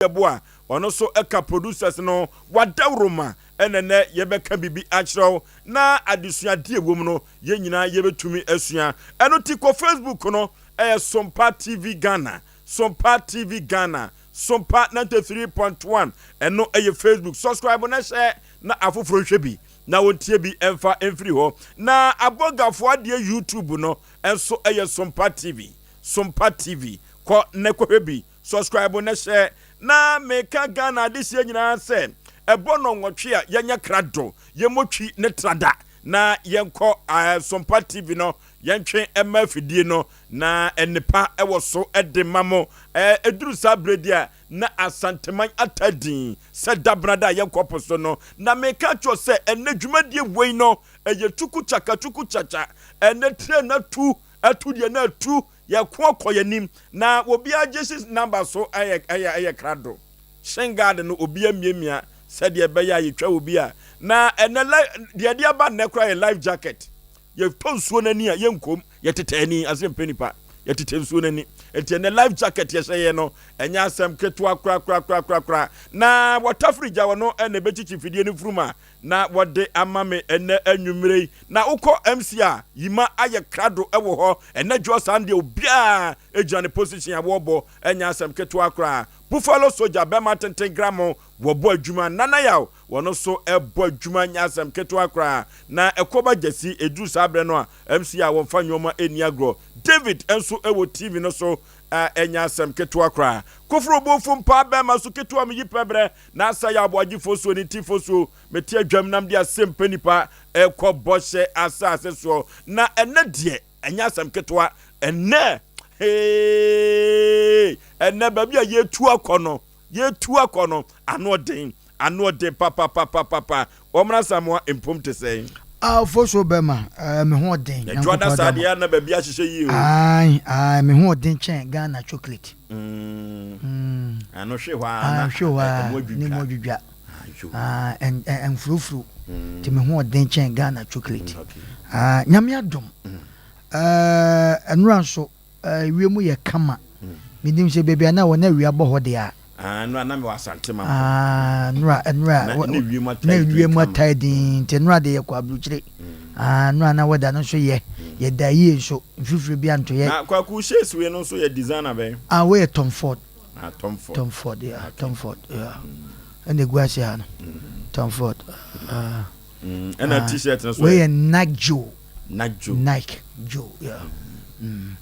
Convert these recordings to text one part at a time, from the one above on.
Yeboah, ɔno nso ka producers no, wadawuroma ɛna nnɛ yɛbɛka biribi akyerɛ wo na adesuadeɛ ɛwɔ mu no yɛn nyinaa yɛbɛtumi asua. Ɛno ti kɔ Facebook no, ɛyɛ Sompa TV Ghana, Sompa TV Ghana, Sompa 93.1, ɛno ɛyɛ Facebook. Subscribe na hyɛ na afoforɔ nhwɛ bi na wɔntie bi ɛmfa mfiri hɔ. Na abɔgafoɔ adeɛ YouTube no nso ɛyɛ Sompa TV, Sompa TV, kɔ na kɔhwɛ bi, subscribe na hyɛ. Na meka Ghana adehyeɛ nyinaa sɛ ɛbɔ nnɔnwɔtwe a yɛnyɛ krado, yɛmmɔ twi ne trada na yɛnkɔ Sompa TV no, yɛntwe mma afidie no na nnepa wɔ so de ma mo. Ɛduru saa berɛ di a na Asanteman ata din sɛ dabrada a yɛnkɔ po so no. Na meka kyerɛ sɛ ɛnnɛ dwumadie wei no ɛyɛ tuku kyaka tuku kyakya, ɛnnɛ train atu atu deɛ na atu, yɛko akɔ yɛn anim na obiara gye si number so ɛyɛ ɛyɛ ɛyɛ krado. Shin guard no obiara miamia sɛdeɛ ɛbɛyɛ a yɛtwa obi a na ɛnɛ deɛ ɛde aba nnɛ koraa yɛ life jacket. Yɛtɔ nsuo no ani a yɛnkom, yɛtetɛ ani ase mpɛ nipa, yɛtetɛ nsuo no ani. Nti ɛnɛ life jacket yɛhyɛ yɛ no ɛnyɛ asɛm ketewa korakorakorakora. Na wɔtafiri gya wɔ no ɛna ɛbɛkyikyi fidie no furum a na wɔde ama me ɛnɛ anwummerɛ yi. Na wokɔ MC a yima ayɛ krado ɛwɔ hɔ ɛnɛ dwoɔ saa deɛ obiara gyina ne position a wɔrebɔ, ɛnyɛ asɛm ketewa koraa. Buffalo Soldier bɛma tenten gramo wɔbɔ adwuma. Nana Yaw wɔno nso ɛbɔ adwuma, nyɛ asɛm ketewa koraa. Na ɛkɔba gyasi ɛduru saa berɛ no a MC a wɔmfa nneɛma ɛnni agorɔ. David nso ɛwɔ TV no so a ɛnyɛ asɛm ketewa koraa. Koforo bofo mpaa bɛrima so ketewa meyi pɛbrɛ na asa yɛ aboagyefoɔ suo ne tifoɔ suo mete adwam nam de asɛm pɛ nipa ɛkɔ bɔhyɛ asase soɔ. Na ɛnɛ deɛ ɛnyɛ asɛm ketewa. Ɛnɛ hee ɛnɛ baabi a yɛtu akɔ no, yɛtu akɔ no ano ɔden, ano ɔden papapapapapa. Wɔn Samoa mpom te sɛn? Afoso bɛma me ho ɔden. Ɛdwa da saa deɛ na baabi ahyehyɛ yie o. Ayi ayi me ho ɔden kyɛn Ghana chocolate. Ano hwe hɔ a na hwe hɔ a ne mu adwidwa. Ɛnfurofuro nti me ho ɔden kyɛn Ghana chocolate. Nyame adom. Ɛnura nso wiem yɛ kama. Menim sɛ baabi a na wɔ na awia bɔ hɔ deɛ a. Nura na mewɔ Asante ma. Nura nura na wiem atae din nti nura de yɛ kɔ aburukyire. Nura na wɛda no nso yɛ yɛda yie nso mfifire bi anto yɛ. Na Kwaku shades wei no nso yɛ designer bɛn? Wei yɛ Tom Ford. Tom Ford. Tom Ford yeah, Tom Ford yeah. Ɛna egu ase ha no. Tom Ford. Ɛna t-shirt no so. Wei yɛ Nike Joe. Nike Joe. Nike Joe yeah.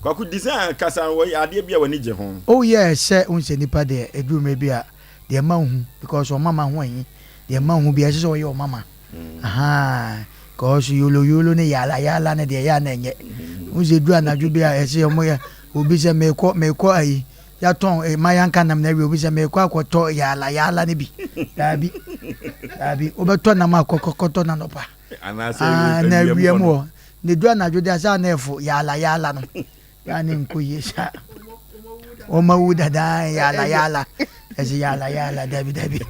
Kwaku design kasa wɔ adeɛ bi a w'ani gye ho. Oh yeah, sɛ n sɛ nipa deɛ eduru mmerɛ bi a deɛ ma hu because ɔmama ho ahi deɛ ma hu bi ɛsɛ sɛ ɔyɛ ɔmama. Aha, because yolo yolo ne yala yala ne deɛ yɛ ana ɛnyɛ. N sɛ eduru anadwo bi a ɛsɛ ɔmo yɛ obi sɛ mekɔ mekɔ ayi yɛatɔn ma yɛnka nam na awie obi sɛ mekɔ akɔtɔ yala yala ne bi. Daabi daabi wobɛtɔ nam akɔ kɔtɔ nanɔpa. Na awia mu hɔ na edu anadwo de asa na ɛfo yaala yaala no yaa ne nkɔ yie saa wɔn awu dadaa yaala yaala ɛsɛ yaala yaala dabi dabi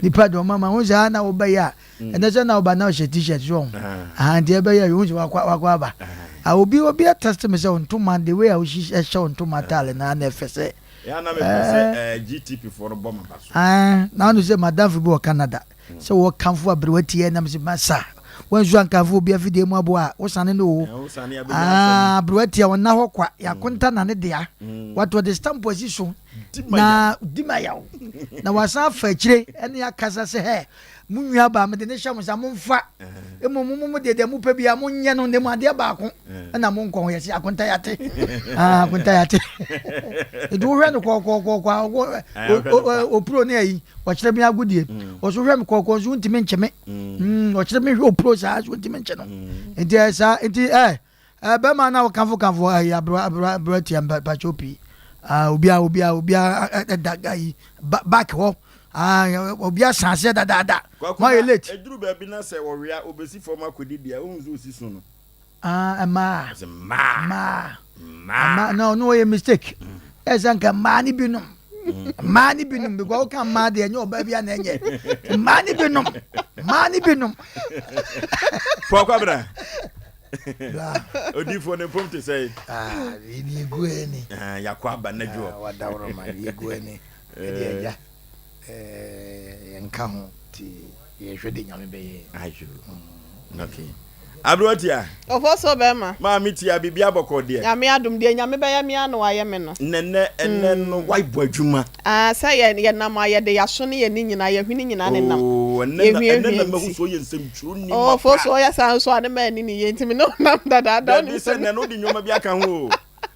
nipa de ɔma ma ho saa na wɔbɛyɛ a ɛnɛ sɛ na ɔba na ɔhyɛ t-shirt so ɔho aha nti ɛbɛyɛ yɛ ohun sɛ wakɔ wakɔ aba a obi obi atɛsite mi sɛ ntoma the way a osi ɛhyɛ ntoma ataale na na ɛfɛ sɛ ɛɛ GTP foɔ no bɔ ma ba so ɛɛ na ɔno sɛ madam fi bi wɔ Canada. Sɛ wɔkamfo aberewa tiɛ nam sɛ masa wansu ankamfo obi afidie mu aboa a wosane no o. Aberewa tiɛ ɔnna hɔ kwa yɛakonta na ne dea wato ɔde stamp asi so na di ma yaw na wasan afa akyire ɛne akasa sɛ hɛ mo nua baa mede ne hyɛ mo sa momfa mmom mo mo deɛ deɛ mopɛ biara monyɛ no na mu adeɛ baako ɛna monkɔ ho yɛsɛ akonta yɛate akonta yɛate nti wohwɛ no kɔkɔkɔkɔ opuro ne ayi ɔkyerɛ me agodie ɔso hwɛ me kɔkɔɔ nso wontumi nkye me ɔkyerɛ me hwɛ opuro saa so wontumi nkye no nti ɛ saa nti ɛ ɛ bɛrima na wokamfo kamfo ayi aberewa aberewa aberewa tia mpakyɛw pii obia obia obia ɛda ayi back hɔ obi asan aseɛ dadaada mo ayɛ late. Eduru baabi na sɛ ɔwea obesi fam akɔdidi a wohu sɛ osi so no. Mmaa mmaa mmaa no no ɔyɛ mistake ɛsɛ sɛ nka mmaa ne binom mmaa ne binom because woka mmaa deɛ ɛnyɛ ɔbaa bi a na ɛnyɛ mmaa ne binom mmaa ne binom. Paul Kwabena odiifoɔ ne mpom te sɛ. Biribi egu ani. Yakɔ aba na dwoɔ. Wadaworo ma biribi egu ani. Ɛdi agya. ka ho nti yɛhwɛ deɛ Nyame bɛyɛ. Ayo. Okay. Aberewa tia. Ɔfɔ so bɛrima. Maame tia biribi abɔkɔ deɛ. Nyame adom deɛ Nyame bɛyɛ me ara na wayɛ me no. Nɛnɛ ɛnɛ no wabɔ adwuma. Ah sɛ yɛ yɛ nam a yɛde yaso ne yɛni nyinaa yɛhwene nyinaa ne nam. Oh ɛnɛ na ɛnɛ na mahu sɛ ɔyɛ nsɛmtwerɛni mapa. Oh fo so ɔyɛ saa nso a ne ma ani ne yie nti me ne wo nam dadaada. Dabi sɛ nɛ no wode nneɛma bi aka ho o.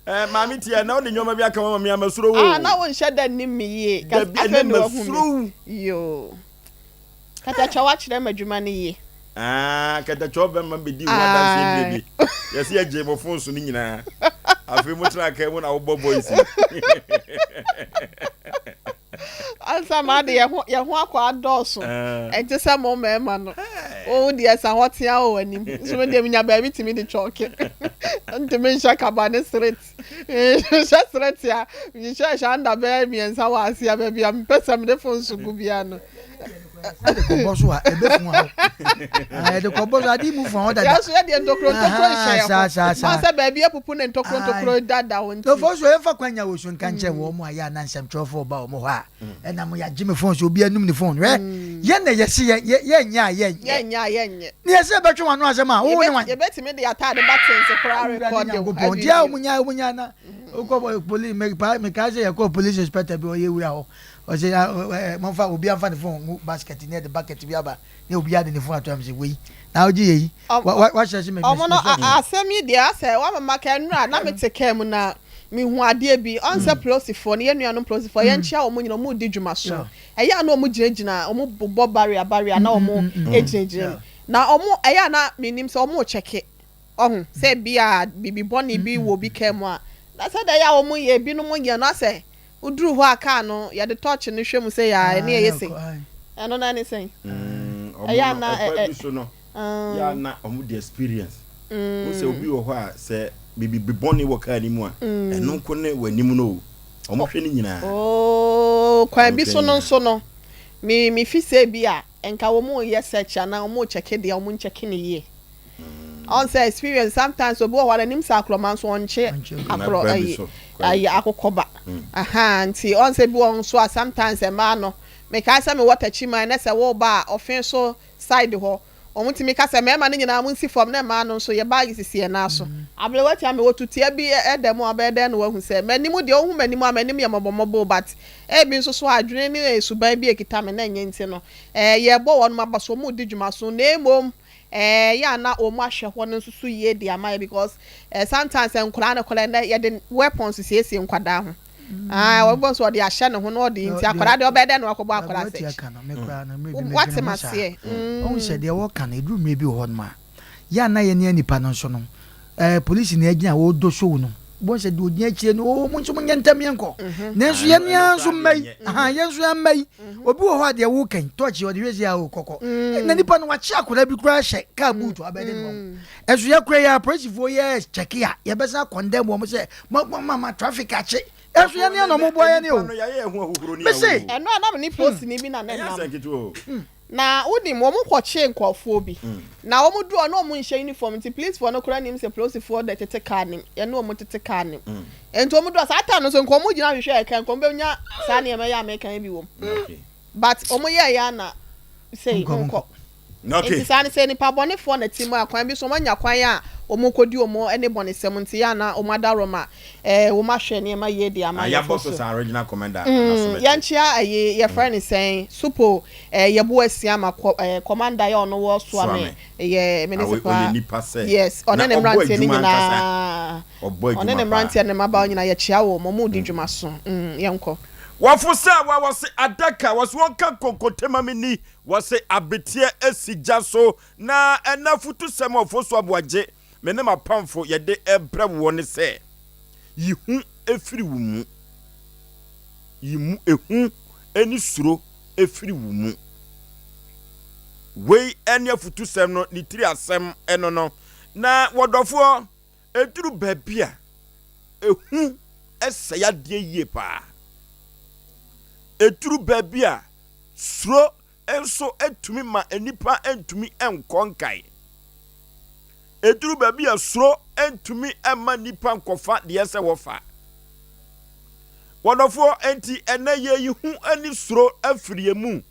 Eh maame tia ɛnɛ wode nneɛma bi aka ho ama me a masuro wo o. Ah na wo nhyɛ da nnim me yie. Dabi ɛnɛ masuro wo. Yoo. Katakyɛw akyerɛ m'adwuma no yie. Ah, katakyɛw bɛma bɛdi ho adanseɛ mmerɛ bi. Yɛsɛ yɛgye mo fon so no nyinaa. Afei mo tena kaa mu na wobɔ voice. Ansa maa de yɛn ho yɛn ho akɔ adɔɔso. Ɛnte sɛ mo mmarima no. Wo deɛ sa hɔ tea wɔ w'anim. Nso me deɛ menya baabi tumi de kyɔɔke. Ntumi nhyɛ kaba ne sret. Nhyehyɛ serɛ tea, nhyehyɛ hyɛ anda bɛyɛ mmiɛnsa wɔ ase a baabi a mepɛ sɛ mede fon so gu biara no. Ɛde kɔbɔ so a ɛbɛfu ahɔ. Ɛde kɔbɔ so ade mu fu ahɔ dada. Yɛn nso yɛdeɛ ntokuro ntokuro nhyɛ yɛn ho. Wɔn sɛ baabi apupu ne ntokuro ntokuro dada hɔ nti. Lɔfɔ so yɛmfa kwan nya wɔ so nka nkyɛn wɔn a yɛ a na nsɛmtwerɛfoɔ ba wɔn hɔ a ɛna mo yɛagye me fon so obi anum ne fon hwɛ yɛn na yɛsi yɛ yɛ yɛnyɛ a yɛnyɛ yɛnyɛ a yɛnyɛ ne yɛsɛ bɛtwe wɔn ano asɛm a wo ne wan yɛbɛtumi de ataade buttons koraa rekɔde wo nti a wɔn nya wɔn nya na wokɔ police mekaa sɛ yɛkɔ police inspector bi ɔyɛ wura hɔ ɔsɛ ɛ mɔmfa obi amfa ne fon ngu basket ne yɛde bucket bi aba ne obi ade ne fon ato am sɛ wei na wogye yɛ yi wahyɛ se ɔmo no asɛm yi deɛ asɛ wamama ka nnura na mete kaa mu na mehu adeɛ bi ɔn sɛ polisifoɔ no yɛn nuanom polisifoɔ yɛn nkyia wɔn nyina wɔn redi dwuma so ɛyɛ a na wɔn gyinagyina wɔn bobɔ barrier barrier na wɔn gyinagyina mu na wɔn ɛyɛ a na menim sɛ wɔn rekyɛke ɔho sɛ bi a bibi bɔne bi wɔ obi kaa mu a na sɛ deɛ ɛyɛ a wɔn yɛ ebinom yɛ no asɛ Woduru hɔ a kaa no yɛde torch no hwɛ mu sei a ɛne ɛyɛ sei. Ɛno no ɛne sɛn? Ɛyɛ a na ɛ. Ɛkwan bi so no yɛ a na wɔn de experience. Wohu sɛ obi wɔ hɔ a sɛ biribi bɔne wɔ kaa no mu a ɛno nko ne w'anim no o. Wɔn hwɛ ne nyinaa. Oo kwan bi so no nso no me me fi sɛ bi a nka wɔn reyɛ search anaa wɔn rekyɛke deɛ wɔn nkyɛke no yie. Ɔn sɛ experience sometimes obi wɔ hɔ a n'anim sɛ akorɔma nso ɔnkye akorɔ ayi ayi akokɔba ahaa nti ɔn sɛ bi wɔ nso a sometimes mmaa no mekae sɛ mewɔ takyiman na sɛ woba a ɔfe so side hɔ wɔn tumi ka sɛ mmarima no nyinaa mo nsi fam na mmaa no nso yɛ baage sisi yɛn nan so aberewa tia me wɔ tutia bi ɛda mu a ɔbɛyɛ dɛn na wahu sɛ m'anim deɛ wohu m'anim a m'anim yɛ mɔbɔmɔbɔ o but ebi nso so adwene ne suban bi ekita me na ɛnyɛ nti no ɛɛ yɛbɔ wɔn aba so wɔn redi dwuma so na mmom Ɛɛ yɛ a na wɔn ahwɛ hɔ no nso so yie de ama yɛ because eh, sometimes nkwadaa no koraa ndɛ yɛde weapons siesie nkwadaa ho. Ah, wɔbɔ nso ɔde ahyɛ ne ho na ɔde nti akwadaa deɛ ɔbɛyɛ dɛ na wakɔbɔ akwadaa search. Wate ma seɛ. Ɔhu sɛ deɛ wɔka no ɛduru mmerɛ bi wɔ hɔ nom a yɛ a na yɛne nipa no nso no eh, polisi na agyina wɔdɔ sow no wobɛhu sɛ deɛ ɔgyina akyire no oo mo nso monyɛ ntɛm yɛnkɔ nanso yɛn ara nso mma yi aha yɛn nso yɛn mma yi obi wɔ hɔ a deɛ woka yi tɔɔkye ɔde hwɛ si a o kɔkɔ na nipa no wakye akwadaa bi koraa hyɛ kaa buutu abɛde ne wɔn ɛso yɛ kora yɛ apolisifoɔ yɛ kyɛke a yɛbɛsan kɔndɛm wɔn sɛ ma ma ma traffic akye ɛso yɛn ne ɛna ɔmo boa yɛn o mese ɛno a na me ne polisini bi na ne nam Na wonim, wɔn kɔ kyee nkorɔfoɔ bi, na wɔn duru hɔ na wɔn nhyɛ uniform nti police foɔ no koraa nim sɛ polisifoɔ na ɛtete car nim, yɛne wɔn tete car nim. Nti wɔn duru hɔ, saa time no nso nka wɔn gyina hwehwɛ ɛka nka wɔn bɛnya saa nneɛma yi a meka yi bi wɔ mu. But wɔn yɛɛ yɛ ana sei monkɔ. Nti saa no sɛ nipa bɔnefoɔ na ɛte mu a kwan bi so wɔn anya kwan a wɔn kɔdi wɔn ne bɔnesɛm nti yɛ ana wɔn adaworoma Eh wo ma hwɛ nneɛma yie de ama yɛfo so. Mm yɛnkyea ayi yɛfrɛ no sɛn supo eh yɛbo asia ma kɔ eh commander yɛ ɔno wɔ soame yɛ municipal yes ɔne ne mmeranteɛ no nyinaa ɔne ne mmeranteɛ ne mmabaawa nyinaa yɛkyea wɔn wɔn redi dwuma so mm yɛnkɔ. Wɔfo sɛ wa wɔse adaka wɔse wɔnka nkonkote ma me ni wɔse abeteɛ asi gya so na ɛna afutusɛm ɔfo so aboagye me ne m'apamfo yɛde rebrɛ woɔ ne sɛ, Yi hu firi wo mu. Yi mu ehu ne suro firi wo mu. Wei ne afutusɛm no ne tiri asɛm no no. Na wɔdɔfoɔ, ɛduru baabi a, ehu sɛe adeɛ yie paa. Ɛduru baabi a, suro nso tumi ma nnipa ntumi nkɔ nkae. Ɛduru baabi a suro ntumi mma nnipa nkɔfa deɛ ɛsɛ wɔfa. Wɔdɔfoɔ, enti ɛnɛ yɛyi hu ne suro afiri yɛn mu.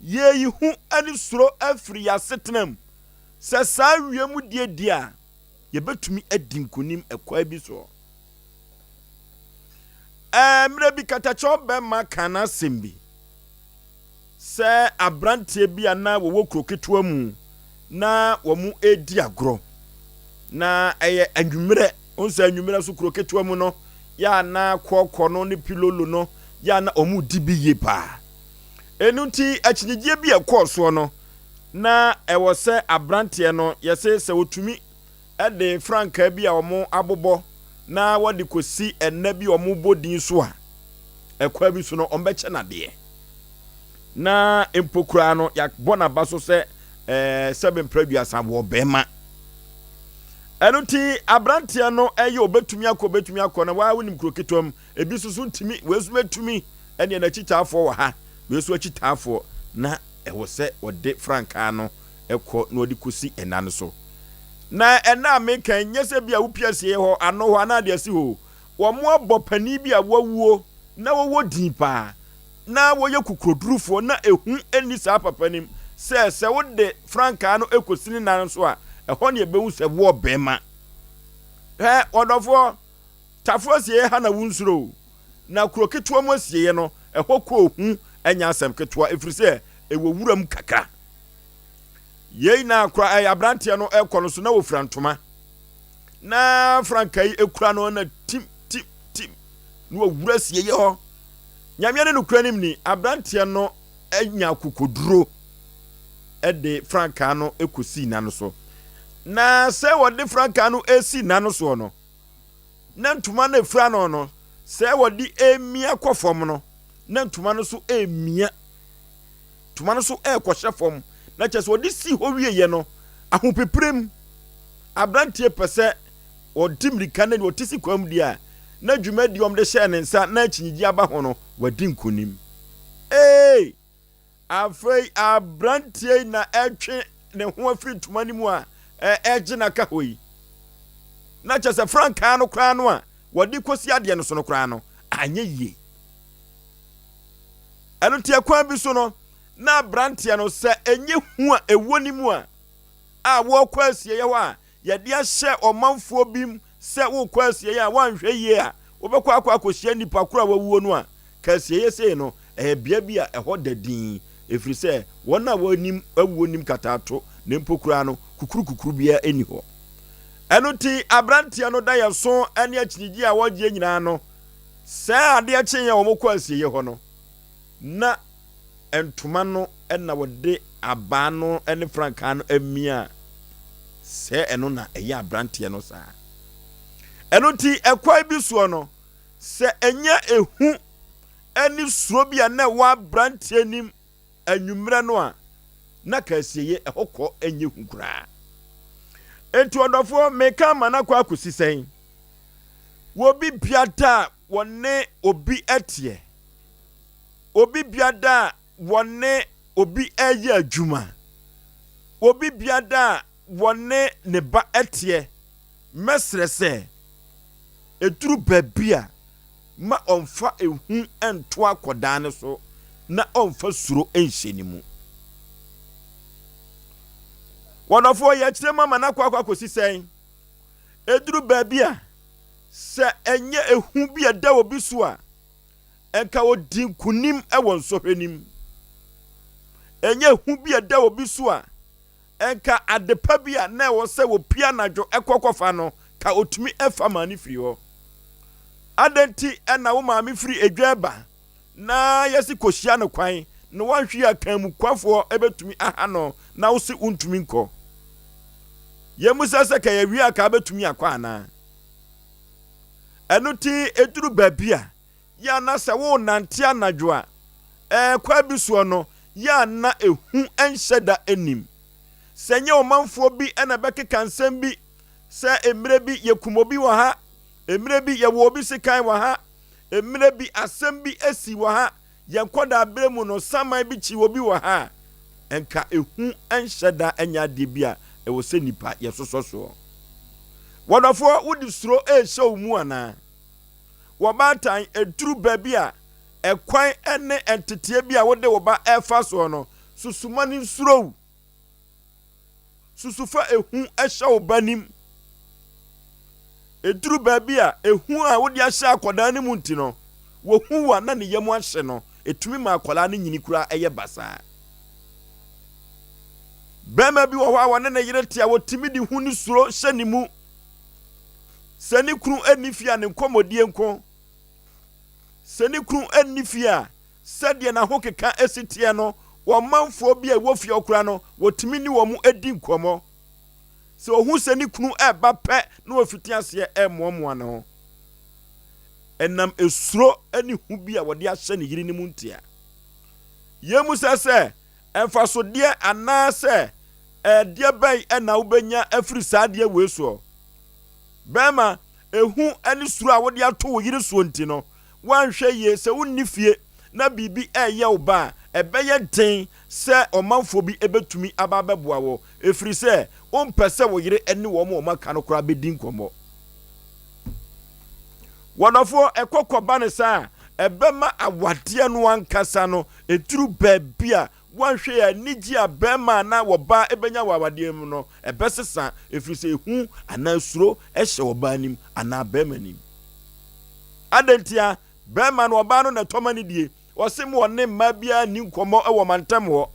Yɛreyi hu ne suro afiri yɛn asetena mu. Sɛ saa wiem die di a, yɛbɛtumi adi nkonim ɛkwan bi soɔ. Ɛɛ, mmerɛ bi katakyɛw bɛrima kaa n'asɛm bi sɛ aberanteɛ bi a na wɔwɔ kuro ketewa mu na wɔredi agorɔ. Na ɛyɛ anwummerɛ, wohu sɛ anwummerɛ so kuro ketewa mu no, yɛ a na kɔɔkɔ no ne pilolo no, yɛ a na wɔredi bi yie paa. Ɛno nti akyinnyegyeɛ bi a ɛkɔɔ soɔ no, na ɛwɔ sɛ aberanteɛ no, yɛse sɛ ɔtumi de frankaa bi a wɔabobɔ na wɔde kɔsi ɛnna bi a wɔbɔ din so a, ɛkwan bi so no, wɔbɛkyɛ no adeɛ. Na mpo koraa no, yɛabɔ n'aba so sɛ ɛɛ sɛbe mpere aduasa wɔ bɛrima. Ɛno nti aberanteɛ no ɛyɛ obɛtumi akɔ obɛtumi akɔ na waa wonim kuro ketewa mu ebi nso so ntumi wei nso bɛtumi ɛneɛ n'akyitaafoɔ wɔ ha wei nso akyitaafoɔ na ɛwɔ sɛ ɔde frankaa no kɔ na ɔde kɔsi ɛna no so. Na ɛna a meka yi, nyɛ sɛ bi a wopia sie hɔ, ano hɔ anaa de asi hɔ o. Wɔabɔ panin bi a wawuo na wɔwɔ din paa na wɔyɛ kukurodurufoɔ na ehu nni saa papa no mu sɛ sɛ wode frankaa no kɔsi ne nan so a, ɛhɔ na yɛbɛhu sɛ woɔ bɛrima. Hwɛ, ɔdɔfoɔ, Tafo asieeɛ ha na wonsuro o. Na kuro ketewa mu asieeɛ no, ɛhɔ kɔ ohu nyɛ asɛm ketewa ɛfiri sɛ ɛwɔ wuram kakra. Yei na akora ɛyɛ aberanteɛ no ɛkɔ no so na wɔfira ntoma. Na frankaa yi ekura no na tim tim tim na wɔwura asieeɛ hɔ. Nyameɛ ne nokora nim ni, aberanteɛ no anya akokoduro de frankaa no kɔsii n'ano so. Na sɛ wɔde frankaa no resi n'ano soɔ no, na ntoma no efura no no, sɛ wɔde emia kɔ fam no, na ntoma no so emia. Ntoma no so ɛrekɔhyɛ fam. Na kyerɛ sɛ wɔde si hɔ wieɛ no, ahopeprem, aberanteɛ pɛ sɛ ɔdi mmirika na deɛ ɔte si kwan mu deɛ a, na dwumadie a wɔde hyɛɛ ne nsa na akyinnyegye aba ho no, wadi nkonim. Ee! Afei aberanteɛ yi na ɛretwe ne ho afiri ntoma no mu a ɛregye no aka hɔ yi. Na kyerɛ sɛ frankaa no koraa no a wɔde kɔsi adeɛ no so no koraa no, anyɛ yie. Ɛno nti ɛkwan bi so no, na aberanteɛ no sɛ ɛnyɛ hu a ɛwɔ ne mu a a wɔrekɔ asieeɛ hɔ a yɛde ahyɛ ɔmanfoɔ bi mu sɛ worekɔ asieeɛ a woanhwɛ yie a wobɛkɔ akɔ akɔhyia nnipa koro a wawuo no a, ka asieeɛ sei no, ɛyɛ bea bi a ɛhɔ da dinn, ɛfiri sɛ wɔn a wɔnim awuo nim kataato, na mpo koraa no, kukurukukuru biara nni hɔ. Ɛno nti, aberanteɛ no daeɛso ne akyinnyegyeɛ a wɔregyeɛ nyinaa no, sɛ adeɛ kyeeɛ a wɔkɔ asieeɛ hɔ no, na ntoma no na wɔde abaa no ne frankaa no amia a, sɛ ɛno na ɛyɛ aberanteɛ no saa. Ɛno nti, ɛkwan bi soɔ no, sɛ ɛnyɛ ehu ne suro bi a na ɛwɔ aberanteɛ nim anwummerɛ no a, na ka asieeɛ ɛhɔ kɔ nyɛ hu koraa. Enti ɔdɔfoɔ, meka ama no akɔ akɔsi sɛn? Wɔ bi biada a wɔne obi teɛ, obi biada a wɔne obi reyɛ adwuma, obi biada a wɔne ne ba teɛ, mɛsrɛ sɛ ɛduru baabi a ma ɔmfa ehu nto akwadaa no so na ɔmfa suro nhyɛ ne mu. Wɔdɔfoɔ yɛkyerɛ mu ama no akɔ akɔ akɔsi sɛn? Ɛduru baabi a sɛ ɛnyɛ ehu bi a ɛda obi so a, Nka odi nkonim wɔ nsɔhwɛ no mu. Ɛnyɛ ehu bi a ɛda obi so a, nka adepa bi a na ɛwɔ sɛ wɔpue anadwo kɔ kɔfa no, ka otumi fa maa no firi hɔ. Adɛn nti na wo maame firi edwa reba na yɛse kɔhyia no kwan na woanhwe a kanmukwafoɔ bɛtumi aha no na wose wontumi nkɔ? Yɛmmisa sɛ ka yɛwie a ka bɛtumi akɔ anaa? Ɛno nti, ɛduru baabi a, yɛ a na sɛ worenante anadwo a, ɛɛ kwan bi soɔ no, yɛ a na ehu nhyɛ da nnim. Sɛ ɛnyɛ ɔmanfoɔ bi na ɛbɛkeka nsɛm bi sɛ mmerɛ bi yɛkum obi wɔ ha, mmerɛ bi yɛwɔ obi sekan wɔ ha, mmerɛ bi asɛm bi asi wɔ ha, Yɛn nkwadaaberɛ mu no, saman bi kyee obi wɔ ha a, nka ehu nhyɛ da nyɛ adeɛ bi a ɛwɔ sɛ nnipa yɛsosɔ soɔ. W'adɔfoɔ, wode suro rehyɛ wo mu anaa? Wɔ baatan, ɛduru baabi a, ɛkwan ne nteteɛ bi a wode wo ba refa soɔ no, Susu ma no nsuro wo. Susu fa ehu hyɛ wo ba nim. Ɛduru baabi a, ehu a wode ahyɛ akwadaa no mu nti no, wɔhu wo a na ne yam ahye no, ɛtumi ma akwadaa no nyini koraa ɛyɛ basaa. Barima bi wɔ hɔ a wɔne ne yere te a wɔtumi de hu ne suro hyɛ ne mu. Sɛ ne kunu nni fie a ne nkɔmmɔdie nko. Sɛ ne kunu nni fie a, sɛdeɛ n'ahokeka si teɛ no, wɔn manfoɔ bi a ɛwɔ fie hɔ koraa no, wɔtumi ne wɔn di nkɔmmɔ. Sɛ ɔhu sɛ ne kunu reba pɛ na wafiti aseɛ remoamoa ne ho. Ɛnam esuro ne hu bi a wɔde ahyɛ ne yere no mu ntia. Yɛn mu sɛ sɛ mfasodeɛ anaasɛ ɛdeɛ bɛn na wobɛnya afiri saa adeɛ wei soɔ. Bɛrima, ehu ne suro a wode ato wo yere soɔ nti no, woanhwɛ yie sɛ wonni fie na biribi reyɛ wo ba a, ɛbɛyɛ den sɛ ɔmanfoɔ bi bɛtumi aba abɛboa wo, ɛfiri sɛ wompɛ sɛ wo yere ne wɔn a wɔaka no koraa bɛdi nkɔmmɔ. Wɔdɔfoɔ, ɛkɔ kɔba no saa a, ɛbɛma awadeɛ no ankasa no ɛduru baabi a woanhwɛ yɛ anigye a bɛrima anaa wɔbaa ɛbɛnya wɔ awadeɛ mu no, ɛbɛsesa, ɛfiri sɛ ehu anaa suro hyɛ ɔbaa nim anaa bɛrima nim. Adɛn ntia? Bɛrima no, ɔbaa no na ɛtɔ ma no die. Ɔse mo ɔne mmaa biara nni nkɔmmɔ wɔ mantam hɔ.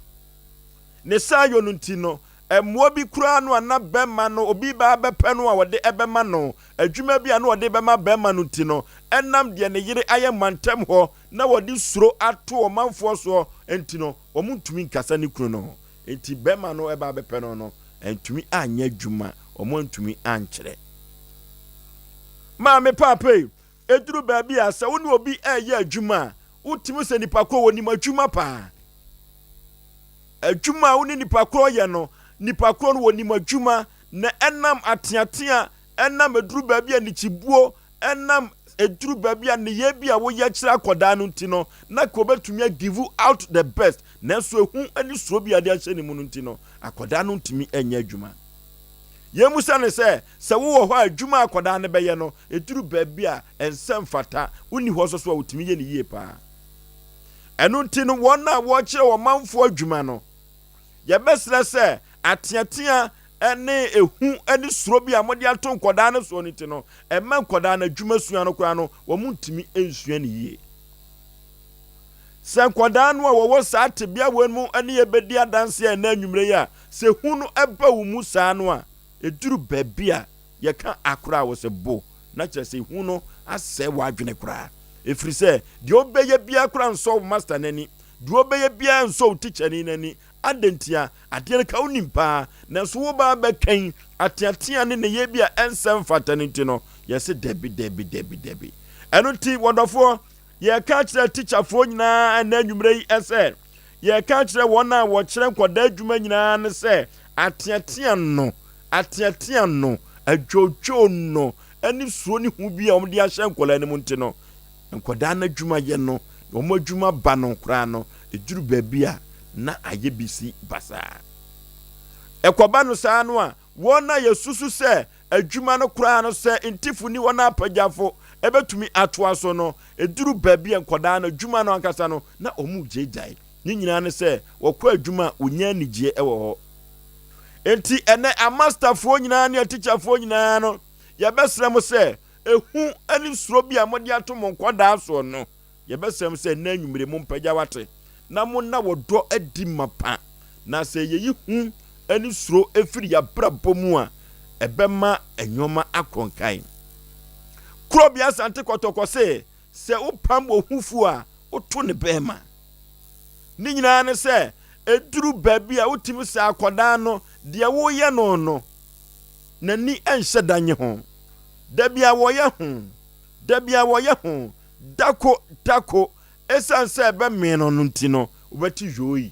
Ne saa yɔ no nti no, mmoa bi koraa no a na bɛrima no, obi ba abɛpɛ no a ɔde ɛbɛma no, adwuma bi a na ɔde bɛma bɛrima no nti no, ɛnam deɛ ne yere ayɛ mantam hɔ na wɔde suro ato ɔmanfoɔ soɔ nti no, wɔntumi nkasa ne kunu no ho. Nti bɛrima no ɛba abɛpɛ no no, antumi anyɛ adwuma, wɔn antumi ankyerɛ. Maame paapa yi, Ɛduru baabi a, sɛ wo ne obi reyɛ adwuma a, wotumi sɛ nipa korɔ wɔnim adwuma paa. Adwuma a wo ne nipa korɔ yɛ no, nipa korɔ no wɔnim adwuma, na ɛnam ateatea, ɛnam ɛduru baabi a nikyibuo, ɛnam ɛduru baabi a nneyɛɛ bi a woyɛ kyerɛ akwadaa no nti no, na ka obɛtumi a give out the best, nanso ehu ne suro bi a de ahyɛ ne mu no nti no, akwadaa no ntumi nyɛ adwuma. Yɛmmisa no sɛ, sɛ wowɔ hɔ a adwuma a akwadaa no bɛyɛ no, Ɛduru baabi a ɛnsɛ mfata, wonni hɔ nso so a wɔtumi yɛ no yie paa. Ɛno nti no, wɔn a wɔrekyerɛ wɔn manfoɔ adwuma no, yɛbɛsrɛ sɛ ateatea ne ehu ne suro bi a wɔde ato nkwadaa no soɔ no nti no, ɛmma nkwadaa no adwuma sua no koraa no, wɔn ntumi nsua no yie. Sɛ nkwadaa no a wɔwɔ saa tebea wei mu ne yɛbɛdi adanseɛ ɛnɛ anwummerɛ yi a, sɛ hu no ba wo mu saa no a, ɛduru baabi a Yɛka akora a wɔsɛ bo, na kyerɛ sɛ ehu no asɛe w'adwene koraa. Ɛfiri sɛ, deɛ wobɛyɛ biara koraa nsɔ wo masta no ani, deɛ wobɛyɛ biara nsɔ wo tikyani no ani. Adɛn ntia? Adeɛ no ka wonim paa, nanso woba abɛka yi, ateatea ne nneyɛɛ bi a ɛnsɛ mfata no nti no, yɛse dabi, dabi, dabi, dabi. Ɛno nti, wɔdɔfoɔ, yɛreka akyerɛ tikyafoɔ nyinaa ɛnnɛ anwummerɛ yi sɛ, Yɛreka akyerɛ wɔn a wɔkyerɛ nkwadaa adwuma nyinaa ne sɛ ateatea no, ateatea no, adwoodwoo no, ne suro ne hu bi a wɔde ahyɛ nkwadaa no mu nti no, nkwadaa no adwuma yɛ no, wɔn adwuma ba no koraa no, ɛduru baabi a na ayɛ bisi basaa. Ɛkɔba no saa no a, Wɔn a yɛsusu sɛ adwuma no koraa no sɛ ntifo ni wɔn apagyafo bɛtumi atoa so no, ɛduru baabi a nkwadaa no adwuma no ankasa no na wɔregyaegyae. Ne nyinaa ne sɛ wɔkɔ adwuma a wɔnya anigyeɛ wɔ hɔ. Enti ɛnɛ amastafoɔ nyinaa ne atikyafoɔ nyinaa no, yɛbɛsrɛ mo sɛ ehu ne suro bi a mode ato mo nkwadaa soɔ no, Yɛbɛsrɛ mo sɛ nnɛ anwummere mompagyaw ate na monna ɔdɔ adi mapa. Na sɛ yeyi hu ne suro firi yɛn abrabɔ mu a, ɛbɛma nneɛma akɔ nkan. Korɔbea Asante Kɔtɔkɔ se, sɛ wopam ohufo a, woto ne bɛrima. Ne nyinaa ne sɛ, ɛduru baabi a wotumi sɛ akwadaa no, deɛ woyɛ no no, n'ani nhyɛ da nye ho. Da bi a wɔyɛ ho, da bi a wɔyɛ ho. Dako, dako, esiane sɛ ɛbɛmee no no nti no, wobɛte yoi.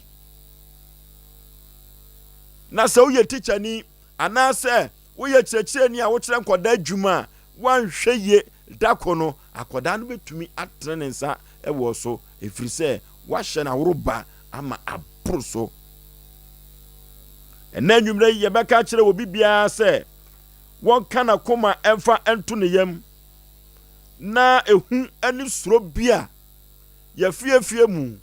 Na sɛ woyɛ tikyani anaasɛ woyɛ kyerɛkyerɛni a wokyerɛ nkwadaa adwuma a, woanhwɛ yie dako no, akwadaa no bɛtumi atene ne nsa wɔ so, ɛfiri sɛ woahyɛ no aworoba ama aboro so. Ɛnɛ anwummerɛ yi yɛbɛka akyerɛ obi biara sɛ wɔnka n'akoma mfa nto ne yam. na ehu ne suro bi a yɛn afiefie mu,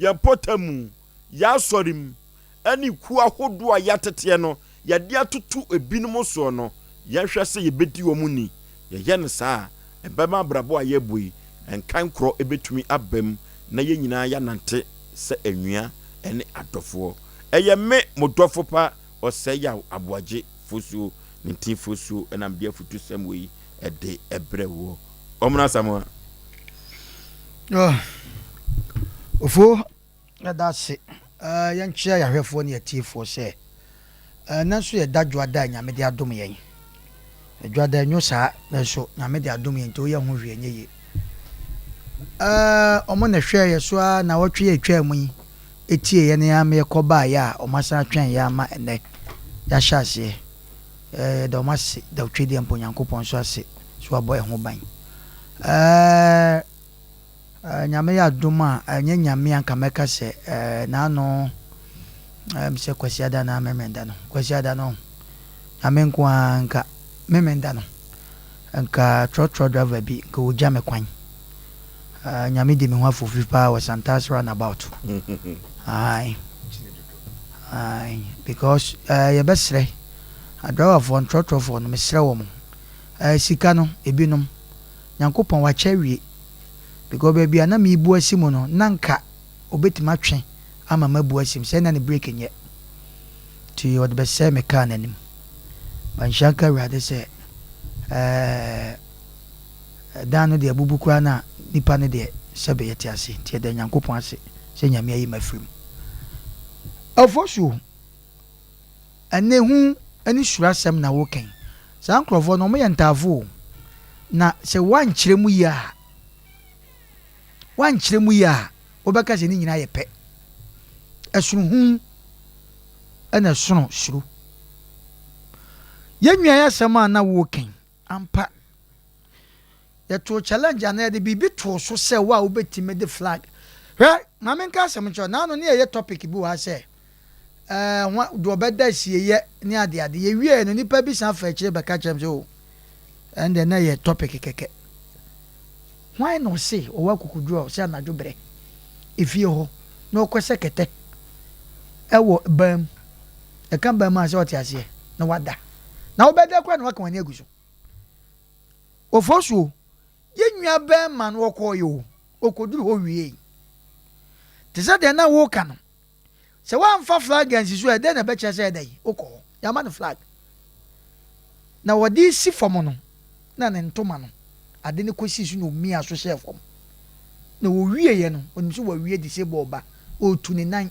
yɛn mpɔtam mu, Yɛn asɔre mu ne kuo ahodoɔ a yɛateteɛ no, yɛde atoto ebinom soɔ no, yɛnhwɛ sɛ yɛbɛdi wɔn ni. Yɛyɛ no saa a, ɛbɛma abrabɔ a yɛrebɔ yi, nkan korɔ bɛtumi aba mu na yɛn nyinaa yɛanante sɛ anua ne adɔfoɔ. Ɛyɛ me, mo dɔfo pa, Ɔsɛeyaw Aboagye Fosuo, ne Ntin Fosuo na mede afutusɛm wei de brɛ woɔ. Ɔmono Asamoah. Ofo, Yɛda ase. Yɛnkyea yɛn ahwɛfoɔ ne yɛn atiefoɔ sɛ ɛnnɛ nso yɛ da dwoada a Nyame de adom yɛn. Dwoada ɛnwo saa nanso Nyame de adom yɛn nti woyɛ ho hwee ɛnyɛ yie. Wɔn na ɛhwɛɛ yɛn so ara nnawɔtwe a ɛtwaa mu yi, ɛtiee yɛn ara ma yɛkɔ baeɛ a wɔn asan atwɛn yɛn ama ɛnnɛ yɛahyɛ aseɛ. Yɛda wɔn ase, da Otwedeɛmpa Onyankopɔn nso ase sɛ wabɔ yɛn ho ban. Eh, Nyame yɛ adom a, ɛnyɛ Nyame a nka mɛka sɛ eh, n'ano eh, sɛ Kwasiada anaa Memenda no. Kwasiada no, Nyame nko ara nka Memenda no, nka trɔtrɔ driver bi, nka ɔgya me kwan. Eh, Nyame di me ho afofi paa wɔ Santas roundabout. Aye. Aye, because eh, yɛbɛsrɛ adriverfoɔ, ntrɔtrɔfoɔ no, mesrɛ wɔn. Eh, sika no, ebinom, Nyankopɔn wakyɛ awie because baabi a na merebu asi mu no na nka ɔbɛtumi atwe ama mabu asi mu sɛ na ne break nyɛ nti ɔde bɛsɛe me car no anim but nhyira nka Awurade sɛ ɛɛ dan no deɛ abubu koraa na nipa no deɛ sɛbe yɛte ase nti yɛda Nyankopɔn ase sɛ Nyame ayi m'afiri mu. Ɔfosuo. Ɛnɛ hu ne suro asɛm na woka yi. Saa nkurɔfoɔ no, wɔyɛ ntaafo o. Na sɛ woankyerɛ mu yie a, woankyerɛ mu yie a, wobɛka sɛ ne nyinaa yɛ pɛ. Ɛsono hu ɛna ɛsono suro. Yɛn nua yi asɛm a na woka yi, ampa. Yɛtoo challenge anaa yɛde biribi too so sɛ wo a wobɛtumi de flag. Hwɛ, ma menka asɛm nkyerɛ wo. Naano ne yɛyɛ topic bi wɔ ha sɛ, ɛɛ ho deɛ ɔbɛda asieyɛ ne adeade. Yɛwieɛ no, nipa bi san fa akyire bɛka kyerɛ me sɛ, oh, ɛndeɛ na ɛyɛ topic kɛkɛ. Hwan na ɔse ɔwɔ akokoduro a ɔsɛ anadwo berɛ efie hɔ na ɔkɔsɛ kɛtɛ ɛwɔ ban mu, ɛka ban mu a sɛ ɔte aseɛ na wada. Na wobɛda koraa na waka w'ani agu so. Ofosuo, yɛn nua bɛɛma no ɔkɔɔeɛ o, ɔkɔduru hɔ wiei. Te sɛ deɛ na woka no, sɛ woamfa flag ansi so a, ɛdɛn na ɛbɛkyerɛ sɛ ɛdɛn? Wokɔ hɔ. Yɛama no flag. Na wɔde resi fam no, na ne ntoma no, ade no kɔsii so na ɔmiaa so hyɛɛ fam. Na wɔwieeɛ no, ɔnim sɛ wawie disable ba, ɔretu ne nan.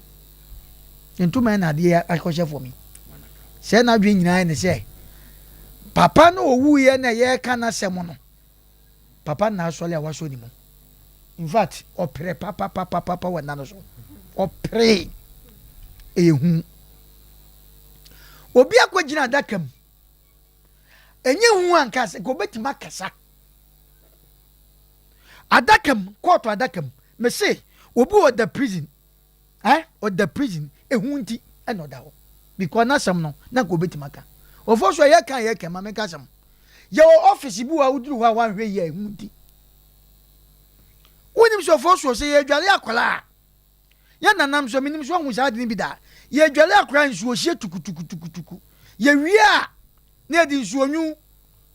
Ne ntoma yi na adeɛ akɔhyɛ fam yi. Sɛ n'adwene nyinaa yɛ ne sɛ, papa no ɔwuiɛ na yɛreka n'asɛm no, papa no na asɔre a wasɔ ne mu. In fact, ɔpere papapapapa wɔ nna no so. Ɔpere. Ɛyɛ hu. Obi akɔgyina adaka mu. Ɛnyɛ hu anka sɛ nka obɛtumi akasa. Adaka mu, kɔɔto adaka mu. Mese, obi wɔ da prison. Eh ɔda prison ehu nti ɛna ɔda hɔ because n'asɛm no na nka obetumi aka. Ofo so ɛyɛ kan yɛ kɛn ma menka asɛm. Yɛwɔ office bi wɔ a woduru hɔ a wanhwɛ yie a ehu nti. Wonim sɛ ofo so sɛ yɛdwale akwadaa a yɛn nanam so menim so ahu saa ade no bi da. Yɛdwale akwadaa nsuo hyɛ tukutukutukutuku. Yɛwie a na yɛde nsuo nwu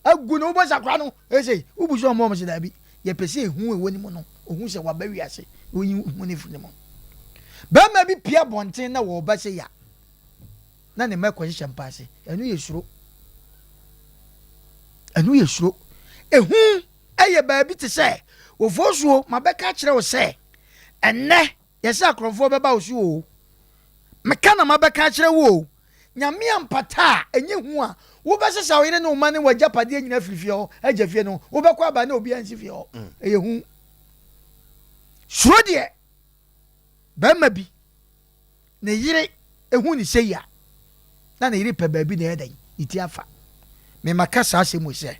agu no wobɔ sakora no ɛsɛ wobu sɛ ɔmo ɔmo sɛ daabi yɛpɛ sɛ ehu ɛwɔ ne mu no ohu sɛ waba wiase na oyi hu ne firi ne mu bɛrima bi pia abɔnten na wɔba sɛ ya na ne mma kɔhyehyɛ mpa ase ɛno yɛ suro ɛno yɛ suro ehu ɛyɛ baabi te sɛ ofosuo ma bɛka kyerɛ wo sɛ ɛnɛ yɛsɛ akorɔmfoɔ bɛba wo so o meka na mabɛka akyerɛ wo o Nyame ampata a, ɛnyɛ hu a wobɛsesa wo yere ne wo mma ne w'agyapadeɛ nyina afiri fie hɔ agya fie no, wobɛkɔ aba na obiara nsi fie hɔ. Ɛyɛ hu. Suro deɛ, barima bi, ne yere hu ne sei a, na ne yere pɛ baabi na ɛyɛ dɛn? Ne ti afa. Me maka saa asɛm wei sɛ,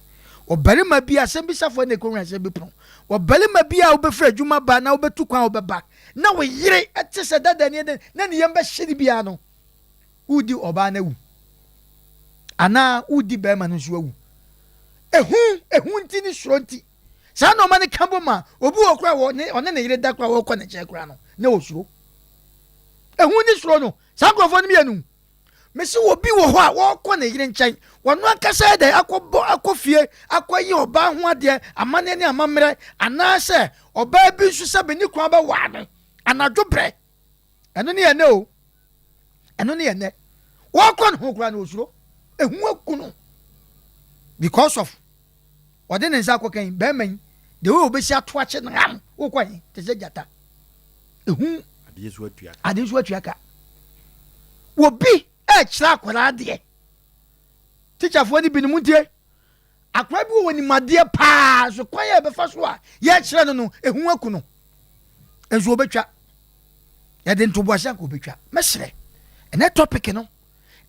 ɔbarima bi, asɛmbisafoɔ na ɛkɔhunu asɛm bi pono, ɔbarima bi a wobɛfiri adwuma ba na wobɛtu kwan a wobɛba na wo yere te sɛ dada ni na ne yam bɛhye no biara no, woredi ɔbaa no awu anaa woredi barima no nso awu. Ehu, ehu nti ne suro nti. Saa nneɛma no ka bom a, obi wɔ koraa wɔ ne ɔne ne yere da koraa wɔkɔ ne nkyɛn koraa no, na osuro. Ehu ne suro no, saa nkurɔfoɔ no mmienu. Mese obi wɔ hɔ a wɔrekɔ ne yere nkyɛn, wɔno ankasa yɛ dɛn akɔbɔ akɔ fie akɔyɛ ɔbaa ho adeɛ, amanneɛ ne amammerɛ, anaasɛ ɔbaa bi nso sɛ ne kunu abɛwaa no anadwo berɛ. Ɛno ne ɛnɛ o. Ɛno ne ɛnɛ. Wɔrekɔ ne ho koraa na osuro. Ehu aku no because of ɔde ne nsa akɔka yi bɛrima yi the way obesi ato akye no ham wokɔ he te sɛ gyata. Ehu ade nso atua ka. Obi ɛkyerɛ akwadaa adeɛ. Tikyafoɔ no binom ntie. Akwadaa bi wɔ nim adeɛ paa so kwan a ɛbɛfa so a yɛkyerɛ no no ehu aku no. Nso obetwa. Yɛde ntoboase anka obetwa. Mɛsrɛ. Ɛnɛ topic no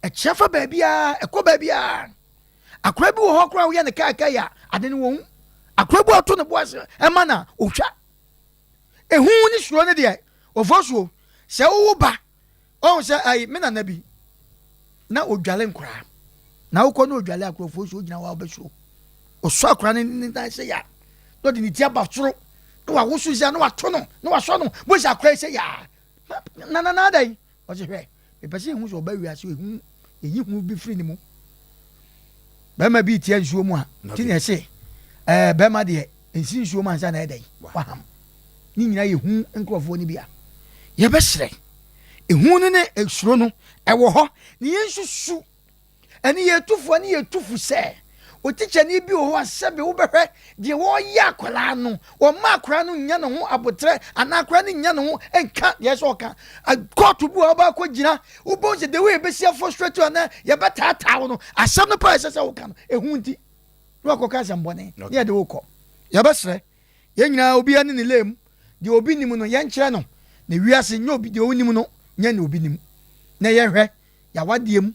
ɛkyerɛ fa baabiara ɛkɔ baabiara. Akwadaa bi wɔ hɔ koraa woyɛ ne kaakae a ade no wɔn hu. Akwadaa bi a ɔto ne bo ase ɛma na otwa. Ehu ne suro no deɛ ɔfɔ suo sɛ wowo ba ɔhu sɛ ayi me nana bi na odwale nkoraa na wokɔ na odwale akorɔfoɔ suo gyina hɔ a wobɛsuro ɔsɔ akora ne ne nan sɛ ya na ɔde ne ti aba soro na wawoso sɛ na wato no na wasɔ no bo sɛ akora yi sɛ ya na na na adan ɔsɛ hwɛ mepɛ sɛ ehu sɛ ɔba wiase ehu eyi hu bi firi ne mu bɛrima bi tia nsuo mu a ti na ɛse ɛɛ bɛrima deɛ nsi nsuo mu ansa na ɛdɛn waham ne nyinaa yɛ hu nkurɔfoɔ no bi a yɛbɛsrɛ ehu no ne esuro no ɛwɔ hɔ ne yɛn nsusu ɛne yɛn tufoɔ ne yɛn tufu sɛ otikyɛni bi wɔ hɔ a sɛbi wobɛhwɛ deɛ wɔreyɛ akwadaa no wɔma akwadaa no nya ne ho abotrɛ anaa akwadaa no nya ne ho nka deɛ sɛ ɔka kɔɔto bi wɔ hɔ ɔbaakɔ gyina wobɛhu sɛ the way yɛbɛsi afɔ straight anaa yɛbɛtaataa wo no asɛm no paa ɛsɛ sɛ woka no ehu nti na wakɔka asɛm bɔne ne yɛde wo kɔ. Yɛbɛsrɛ yɛn nyinaa obiara ne ne lane mu deɛ obi nim no yɛnkyerɛ no na wiase nyɛ obi deɛ onim no nyɛ ne obi nim na yɛhwɛ yɛawadeɛ mu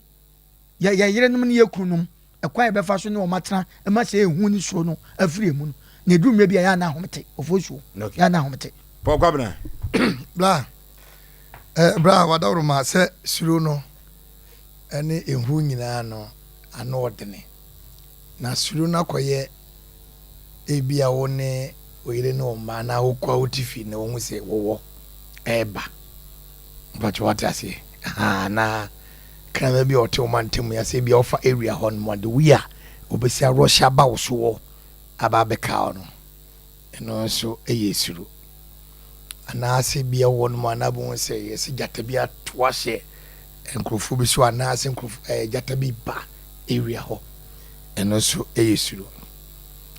yɛ yɛ yerenom ne yɛ kununom ɛkwan yɛbɛfa so ne wɔn atena ɛma sɛ ehu ne suro no afiri emu no na edu mmerɛ bi a yɛ ana ahomete ofo suo yɛ ana ahomete. Paul Kwabena. Bra eh, bra wadaworo ma sɛ suro no ɛne ehu nyinaa no ano ɔdene na suro no akɔyɛ ebi a wo ne oyere ne wo mma anaa wokɔ a wote fi na wɔn sɛ wɔwɔ ɛɛba mpatwa wate aseɛ na kraman bi a ɔte wɔn ntam ya sɛ ebi a ɔfa area hɔ nom ade wi a obesi arɔhyɛ aba wo so wɔ aba abɛka wo no ɛno nso ɛyɛ suro anaasɛ bi a wɔ nom anaa bɛhu sɛ yɛsɛ gyata bi ato ahyɛ nkurɔfoɔ bi so anaasɛ nkurɔfoɔ gyata bi ba area hɔ ɛno nso ɛyɛ suro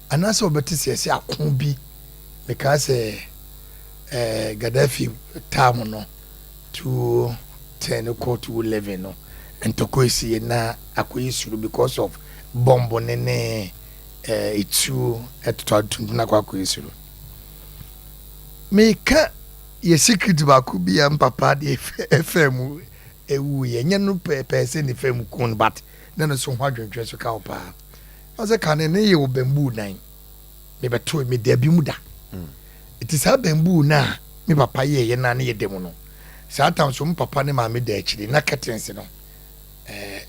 anaasɛ wɔbɛte sɛ yɛsɛ ako bi mekaa sɛ Gaddafi time no 2010 kɔ 2011 no ntɔkwa esi na akɔyɛ suro because of bomb ne ne etuo ɛtotɔ atuntum na akɔ akɔyɛ suro. Meka yɛ secret baako bi a mpapa deɛ ɛfɛ mu ewu yɛ nyɛ no pɛɛpɛɛ sɛ ne fɛ mu kun but ne no so ho adwentwɛn so ka wo paa ɔsɛ kane ne yɛ wɔ bamboo nan mebɛto me da bi mu da nti saa bamboo no a me papa yɛɛyɛ na ne yɛ da mu no saa tam so me papa ne maame da akyire na curtains no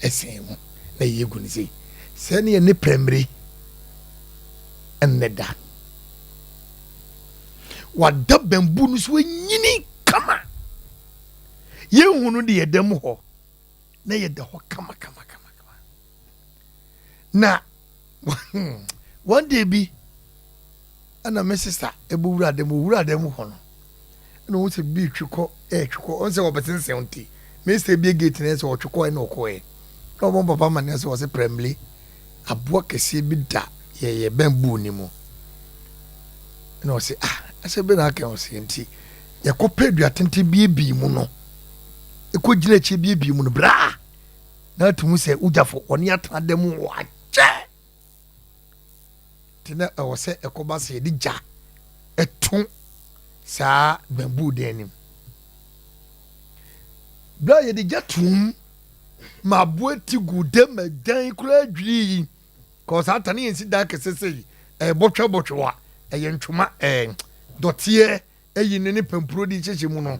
ɛsɛn mu na yɛyɛ gu ne sei sɛ ne yɛ ne prɛmmire ɛnnɛ da wada bamboo no so anyini kama yɛnhu no de yɛda mu hɔ na yɛda hɔ kama kama kama kama na one day bi ɛna me sister ɛbɔ wura dɛm owura dɛm hɔ no ɛna ohun sɛ bi twi kɔ ɛɛtwi kɔ ɔn sɛ ɔbɛsensɛn nti me sister bie gate na ɛsɛ ɔtwi kɔ ɛna ɔkɔɛ na ɔbɔ papa ma ne sɛ ɔsɛ prɛmle aboa kɛseɛ bi da yɛyɛ bamboo ne mu ɛna ɔsɛ ah ɛsɛ bɛ na aka ɔsɛ nti yɛkɔ pɛ dua tenten biebie mu no ɛkɔ gyina akyi biebie mu no braa na atum sɛ wogyafo ɔne atena dɛm wɔ akyɛ nti na ɛwɔ sɛ ɛkɔba sɛ yɛde gya ɛto saa bamboo dan nim bere a yɛde gya tom ma aboa ti gu dɛm ma dan koraa dwiri yi kɔɔ saa ta ne yɛn si dan kɛse sɛ yi ɛyɛ bɔtwɛ bɔtwɛ a ɛyɛ ntoma ɛɛ dɔteɛ ɛyi ne ne pampuro de hyehyɛ mu no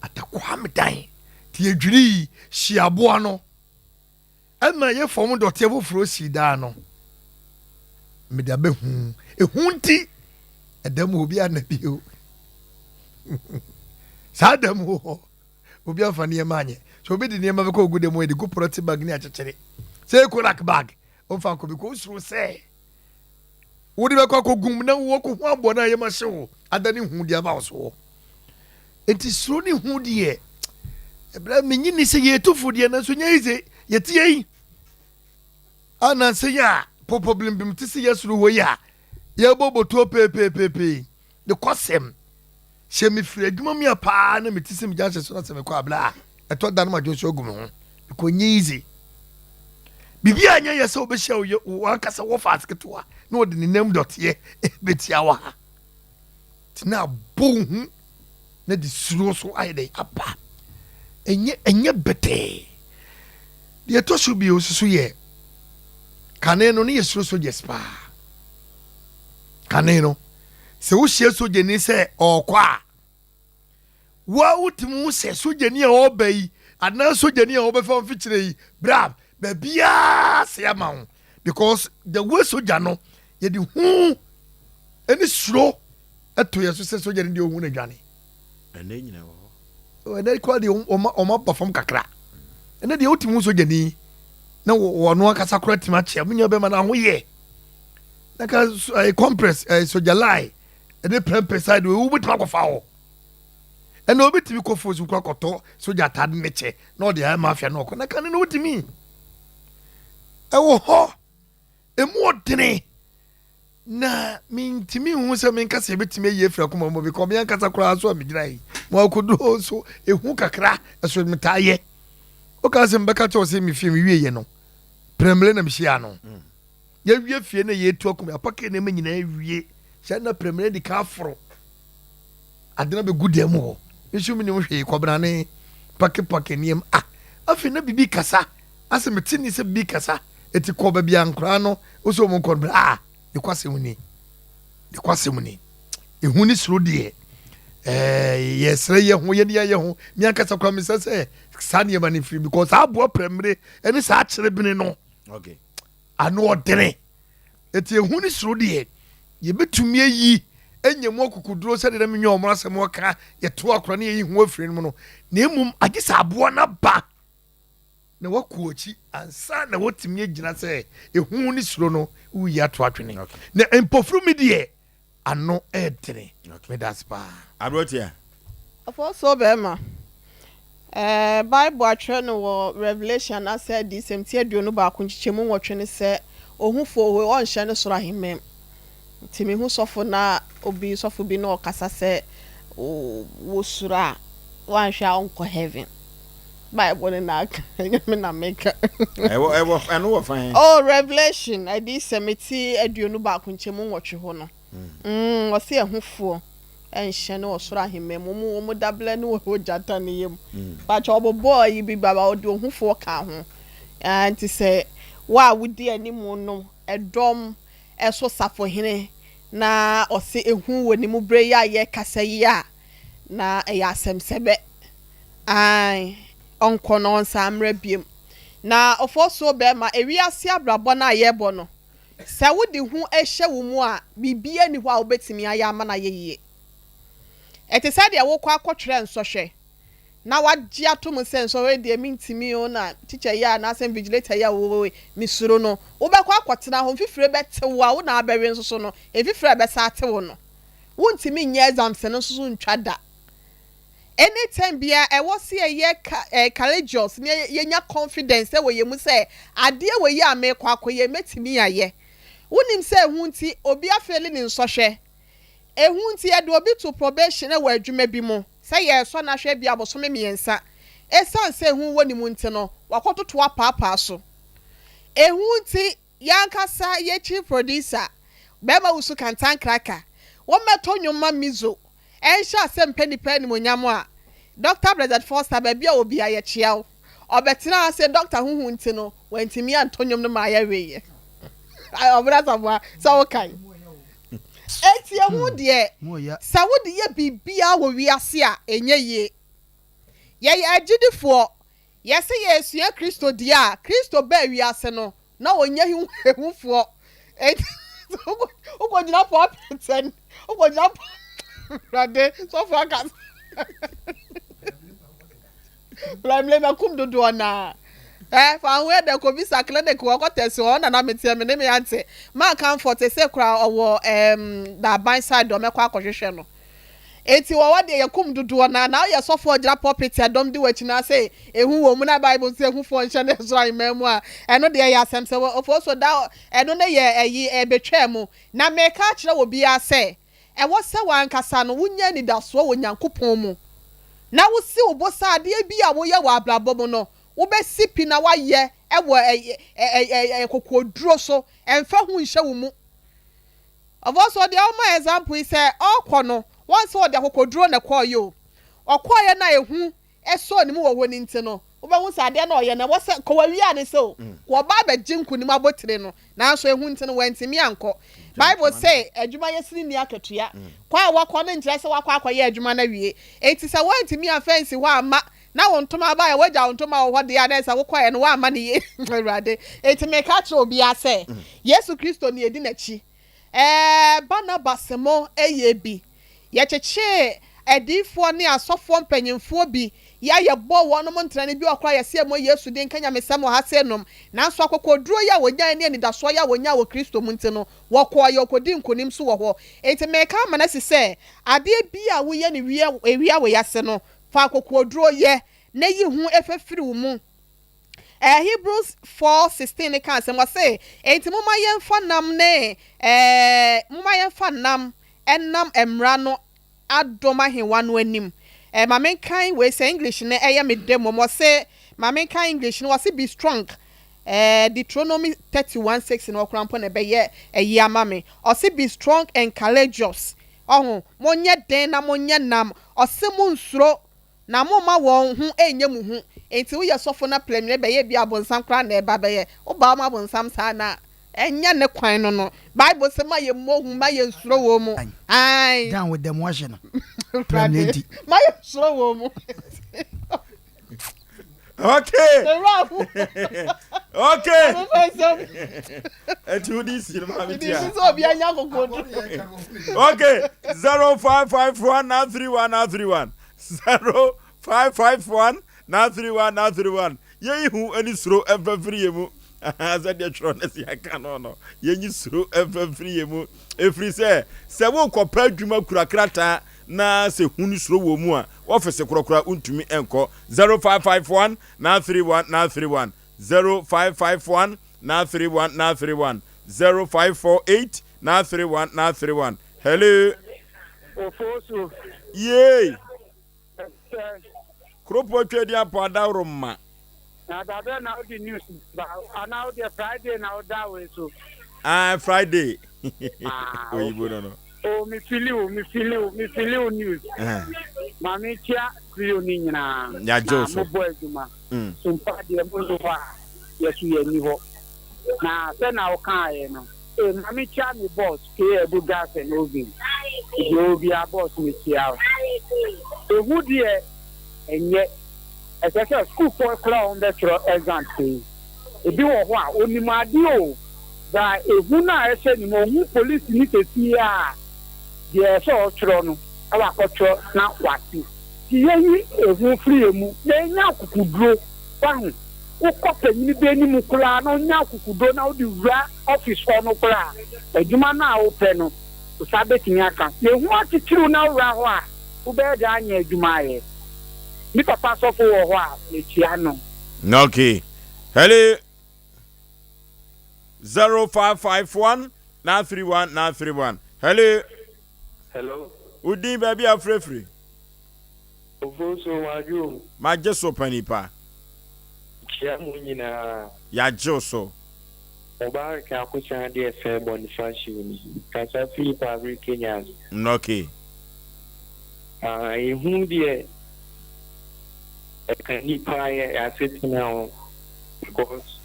atakwame dan te yɛdwiri yi hyia aboa no ɛma yɛ fam dɔteɛ foforɔ si dan no mede abɛhu ehu nti ɛdɛm obi ana bio. Saa da mu hɔ, obi amfa nneɛma anyɛ. Sɛ obi de nneɛma bɛkɔ ogu da mu, yɛde gu pɔlɔte bag ne akyekyere. Sɛ Korak bag, ɔmfa nkɔ bi kɔ osuro sɛ wode bɛkɔ akɔgum na wɔkɔ ho aboɔ no a yɛma hye wo ada ne hu de aba wo soɔ. Enti suro ne hu deɛ, ɛberɛ menye ni sɛ yɛtu fo deɛ nanso nyɛ yize yɛte yɛi. Ananse yi a pɔpɔ blimblim te sɛ yɛsoro hɔ yi a yɛbɔ botuo peepeepeepee ne kɔsɛm sɛ mefiri adwuma mu a paa na mete sɛ megya nhyɛ so na sɛ mekɔ abla a ɛtɔ da no madwo nso agu me ho mekɔ nyɛ easy biribi a nyɛ yɛ sɛ wobɛhyia wo ankasa wɔ faase ketewa na ɔde ne nam dɔteɛ bɛtia wɔ ha nti na abɔ wo hu na de suro so ayɛ dɛn aba ɛnyɛ ɛnyɛ bɛtɛɛ deɛ ɛtɔ so bio nso so yɛ kane no ne yɛ suro soldiers paa kane no sɛ wohyia sogyani sɛ ɔrekɔ a woa wotumi hu sɛ sogyani a ɔreba yi anaa sogyani a ɔbɛfa mfikyire yi bra baabiaa sɛ ama wo because the way sogya no yɛde hu ɛne suro ɛto yɛ so sɛ sogya no deɛ ɔhu no adwane ɛnɛ nyina wɔ hɔ ɛnɛ kora deɛ ɔma aba fam kakra ɛnɛ deɛ wotumi hu sogyani na wɔno ankasa kora tumi akyɛ mo nua bɛma no ahoyɛ na ka compress sogya line ɛne prɛmpɛ side wei wobɛtumi akɔfa hɔ ɛna obɛtumi kɔ fo so kora kɔtɔ sogya atade ne kyɛ na ɔde ayɛ mafia na ɔkɔ na ka ne no wotumi ɛwɔ hɔ emu ɔdene na mentumi hu sɛ menka sɛ yɛbɛtumi ayi afiri akoma mu because me ankasa koraa so a megyina yi ma akoduro so ehu kakra ɛso metaa yɛ woka sɛ mbɛka kyɛw sɛ mefie mewieɛ no prɛmle na mehyia no yɛwie fie na yɛtu akoma apake nneɛma nyinaa wie hyɛ na prɛmle di ka aforo ade no bɛgu dan mu hɔ nso menim hwee kɔbrane pakepake nneɛma ah afei na biribi kasa asɛ mete ni sɛ biribi kasa eti kɔ baabi a nkoraa no wosɛ ɔmo nkɔ no ah ne kwasɛm ni ne kwasɛm ni ehu ne suro deɛ ɛɛ yɛsrɛ yɛ ho yɛde yɛ ho mi ankasa koraa mesɛ sɛ saa nneɛma no firi because saa aboa prɛmire ɛne saa kyerebene no okay ano ɔdene eti ehu ne suro deɛ yɛbɛtumi ayi enya mu akokoduro sɛdeɛ na menyɛ ɔmo asɛm ɔka yɛto akora ne yɛyi ho afiri no mu no na emom agye sɛ aboa no aba na wakɔ akyi ansa na watumi agyina sɛ ehu ne suro no woyi ato atwene na mpɔfuru mi deɛ ano ɛɛdene meda ase paa. Aberanteɛ. Ɔfɔsɔ bɛrima. Ɛɛ Bible atwerɛ no wɔ Revelation anaasɛ adiyisɛm ti 21 nkyekyɛmu 8 ne sɛ ohufoɔ hɔ ɔnhyɛ ne soro ahemman mu. Nti mehu sɔfo na obi sɔfo bi na ɔkasa sɛ wosuro a wanhwɛ a ɔnkɔ heaven. Bible ne na aka ɛnyɛ me na meka. Ɛwɔ ɛwɔ ɛno wɔ fan. Oh Revelation adiyisɛm ti 21 nkyɛmu 8 hɔ no. Ɔsi ɛhofoɔ ɛnhyɛ ne ɔsoro ahemman mu ɔmo ɔmo dablɛ ne wɔ gyata ne yam. Bàtɛ ɔbobɔ yi bi baba ɔde ohufoɔ ka ho. Ɛɛ nti sɛ wo a wodi anim no ɛdɔm ɛso safohene na ɔsi ehu wɔ ne mu bere yi a yɛkasa yi a na ɛyɛ asɛmsɛbɛ. Ae ɔnkɔ na ɔnsan mmerɛ biem. Na ɔfɔsuo bɛrima ewiase abrabɔ no a yɛrebɔ no sɛ wode hu hyɛ wo mu a biribiara ni hɔ a wobɛtumi ayɛ ama no ayɛ yie. Ɛte sɛ deɛ wokɔ akɔtwerɛ nsɔhwɛ na wagye ato mu sɛ nsɔhwɛ deɛ mentumi o na teacher yi a anaasɛ invigilator yi a wɔwɔ mesuro no wobɛkɔ akɔtena hɔ mfifire bɛte wo a wo na abɛwe nso so no mfifire a ɛbɛsa ate wo no wontumi nyɛ exams no nso so ntwa da anytime bia ɛwɔ si ɛyɛ ɛɛ courageous ne yɛnya confidence ɛwɔ yɛn mu sɛ adeɛ wɔ yi a mekɔ akɔyɛ mɛtumi ayɛ wonim sɛ ehu nti obi afail ne nsɔhwɛ ehu nti yɛde obi to probation wɔ adwuma bi mu sɛ yɛsɔ n'ahwɛ bi abosome 3 esan sɛ ehu wɔ ne mu nti no wakɔtoto apaapaa so ehu nti yankasa yɛ chief producer bɛrima wusu kantankraka wɔmmɛtɔ nnwoma mizo ɛnhyɛ asɛm mpɛ nipa animonyam a Dr Blessed Foster baabi a obi a yɛkyia wo ɔbɛtena ase Dr huhu nti no wantumi antɔ nnwom no ma ayɛweyɛ ɔbɛn asamoa sɛ wokan eti ehu deɛ sɛ wode yɛ biribiara wɔ wiase a ɛnyɛ yie yɛyɛ agyidifoɔ yɛsɛ yɛsua Kristo deɛ a Kristo baa wiase no na wɔnyɛ ehufoɔ eti wokɔgyina pulpit wokɔgyina Awurade sɔfo aka. Plamle makum dodoɔ no ara. Eh, fa ho yɛ dɛ kɔbisa clinic hɔ kɔ test hɔ, hɔ na na meteɛ, me ne me aunty. Maa Comfort seesei koraa ɔwɔ ehm Daban side hɔ, mɛkɔ akɔhwehwɛ no. Enti wɔ hɔ deɛ yɛkum dodoɔ no ara. Na woyɛ sɔfoɔ a ɔgyina pulpit a dɔm di w'akyi na sɛ ehu wɔ mu na Bible sɛ ehufoɔ nhyɛ ne soro ahemman mu a, ɛno deɛ ɛyɛ asɛm sɛ Ofosuo da ɛno no yɛ ɛyi ɛbɛtwaa mu. Na meka akyerɛ obiara sɛ Ɛwɔ sɛ w'ankasa no wunya anidasoɔ wɔ Nyankopɔn mu, na wosi wo bo sɛ adeɛ bi a woyɛ wɔ abrabɔ mu no, wobɛsi pi na woayɛ wɔ kokoɔduro so, ɛmfa hu nhyɛ wo mu. Ɔfɔɔ deɛ ɔma example yi sɛ ɔɔkɔ no, wɔn sɛ ɔde akokoduro na ɛkɔɔeɛ o, ɔkɔɔeɛ no a ehu sɔɔ ne mu wɔ hɔ no nti no, wobɛhu sɛ adeɛ no a ɔyɛ no, ɛwɔ sɛ kɔ wawia ne sɛ o, kɔ ɔba abɛgye nkonim abotire no, nanso ehu nti no, wantumi ankɔ. Bible se, Adwumayɛ sini nni akatua. Kɔ a wɔkɔ no nkyerɛ sɛ woakɔ akɔyɛ adwuma no awie. Enti sɛ woantumi amfa ansi hɔ amma, na wo ntoma baeɛ, woagya wo ntoma wɔ hɔ deɛ a, na ɛsɛ sɛ wokɔeɛ no, woamma no yie. Awurade. Enti meka akyerɛ obiara sɛ, Yesu Kristo na yɛdi n'akyi. Ɛɛ, Barnabas mo yɛ bi. Yɛkyekyee adiyifoɔ ne asɔfoɔ mpanyimfoɔ bi, yɛ a yɛbɔɔ wɔnom ntrɛne, bi wɔ hɔ koraa yɛse yɛmmɔ Yesu din nka nyamesɛm wɔ ha sei nom, nanso akokoɔduro yi a wɔnyaeɛ ne anidasoɔ yi a wɔnyaa wɔ Kristo mu nti no, wɔkɔeɛ wɔkɔdii nkonim nso wɔ hɔ. Enti mereka ama no asi sɛ, adeɛ biara a woyɛ no wia ewia wei ase no, fa akokoɔduro yɛ, na yi ho firi wo mu. Ɛɛ, Hebrews 4:16 no ka asɛm, ɔse, Enti momma yɛmfa nam ne, ɛɛ, momma yɛmfa nam nam mmara no adom ahengua no anim. Ɛɛ, ma menkan wei, sɛ English no ɛyɛ me dɛ mmom, ɔse, ma menkan English no, ɔse, Be strong. Ɛɛ, Deuteronomy 31:6 no koraa mpo na ɛbɛyɛ ayi ama me. Ɔse, Be strong and courageous. Ɔho, monyɛ den na monyɛ nam. Ɔse, Monnsuro. Na momma wɔn ho nnyɛ mo hu. Enti woyɛ sɔfo na prɛmire bɛyɛ bi a abonsam koraa na ɛba bɛyɛ. Wo ba ma abonsam saa na ɛnyɛ ne kwan no no. Bible se ma yɛ mmɔ hu, ma yɛ nsuro wɔn mu. Ae. Dan wo dɛm wahye no. Prɛmire nti. Ma yɛ nsuro wɔn mu. Okay. Okay. Ɛti wo di si no maame tia. Sɛ obi anya kokodo. Okay. 0551 931 931 0551 931 931 Yɛyi hu ne suro mfa mfiri yɛn mu. Sɛdeɛ twerɛ no si aka no no, yɛnyi suro mfa mfiri yɛn mu. Ɛfiri sɛ, sɛ worekɔpɛ adwuma kura krataa na sɛ hu ne suro wɔ mu a, wɔfese korɔkorɔ a wontumi nkɔ. 0551 931 931 0551 931 931 0548 931 931 Hello. Ofosu. Yay. Ɛsɛ. Kuropɔn Tweaduampɔn Adaworoma. Na da bɛn na wode news ba anaa wodeɛ Friday na woda wei so? Ah Friday. Ah, Oyibo okay. no no. Oh, me feel you, me feel you, me feel you news. Eh. Ma me tia trio ni nyinaa. Yagye wo Na so. mo bɔ adwuma. Mm. Sumpa deɛ mo nni hɔ a, yɛso yɛnni hɔ. Na sɛ na wokaeɛ no, eh, ma me kyia me boss, K Abu Gas and Oven. Deɛ obia boss me kyia wo. Ehu deɛ ɛnyɛ. Ɛsɛ sɛ sukuufoɔ koraa a wɔbɛtwerɛ exams yi, ebi wɔ hɔ a ɔnim adeɛ o, but ehu no a ɛhyɛ ne mu, ɔhu polisini sesie a, deɛ ɛsɛ sɛ ɔtwerɛ no na wakɔtwerɛ na wate. Nti yɛnyi ehu mfiri yɛn mu na yɛnya akokoduro. Wahu? Wokɔ panyini bi anim koraa na ɔnya akokoduro na wode wura office hɔ no koraa a, adwuma no a wopɛ no, wo nsa bɛtumi aka. Na ehu akyekyere wo na wowura hɔ a, wobɛyɛ dɛn anya adwuma ayɛ? Me papa sɔfo wɔ hɔ a, mekyia no. Okay. Hello. 0551 931 931. Hello. Hello. Wo din baabi a wofrɛfiri? Ofosuo madwo o. Magye so panipa. Kyia mo nyinaa. Yagye wo so. Mubarak Akosa adeɛ fɛ Bonifacio ni. Kasa firi Kwabre Kenya. Okay. Ah ehu deɛ ɛka nipa yɛ asetena ho because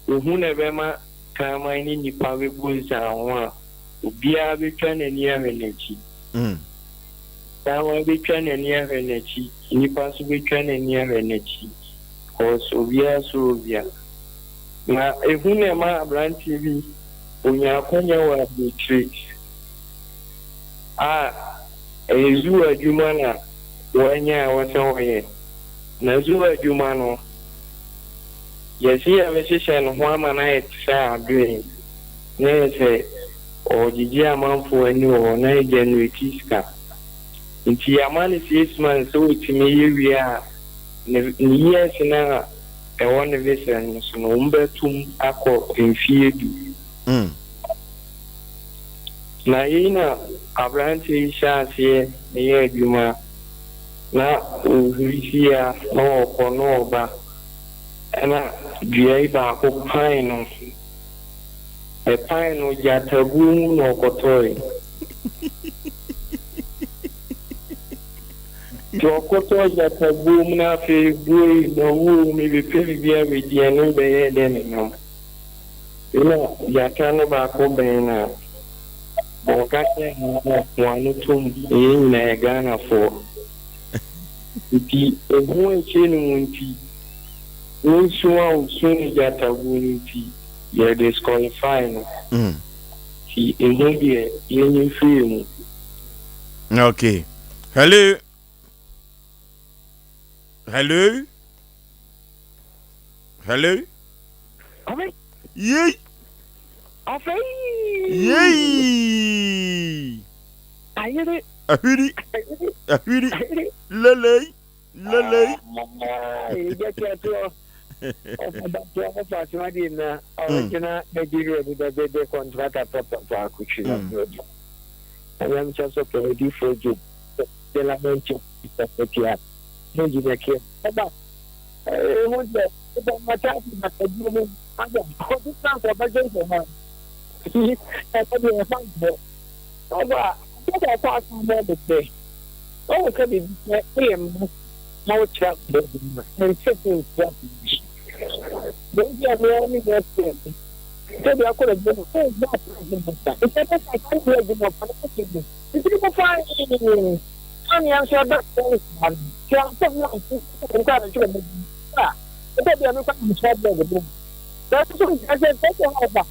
ehu na ɛbɛma kraman ne nipa bɛbu nsaho a obiara bɛtwa n'ani ahwɛ n'akyi. Kraman bɛtwa n'ani ahwɛ n'akyi, nipa nso bɛtwa n'ani ahwɛ n'akyi because obiara suro obiara. Na ehu na ɛma aberanteɛ bi ɔnya akwanya wɔ aburokyire a ɛyɛ zoo adwuma na wanya a ɛwɔ sɛ ɔyɛ. Na zoo adwuma no, yɛse yɛbɛhyehyɛ ne ho ama no ayɛ te sɛ adoe, na ɛyɛ sɛ ɔregyegye amanfoɔ ani wɔ hɔ na ɛgenerate sika. Nti yɛama no 6 months sɛ ɔtumi yɛ wie a, ne years no a ɛwɔ ne visa no so no, wɔbɛtom akɔ mfeɛ 10. Na yei na aberanteɛ yi hyɛ aseɛ yɛ adwuma na ɔhuri sia na ɔkɔ na ɔba, ɛna dua yi baako pan no, ɛpan no gyatabuo mu na ɔkɔtɔe. Nti ɔkɔtɔɔ gyatabuo mu na afei buei na owuo mebɛpɛ biribi abɛdi, ɛno bɛyɛɛ dɛ ne nam. Ɛna gyata no baako bɛn na ɔka kyerɛɛ no sɛ wano tom, yɛn nyinaa yɛ Ghanafoɔ. Nti ehu a ɛhyɛ ne mu nti, ne su a ɔsu ne gyatabuo no nti, yɛ disqualify no. Nti ehu deɛ, yɛnyi mfiri yɛn mu. Okay. Hello. Hello. Hello. Yei. Yei. Ayere. Ahwiri. Ahwiri. Lelei. Lelei. Ìjẹ́kẹ̀tọ́ ọ̀fọ̀dàtọ̀ ọ̀fọ̀àtúwádìí na original Nigeria ni bɛbɛ contractor papa akutwi na bɛbɛ. Ɛnyɛ nkyɛn so pɛ odi fo gye de la mɛnkyɛn pɛpɛtia ne gyina kia. Ɛba ehu dɛ ɛbɛ mata ati na ɛdi mu ada ɔdi kan kɔ bɛgye nsɛmma. Ɛbɛ deɛ ɛfa ntɛ. Ɔba ɛbɛ ɛkɔ asan bɛ bɛ ɔwɔ ka biribi sɛ ɛyɛ mma na wokyerɛ baabi mu ɛnsɛ sɛ nkyerɛ biribi. Baabi a mea ne yɛ sɛ sɛdeɛ akɔ adwuma mu sɛ ɛgbɛ adwuma sa nti ɛbɛ sa saa ne yɛ adwuma pa no kɔsɛ mu nti ne kɔfa sɛnea nso ɛbɛ sɛ saa no sɛ asɛm no anso nkɔ a mekyerɛ mu a ɛbɛ bi a mekɔ a mekyerɛ blog mu nanso nkyerɛ sɛ sɛ sɛ hɔ ba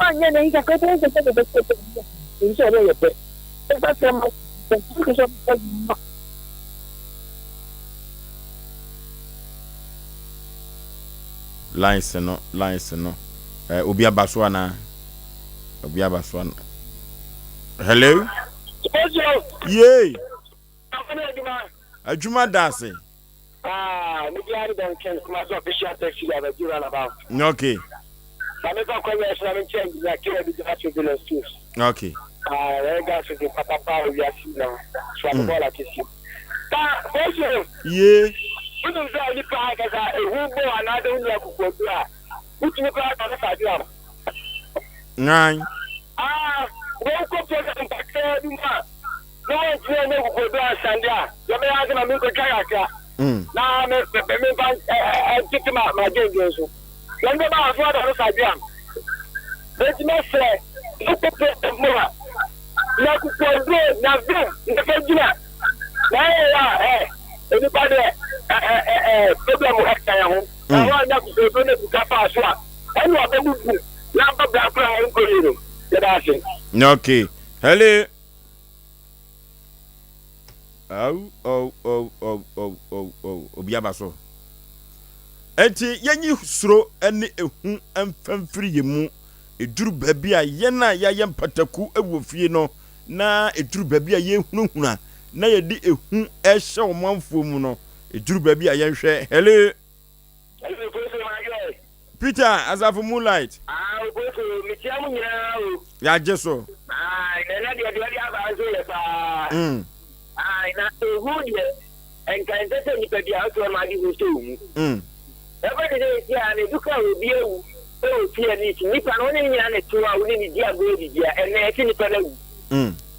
anyɛ n'ayi kakra bɛyɛ sɛ sɛ bɛbɛsɛ sɛ nso ɔbɛyɛ pɛ ɛbɛ sɛ ma sɛ sɛ sɛ Lines no, lines no. Eh, obi aba so ana? Obi aba so ana? Hello? Yay! Adwuma da ase. Ah, me biara ne Duncan Kumasi official taxi driver di runabout. Okay. Na me fa kwanya so na me nkyɛn engineer kira bi gas oven and stoves. Okay. Ah, wɔyɛ gas oven papapa wɔ wiase nyinaa. So ade bɔɔla kɛseɛ. Ta, bosu. Yee. Wonim sɛ nipa ankasa ehu bɔ anaasɛ wonni akokoɔduro a, wotumi koraa ka no fa adwene a. Ngan. Ah, wɔnkɔ program kakraa bi mu a, na wɔntumi anyɛ akokoɔduro ansande a, deɛ ɔbɛyɛ ara sɛ ma menkɔtwa kakra na me me memfa ntete ma m'adwendwen so. Wɔn bɛba aso ada no fa adwene a. Enti mɛsrɛ, wokɔ program mu a, na akokoɔduro na vim na fa gyina. Na ɛyɛ a ɛ onipa deɛ ɛ ɛ ɛ ɛ problem ɛka yɛn ho. Na wɔanya akokoɔduro na sika faa so a, ɛne ɔbɛbubu na aba bra koraa a ɛnkɔ yie no. Yɛda ase. Okay. Hello. Oh, oh, oh, oh, oh, oh, oh. Obi aba so. Enti yɛnyi suro ne ehu mfa mfiri yɛn mu. Eduru baabi a yɛn a yɛayɛ mpataku wɔ fie no, na eduru baabi a yɛhunahuna na yɛde ehu rehyɛ ɔmanfoɔ mu no, eduru baabi a yɛnhwɛ. Hello. Peter Asafo Moonlight. Ah, Okoso, mekyia mo nyinaa o. Yɛagye so. Ah, na deɛ ɔde aba nso yɛ paa. Ah, na ehu deɛ, nka ɛnsɛ sɛ nipa bi a ɔte hɔ ma ade hu sɛ owu. Ɛfɛ te sɛ esi a na edu ka obi awu ɛwɔ fie ne ti nipa no ɔne ne nyinaa na ɛte hɔ a ɔne ne di agorɔ didi a ɛnɛ ɛte nipa no awu.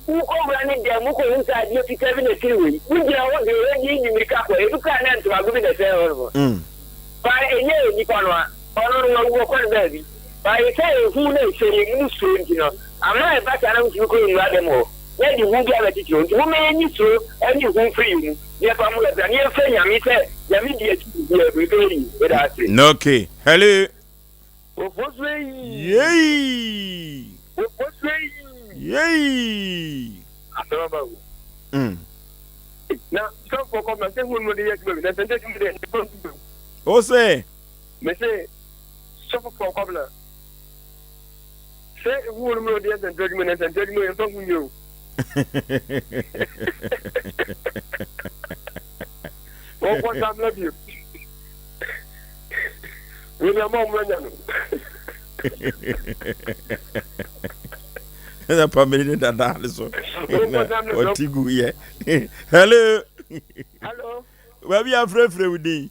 Wokɔ wura ne dɛm wokɔ hu sɛ adeɛ fitaa bi na ɛsiri wei. Wogyina hɔ deɛ ɔyɛ deɛ di mmirika kɔ edu ka na ntomago bi na ɛsɛn hɔ nom. Ba ɛnyɛ nipa no a ɔno no wawu ɔkɔ ne baabi. Ba yɛ sɛ ehu na ɛhyɛ yɛn mu no suro nti no ama ɛba saa na wotumi kɔ nwura dɛm hɔ na ɛde hu bi abɛkyekyere hɔ nti momma yɛnyi suro ne hu mfiri yɛn mu na yɛmfa mmɔ yɛn bra na yɛmfrɛ Nyame sɛ Nyame di akyi biribiara mu ɛbɛyɛ yie. Meda ase. Okay. Hello. Yei. Yei. Asɛm aba o. Na sɔfoɔ kɔ ma sɛ hu no de yɛ adwuma bi na sɛ nkyɛ adwuma deɛ ɛfɔ nso bio. O se. Me se sɔfofoɔ kɔbena sɛ ehu no mu na ɔde yɛ nsɛntwerɛ adwuma na nsɛntwerɛ adwuma yɛmfa hu nyɛ o. Wɔnkɔ nsamena bio. Wei na ama wɔn anya no. Ɛna pamiri ne dada ne so. Na ɔte gu yɛ. Hello. Hello. Baabi afrɛfrɛ wo din.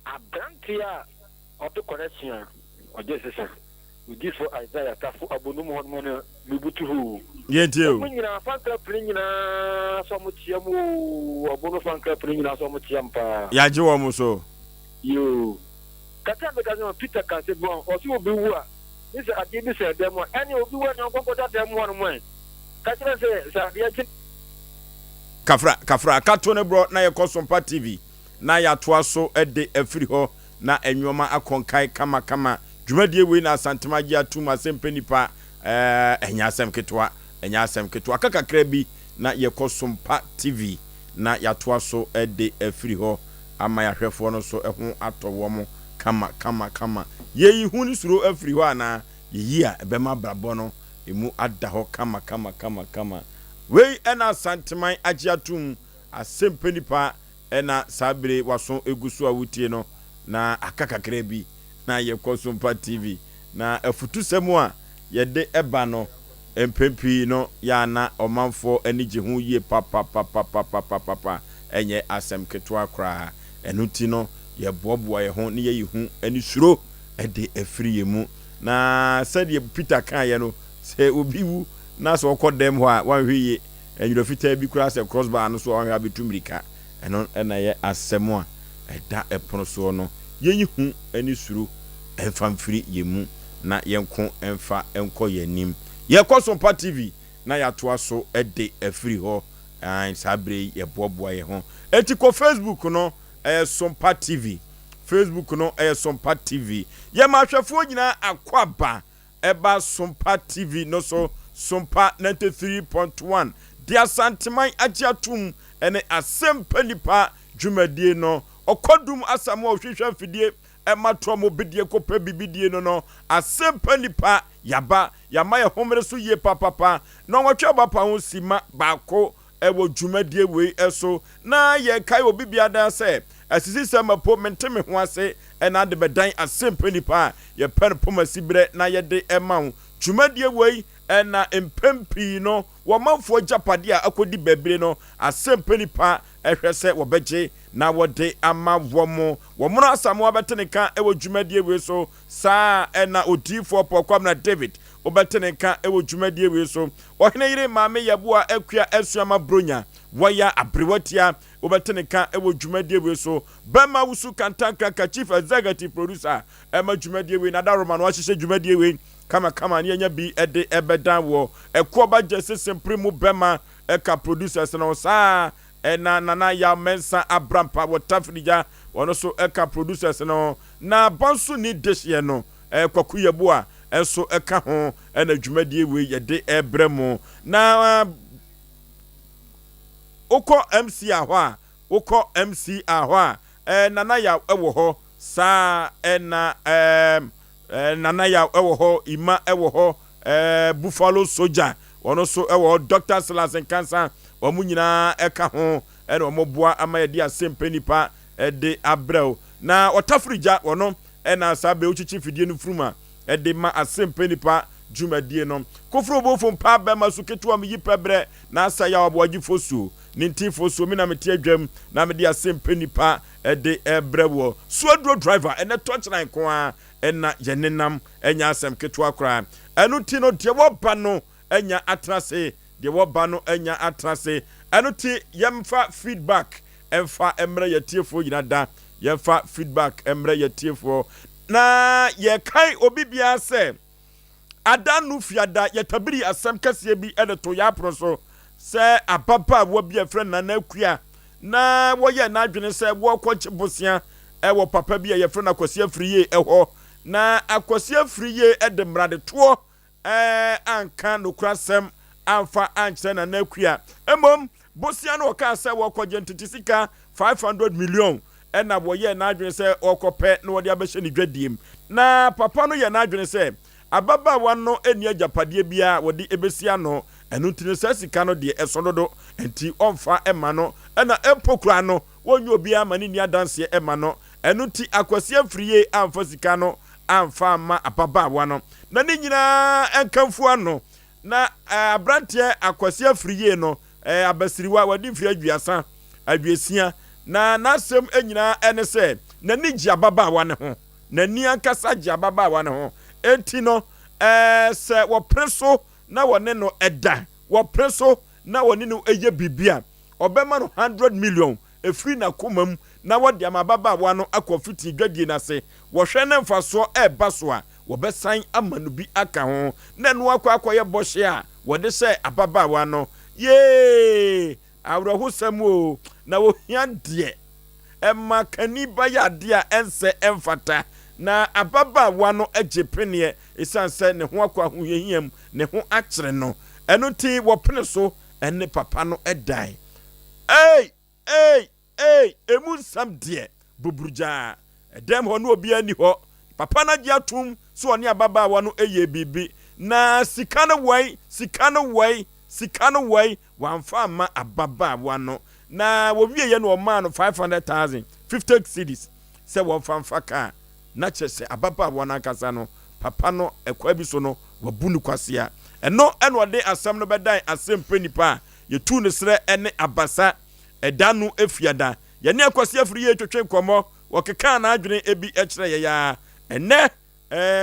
Aberanteɛ a ɔto kɔrɛkyen a ɔgye sesa. Odiyifo Isaiah tafo abonum hɔ nom no mebutu hɔ oo. Yɛntie o. Ɔmo nyinaa fan club no nyinaa sɛ ɔmo tea mu oo ɔbo no fan club no nyinaa sɛ ɔmo tea mu paa. Yɛagye wɔn so. Yoo. Kakra a meka sɛ Peter ka sɛ bi wɔ hɔ ɔse obi wu a ne sɛ adeɛ bi sɛn dan mu a ɛneɛ obi wu a ɛneɛ ɔnkɔ nkɔda dan mu hɔ nom ɛ ka kyerɛ sɛ sɛ adeɛ kye. Kafra kafra ka to ne borɔ na yɛkɔ Sompa TV na yɛatoa so de afiri hɔ na nnoɔma akɔ nkae kama kama. Dwumadie wei na Asantem agye atum asɛmpɛ nipa eh, ɛnyɛ asɛm ketewa, ɛnyɛ asɛm ketewa. Aka kakra bi na yɛkɔ Sompa TV na yɛatoa so de afiri hɔ ama yɛahwɛfoɔ no nso ho atɔ wɔn kama kama kama. Yɛyi hu ne suro afiri hɔ anaa? Yɛyi a ɛbɛma abrabɔ no ɛmu ada hɔ kama kama kama kama. Wei na Asanteman agye atum asɛmpɛ nipa na saa bere waso gu so a wotie no, na aka kakra bi na yɛkɔ Sompa TV. Na afutusɛm a yɛde ba no, mpɛn pii no yɛ a na ɔmanfoɔ ani gye ho yie papapapapapapapa, ɛnyɛ asɛm ketewa koraa. Ɛno nti no, yɛboaboa yɛn ho na yɛyi hu ne suro de afiri yɛn mu. Na sɛdeɛ Peter kaeɛ no, sɛ obi wu na sɛ ɔkɔ dɛm hɔ a, wanhwɛ yie, Nwera fitaa bi koraa sɛ cross bar no so a ɔnhwɛ abɛtu mmirika. Ɛno na ɛyɛ asɛm a ɛda ɛpono soɔ no. Yɛnyi hu ne suro mfa mfiri yɛn mu na yɛnko mfa nkɔ yɛn anim. Yɛkɔ Sompa TV na yɛatoa so de afiri hɔ. Aane, saa berɛ yi yɛboaboa yɛn ho. Enti kɔ Facebook no, ɛyɛ Sompa TV. Facebook no ɛyɛ Sompa TV. Yɛma ahwɛfoɔ nyinaa akwaaba. Ɛba Sompa TV no so, Sompa 93.1, de Asanteman agye atom ne Asɛmpa Nipa dwumadie no. Ɔkwadum Asamoah Ohwehwɛ mfidie ɛma toa mo bidie kɔpɛ bibidie no no, Asɛmpa Nipa yaba, yama yɛ homere so yie papapa. Nnɔnwɔtwe aba pa ho simma baako wɔ dwumadie wei so na yɛkae obi biara daa sɛ asisisɛm mpo mente me ho ase na ade bɛdan asɛmpɛ nipa a yɛpɛ no poma siberɛ na yɛde ma wo. Dwumadie wei na mpɛn pii no wɔ manfoɔ agyapadeɛ a akɔdi bɛbire no asɛmpɛ nipa hwɛ sɛ wɔbɛgye na wɔde ama wɔn. Wɔn Asamoah bɛte ne nka wɔ dwumadie wei so Saa ara na Odiyifoɔ Paul Kwabena David, wobɛte ne nka wɔ dwumadie wei so. Ɔhene yere Maame Yeboah Akua Asuama Bronya, Waya Aberewatia, wobɛte ne nka wɔ dwumadie wei so. Bɛma Wusu Kantankraka, Chief Executive Producer ma dwumadie wei, Nada Roma na wahyehyɛ dwumadie wei kamakama na yɛanya bi de ɛbɛdan wɔ Ɛkoɔba Gyasi Sempere mu bɛma ɛka producers no ho. Saa ara na Nana Yaw Mensah Abrampa wɔ Tafirigya, ɔno nso ka producers no ho. Na Bonsu ni dehyeɛ no Kwaku Yeboah nso ka ho na dwumadie wei yɛde rebrɛ mo. Na wokɔ MCR hɔ a, wokɔ MCR hɔ a, Nana Yaw wɔ hɔ, saa na Nana Yaw wɔ hɔ, Ima wɔ hɔ, Buffalo Soldier wɔn nso wɔ hɔ, Doctor Silas Nkansah, wɔn nyinaa ka ho na wɔboa ama yɛde asɛmpɛ nipa de abrɛ wo. Na ɔtafere gya wɔ no na saa bere wokyekye mfidie no furum a ɛde ma asempɛ nipa dwumadie no. Koforo obofo mpa bɛma su ketewa meyi pɛ brɛ na asa yaw aboagye fosuo ne ntin fosuo me na mete adwam na mede asempɛ nipa de brɛ woɔ. Suaduro driver ɛnɛ touchline nko ara na yɛnenam ɛnyɛ asɛm ketewa koraa ɛno nti no deɛ wɔba no anya atena ase deɛ wɔba no anya atena ase ɛno nti yɛmfa feedback Ɛmfa mmrɛ yɛn atiefoɔ nyina da. Yɛmfa feedback mmrɛ yɛn atiefoɔ. Na yɛkae obi biara sɛ, ada no fiada yɛtabiri asɛm kɛseɛ bi de too yɛn apono so sɛ ababaawa bi a yɛfrɛ no Nana Akua na wɔyɛɛ n'adwene sɛ wɔrekɔgye bosea wɔ papa bi a yɛfrɛ no Akwasi Afriyie hɔ. Na Akwasi Afriyie de mmaradetoɔ anka nokorasɛm amfa ankyerɛ Nana Akua. Mmom, Bosea no ɔkaa sɛ wɔkɔgye ntete sika 500 million ɛna wɔyɛɛ n'adwene sɛ ɔrekɔpɛ na wɔde abɛhyɛ ne dwadie mu. Na papa no yɛ n'adwene sɛ ababaawa no nni agyapadeɛ biara a wɔde bɛsi ano, ɛno nti no saa sika no deɛ ɛso dodo nti ɔmfa mma no, ɛna mpo koraa no wɔnyɛ obiara ma no nni adanseɛ mma no. Ɛno nti Akwasi Afriyie amfa sika no amfa amma ababaawa no. Na ne nyinaa nkamfo ano Na aberanteɛ Akwasi Afriyie no, abasiriwa, wadi mfeɛ aduasa, aduosia, na n'asɛm nyinaa ne sɛ n'ani gye ababaawa no ho. N'ani ankasa gye ababaawa no ho. Enti no, sɛ wɔpere so na wɔne no da, wɔpere so na wɔne no yɛ biribi a, ɔbɛma no 100 million ɛfiri n'akoma mu na wɔde ama ababaawa no akɔ fiti dwadie no ase. Wɔhwɛ na mfasoɔ reba so a, wɔbɛsan ama no bi aka ho, na ɛno akɔ akɔyɛ bɔhyɛ a wɔde hyɛɛ ababaawa no. Yee! Awerɛhosɛm oo! Na ohia deɛ, ɛma kani ba yɛ adeɛ a ɛnsɛ ɛmfata. Na ababaawa no gye peneɛ ɛsiane sɛ ne ho akɔ ahohiahia mu, ne ho akyere no. Ɛno nti wɔpene so ne papa no dae. Ei! Ei! Ei! Emu nsɛm deɛ, buburugyaa. Ɛdɛm hɔ no obiara nni hɔ. Papa no agye atom sɛ ɔne ababaawa no yɛɛ biribi. Na sika no wɔe, sika no wɔe, sika no wɔe, wamfa amma ababaawa no. Na wɔwieeɛ no ɔmaa no 500,000, 50 cedis, sɛ wɔmfa mfa kaa. Na kyerɛ sɛ ababaawa no ankasa no, papa no ɛkwan bi so no, wabu no kwasea. Ɛno na ɔde asɛm no bɛdan asɛmpɛ nipa a yɛtuu no serɛ ne abasa. Ɛda no Fiada, yɛne Akwasi Afriyie twetwe nkɔmmɔ, ɔkekaa n'adwene bi kyerɛɛ yɛn ara. Ɛnnɛ,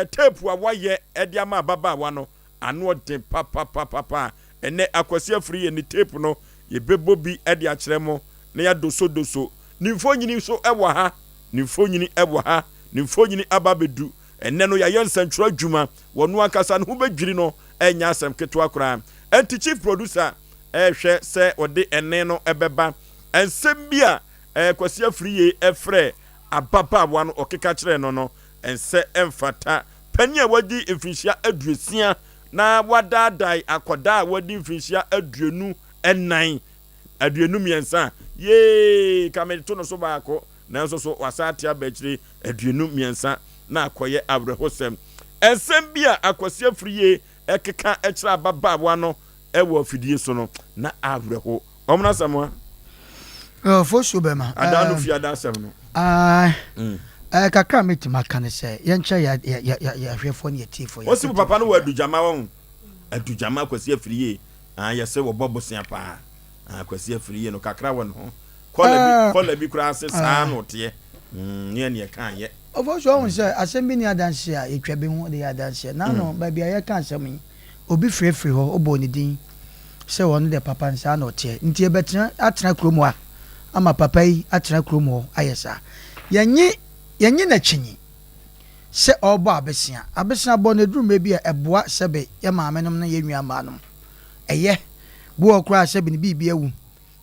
teepu a wɔayɛ de ama ababaawa no, ano ɔden papapapapa. Ɛnnɛ, Akwasi Afriyie ne teepu no, yɛbɛbɔ bi de akyerɛ mo na yɛadosodoso. Ne mfonini nso wɔ ha, ne mfonini wɔ ha, ne mfonini aba abɛdu. Ɛnnɛ no, yɛayɛ nsɛntwerɛ adwuma, ɔno ankasa ne ho bɛdwiri no, ɛnyɛ asɛm ketewa koraa. Ɛnti Chief Producer, rehwɛ sɛ ɔde ɛnne no bɛba. Nsɛm bi a Kwasi Afriyie frɛɛ ababaawa no ɔkeka kyerɛɛ no no, ɛnsɛ ɛmfata. Panin a wadi mfinhyia 60 na wadaadae akwadaa a wadi mfinhyia 24, 23, yee, ka mede to no so baako, nanso so wasan ate aba akyire 23 na akɔyɛ awerɛhosɛm. Nsɛm bi a Akwasi Afriyie keka kyerɛ ababaawa no wɔ afidie so no, na awerɛho. Wɔn no asɛm a. Fosuo bɛma. Adaa no fi ada asɛm no. Kakra a mɛtumi aka ne sɛ yɛnkyerɛ yɛahwɛfoɔ ne yɛtiefoɔ. Wɔsi papa no wɔ adugyama wɔn adugyama Kwasi Afriyie yɛsɛ wɔbɔ bosea paa Kwasi Afriyie no kakra wɔ ne ho kɔla bi kɔla bi koraa se saa na ɔteɛ ne ɛne ɛka yɛ. Ofosu ɔhu sɛ asɛm bi ni adanseɛ a yɛtwa bi ho de yɛ adanseɛ. N'ano baabi a yɛka asɛm yi Obi frɛfiri hɔ, ɔbɔɔ ne din sɛ ɔno deɛ papa no saa na ɔteɛ. Nti yɛbɛtena atena kurom hɔ a ama papa yi atena kurom hɔ ayɛ saa. Yɛnye yɛnye no akyinye sɛ ɔrebɔ abesea. Abesea bɔ no ɛduru mmerɛ bi a ɛboa sɛbe yɛ maamenom ne yɛ nua mmaanom. Ɛyɛ. Bi wɔ hɔ koraa a sɛbe ne biribi awu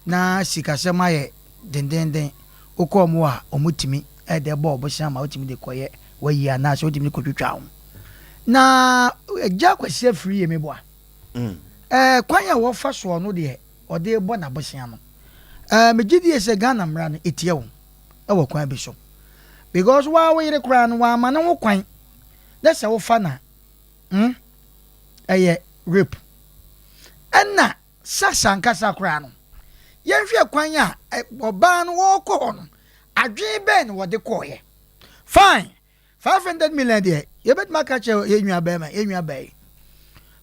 na sikasɛm ayɛ dendeenden. Wokɔ wɔn hɔ a wɔtumi de bɔ ɔbosea ma wotumi de kɔyɛ w'ayi anaasɛ wotumi de kɔtwitwa wo ho. Na Agya Kwasi Afriyie yɛ me boa. Ɛɛ kwan a wɔfa soɔ no deɛ ɔde rebɔ n'abosea no, ɛɛ megye die sɛ Ghana mmara no ɛtia wɔn ɛwɔ kwan bi so. Because waa wo yere koraa no wamma ne ho kwan na sɛ wofa no a, hmm, ɛyɛ rape. Ɛna sex ankasa koraa no, yɛnhwɛ kwan a ɔbaa no ɔrekɔ hɔ no, adwene bɛn na wɔde kɔɔeɛ? Fine, 500 million deɛ yɛbɛtumi aka kyerɛ yɛn nua bɛrima yɛn nua baa yi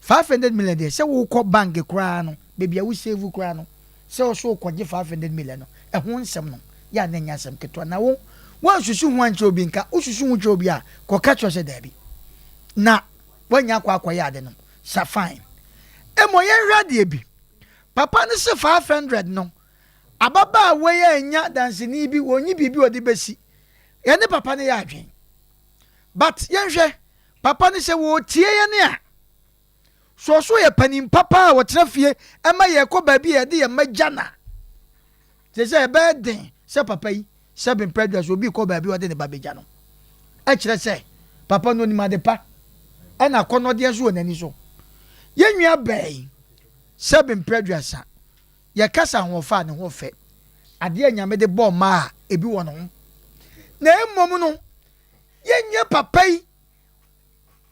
500 million deɛ sɛ wokɔ bank koraa no baabi a wo save koraa no sɛ ɔso wokɔgye 500 million no ɛho nsɛm no yɛ a na ɛnyɛ asɛm ketewa na wo woansusu ho ankyerɛ obi nka wosusu ho kyerɛ obi a kɔka kyerɛ sɛ daabi na woanya akɔ akɔyɛ ade no sa fine mmɔ yɛnhwɛ adeɛ bi papa no se 500 no ababaawa yi annya danseni bi wɔnyi biribi ɔde bɛsi Yɛne papa no yɛ adwen. But yɛnhwɛ, papa no sɛ wɔretie yɛn a, so ɔso yɛ panin papa a ɔtena fie ɛma yɛkɔ baabi a yɛde yɛn mma gya no a, te sɛ ɛbɛyɛ den sɛ papa yi sɛ bempɛ adwa sɛ obi kɔ baabi a ɔde ne ba bɛgya no. Ɛkyerɛ sɛ papa no onim ade pa ɛna akɔnnɔdeɛ nso wɔ n'ani so. Yɛn nua baa yi sɛ bempɛ aduasa. Yɛkasa ahoɔfɛ a, ne ho fɛ. Adeɛ a Nyame de bɔɔ mmaa a, ebi wɔ ne ho. Na mmom no, yɛnyɛ papa yi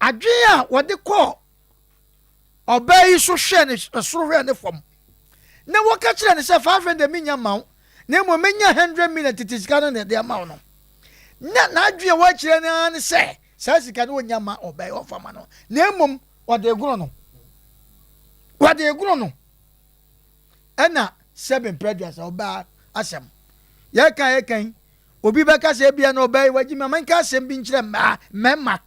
adwene a wɔde kɔɔ ɔbaa yi so hwɛɛ ne soro hwɛɛ ne fam na wɔka kyerɛ no sɛ 500 menya ma wo na mmom menya 100 million tete sika no na ɛde ama wo no na n'adwene a wɔakyerɛ no ara ne sɛ saa sika no wɔnya ma ɔbaa yi ɔmfa ma no na mmom wɔde gono no wɔde gono no ɛna sɛbe mprɛ aduasa ɔbaa asɛm yɛka yɛka yi obi bɛka sɛ ebia na ɔbaa yi wagye mi ama nka asɛm bi nkyerɛ mmaa mmarima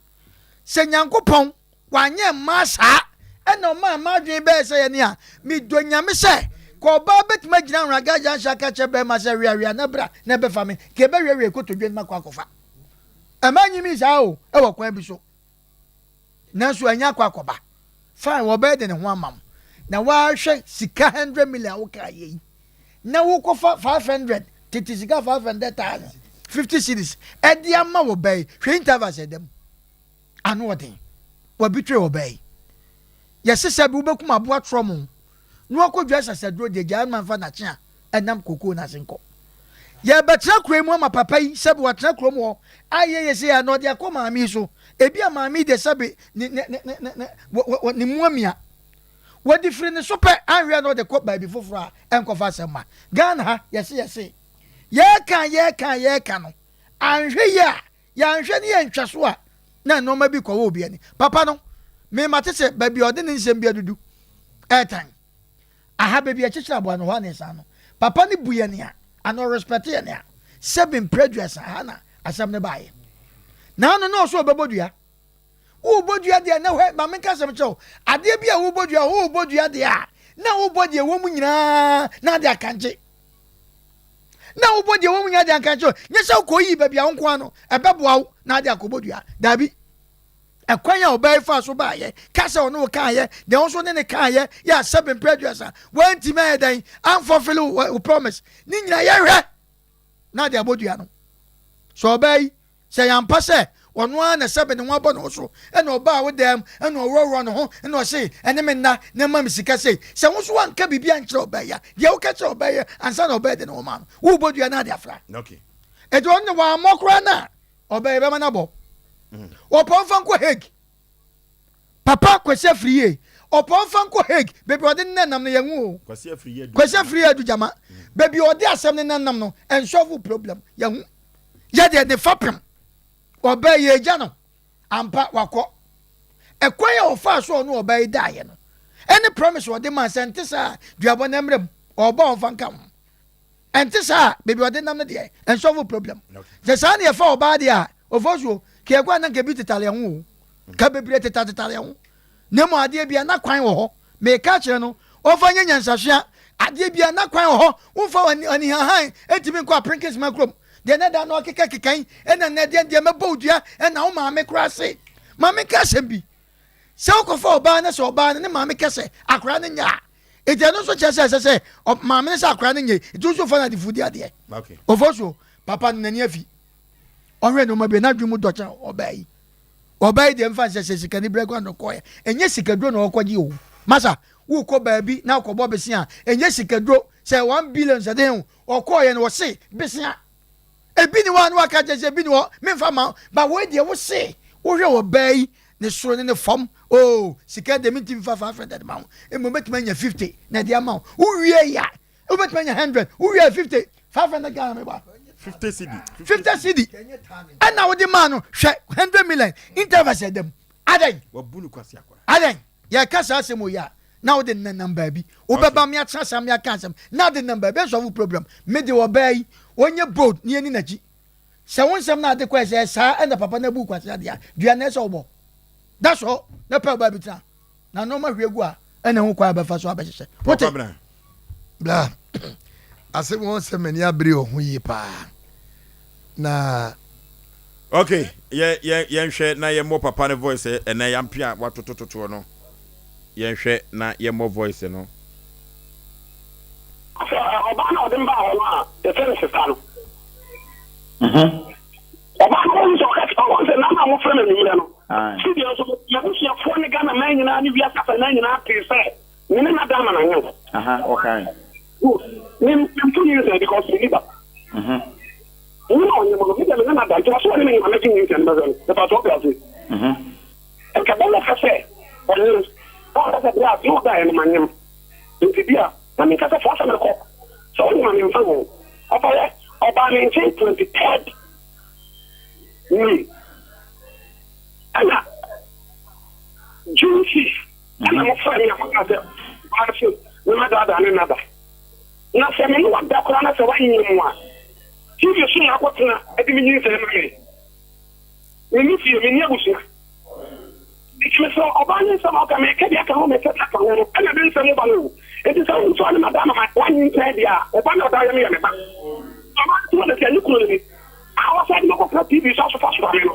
sɛ nyankopɔn Wanyɛ mmaa saa. Ɛna ɔmaa mmaa adwene bɛyɛ sɛ yɛne a medɔ Nyame sɛ ka ɔbaa bɛtumi agyina Anwraga junction aka kyerɛ bɛrima sɛ weawea na bra na ɛbɛfa me ka ɛbɛweawea kotodwe no makɔ akɔfa. Ɛmaa nyimii saa o ɛwɔ kwan bi so. Nanso ɛnyɛ akɔ akɔba. Fine wɔbɛyɛ de ne ho ama mo. Na wahwɛ sika 100 million a wokaa yɛ yi na wokɔfa 500 tete sika 500,000 50 cedis ɛde ama wɔ bɛyi hwɛ intervals ɛda mu. Ano ɔden. Wabitire ɔbaa yi. Yɛse sɛ bi wobɛkum aboa trɔmo na wakɔdwa sasaduro deɛ gyae ma mfa nakye a ɛnam kokoo no ase nkɔ. Yɛrebɛtena kuro yi mu ama papa yi sɛbi watena kurom hɔ ayɛ yɛ sei a na ɔde akɔ maame yi so. Ebi a maame yi deɛ sɛbi ne ne ne ne ne ne ne mu amia. Wɔde firi ne so pɛ anhwɛ a na ɔde kɔ baabi foforɔ a ɛnkɔfa asɛm ma. Ghana ha yɛse yɛse yɛreka yɛreka yɛreka no anhwɛ yie a Yɛanhwɛ ne yɛn nhwɛso a, na nneɛma bi kɔwɔ obi ani. Papa no, me mate sɛ baabi a ɔde ne nsɛm bi adudu ɛretan. Aha baabi a ɛkyekyere aboa no hɔ a na ɛsan no. Papa no bu yɛn a, ana ɔrespɛte yɛn a, sɛbi mprɛ aduasa aha na asɛm no baeɛ. Naano na ɔso ɔbɛbɔ dua. Wobɔ dua deɛ na hwɛ, ma menka asɛm kyerɛ wo. Adeɛ bi a wobɔ dua, wobɔ dua deɛ a, na wobɔ deɛ ɛwɔ mu nyinaa na ade akankye. na wobɔ deɛ wɔn nyinaa de anka kyerɛ nyɛ sɛ wokɔ yi baabi a wo nko ano ɛbɛboa wo na ade akɔbɔ dua daabi ɛkwan a ɔbaa yi fa so baayɛ ka sɛ ɔne wo kaayɛ deɛ wo nso ne ne kaayɛ yɛ asɛ bempɛ aduasa woantumi ayɛ dɛn amfɔfele wo promise ne nyinaa yɛhwɛ na ade abɔ dua no sɛ ɔbaa yi Sɛ ɛyɛ ampa sɛ ɔno ara na sɛbe ne ho abɔ ne ho so na ɔbaa wo dan mu na ɔworɔworɔ ne ho na ɔse ɛne me nna na ɛma me sika sei, sɛ wo nso woanka biribi ankyerɛ ɔbaa yi a, deɛ woka kyerɛ ɔbaa yi ansa na ɔbaa yi de ne ho maa no, worebɔ dua no ade afra. Enti ɔno de wammɔ koraa no a, ɔbaa yi bɛma no abɔ. Ɔpɔ mfa nkɔ Hague. Papa Kwasi Afriyie, ɔpɔ mfa nkɔ Hague, baabi a ɔde ne nam no yɛn ho o. Kwasi Afriyie Adu Gyama, baabi a ɔde asɛm no nam no, ɛnsɔfo problem, yɛn ho. Yɛ deɛ ne fapem ɔbaa yi agya no ampa wakɔ. Ɛkwan a ɔfaa so ɔne ɔbaa yi daeɛ no ɛne promise ɔde maa sɛ nte saa duabɔ no mmerɛ mu ɔbɔ a ɔmfa nka ho. Ɛnte saa baabi ɔde nam no deɛ ɛnsɔfo problem. Sɛ saa ne yɛfa ɔbaa deɛ a ɔfɔ suo kɛɛkɔ a na nka bi tetale ho o. Ka bebree tetatetale ho. Na mmom adeɛ bia na kwan wɔ hɔ. Meka akyerɛ no, ɔmfa nyɛ nyansasua. Adeɛ bia na kwan wɔ hɔ. Womfa anihahan ntumi nkɔ aperenkesema kurom. Deɛ na da no ɔkeka keka yi, ɛna nnɛ deɛ deɛ mɛbɔ wo dua, ɛna wo maame koraa se. Ma menka asɛm bi. Sɛ wokɔfa ɔbaa na sɛ ɔbaa no ne maame ka sɛ akwaraa no nyɛ a, enti ɛno nso kyerɛ sɛ ɛsɛ sɛ maame no sɛ akwaraa no nyɛ, nti wo nso fa no adefudi adeɛ. Ɔfɔ so, papa no n'ani afi. Ɔhwɛ nneɛma bi, n'adwene mu dɔ kyɛn ɔbaa yi. Ɔbaa yi deɛ mfa nsɛ sɛ sikani berɛ kwan na ɔkɔɛ. Ɛnyɛ sikaduro na ɔkɔgye o. Masa, wokɔ baabi na wokɔbɔ besea a, ɛnyɛ sikaduro sɛ 1 billion sɛ den o. Ɔkɔɔyɛ no ɔse besea. Ebi ni hɔ a na waka kyerɛ sɛ ebi ni hɔ memfa ma wo. Ba wei deɛ wose wohwɛ ɔbaa yi ne soro ne ne fam oo sika deɛ mentumi mfa 500 ma wo. Mmom mɛtumi anya 50 na ɛde ama wo. Wowie yɛ a wobɛtumi anya 100 wowie 50 500 Ghana meba 50 cedi 50 cedi ɛna wode maa no hwɛ 100 million intervals ɛda mu adɛn adɛn yɛka saa asɛm oyi a na wode nenam baabi wobɛba me atena asɛm me aka asɛm na ade nam baabi ɛnsɔfo problem me de ɔbaa yi ɔnyɛ bold ne yɛni n'akyi sɛ wo nsɛm na ade kɔɛ sɛ saa ɛna papa no abu kwase adeɛ a dua na ɛsɛ wobɔ that's all na pɛ ɔbaa bi tena na nneɛma hwie gu a ɛna ho kwan a bɛfa so abɛhyehyɛ wote bla asɛm wɔn sɛ m'ani abere wɔ ho yie paa na ok yɛ yɛ yɛnhwɛ na yɛmmɔ papa no voice ɛnɛ yɛampe a watotototoɔ no yɛnhwɛ na yɛmmɔ voice no. Sɛ ɔbaa no a ɔde me baa hɔ no a yɛfrɛ no sista no. Ɔbaa no ɔhu sɛ ɔka ɔhu sɛ nana a mofrɛ no anwummerɛ no. Studio nso m'abusuafoɔ ne Ghana man nyinaa ne wiase afanan nyinaa tee sɛ me ne no ada ama no anyew. Aha, ɔkae. Me mpo nyinsɛn because me ni ba. Me na ɔnyem no, me deɛ me ne no ada nti ɔse ɔne me nyem a mɛgye nyinsɛn no mɛhwɛ no. Mepakyɛ wote ase? Nka bɛyɛ fɛ sɛ ɔnyem na ɔka sɛ berɛ a me wodaeɛ no manyem nti bi a na menka sɛ fa asɛm no kɔ sɛ wonyem a memfa ho. Ɔfa yɛ ɔbaa me nkyɛn 23rd May ɛna June 6 ɛna mofrɛ me a moka sɛ ɔbaa se me madaadaa ne nada. Na sɛ me ne wo ada koraa na sɛ woanyem a, TV so na akɔtena de me nyinsɛn ma me. Menni fie, menni abusua. Enti mesrɛ wo, ɔbaa no nsɛm a ɔka, meka bi aka ho, meka bi aka ho no, ɛna me nsɛm ba no o. Enti sɛ wonim sɛ ɔne me ada ama woanyinsɛn deɛ a, wo ba no a ɔda yam yɛ me ba. Ɔbaa no te hɔ na sɛ ne kunu no bi a ɔsan de me kɔtena TV so asopasopa me no.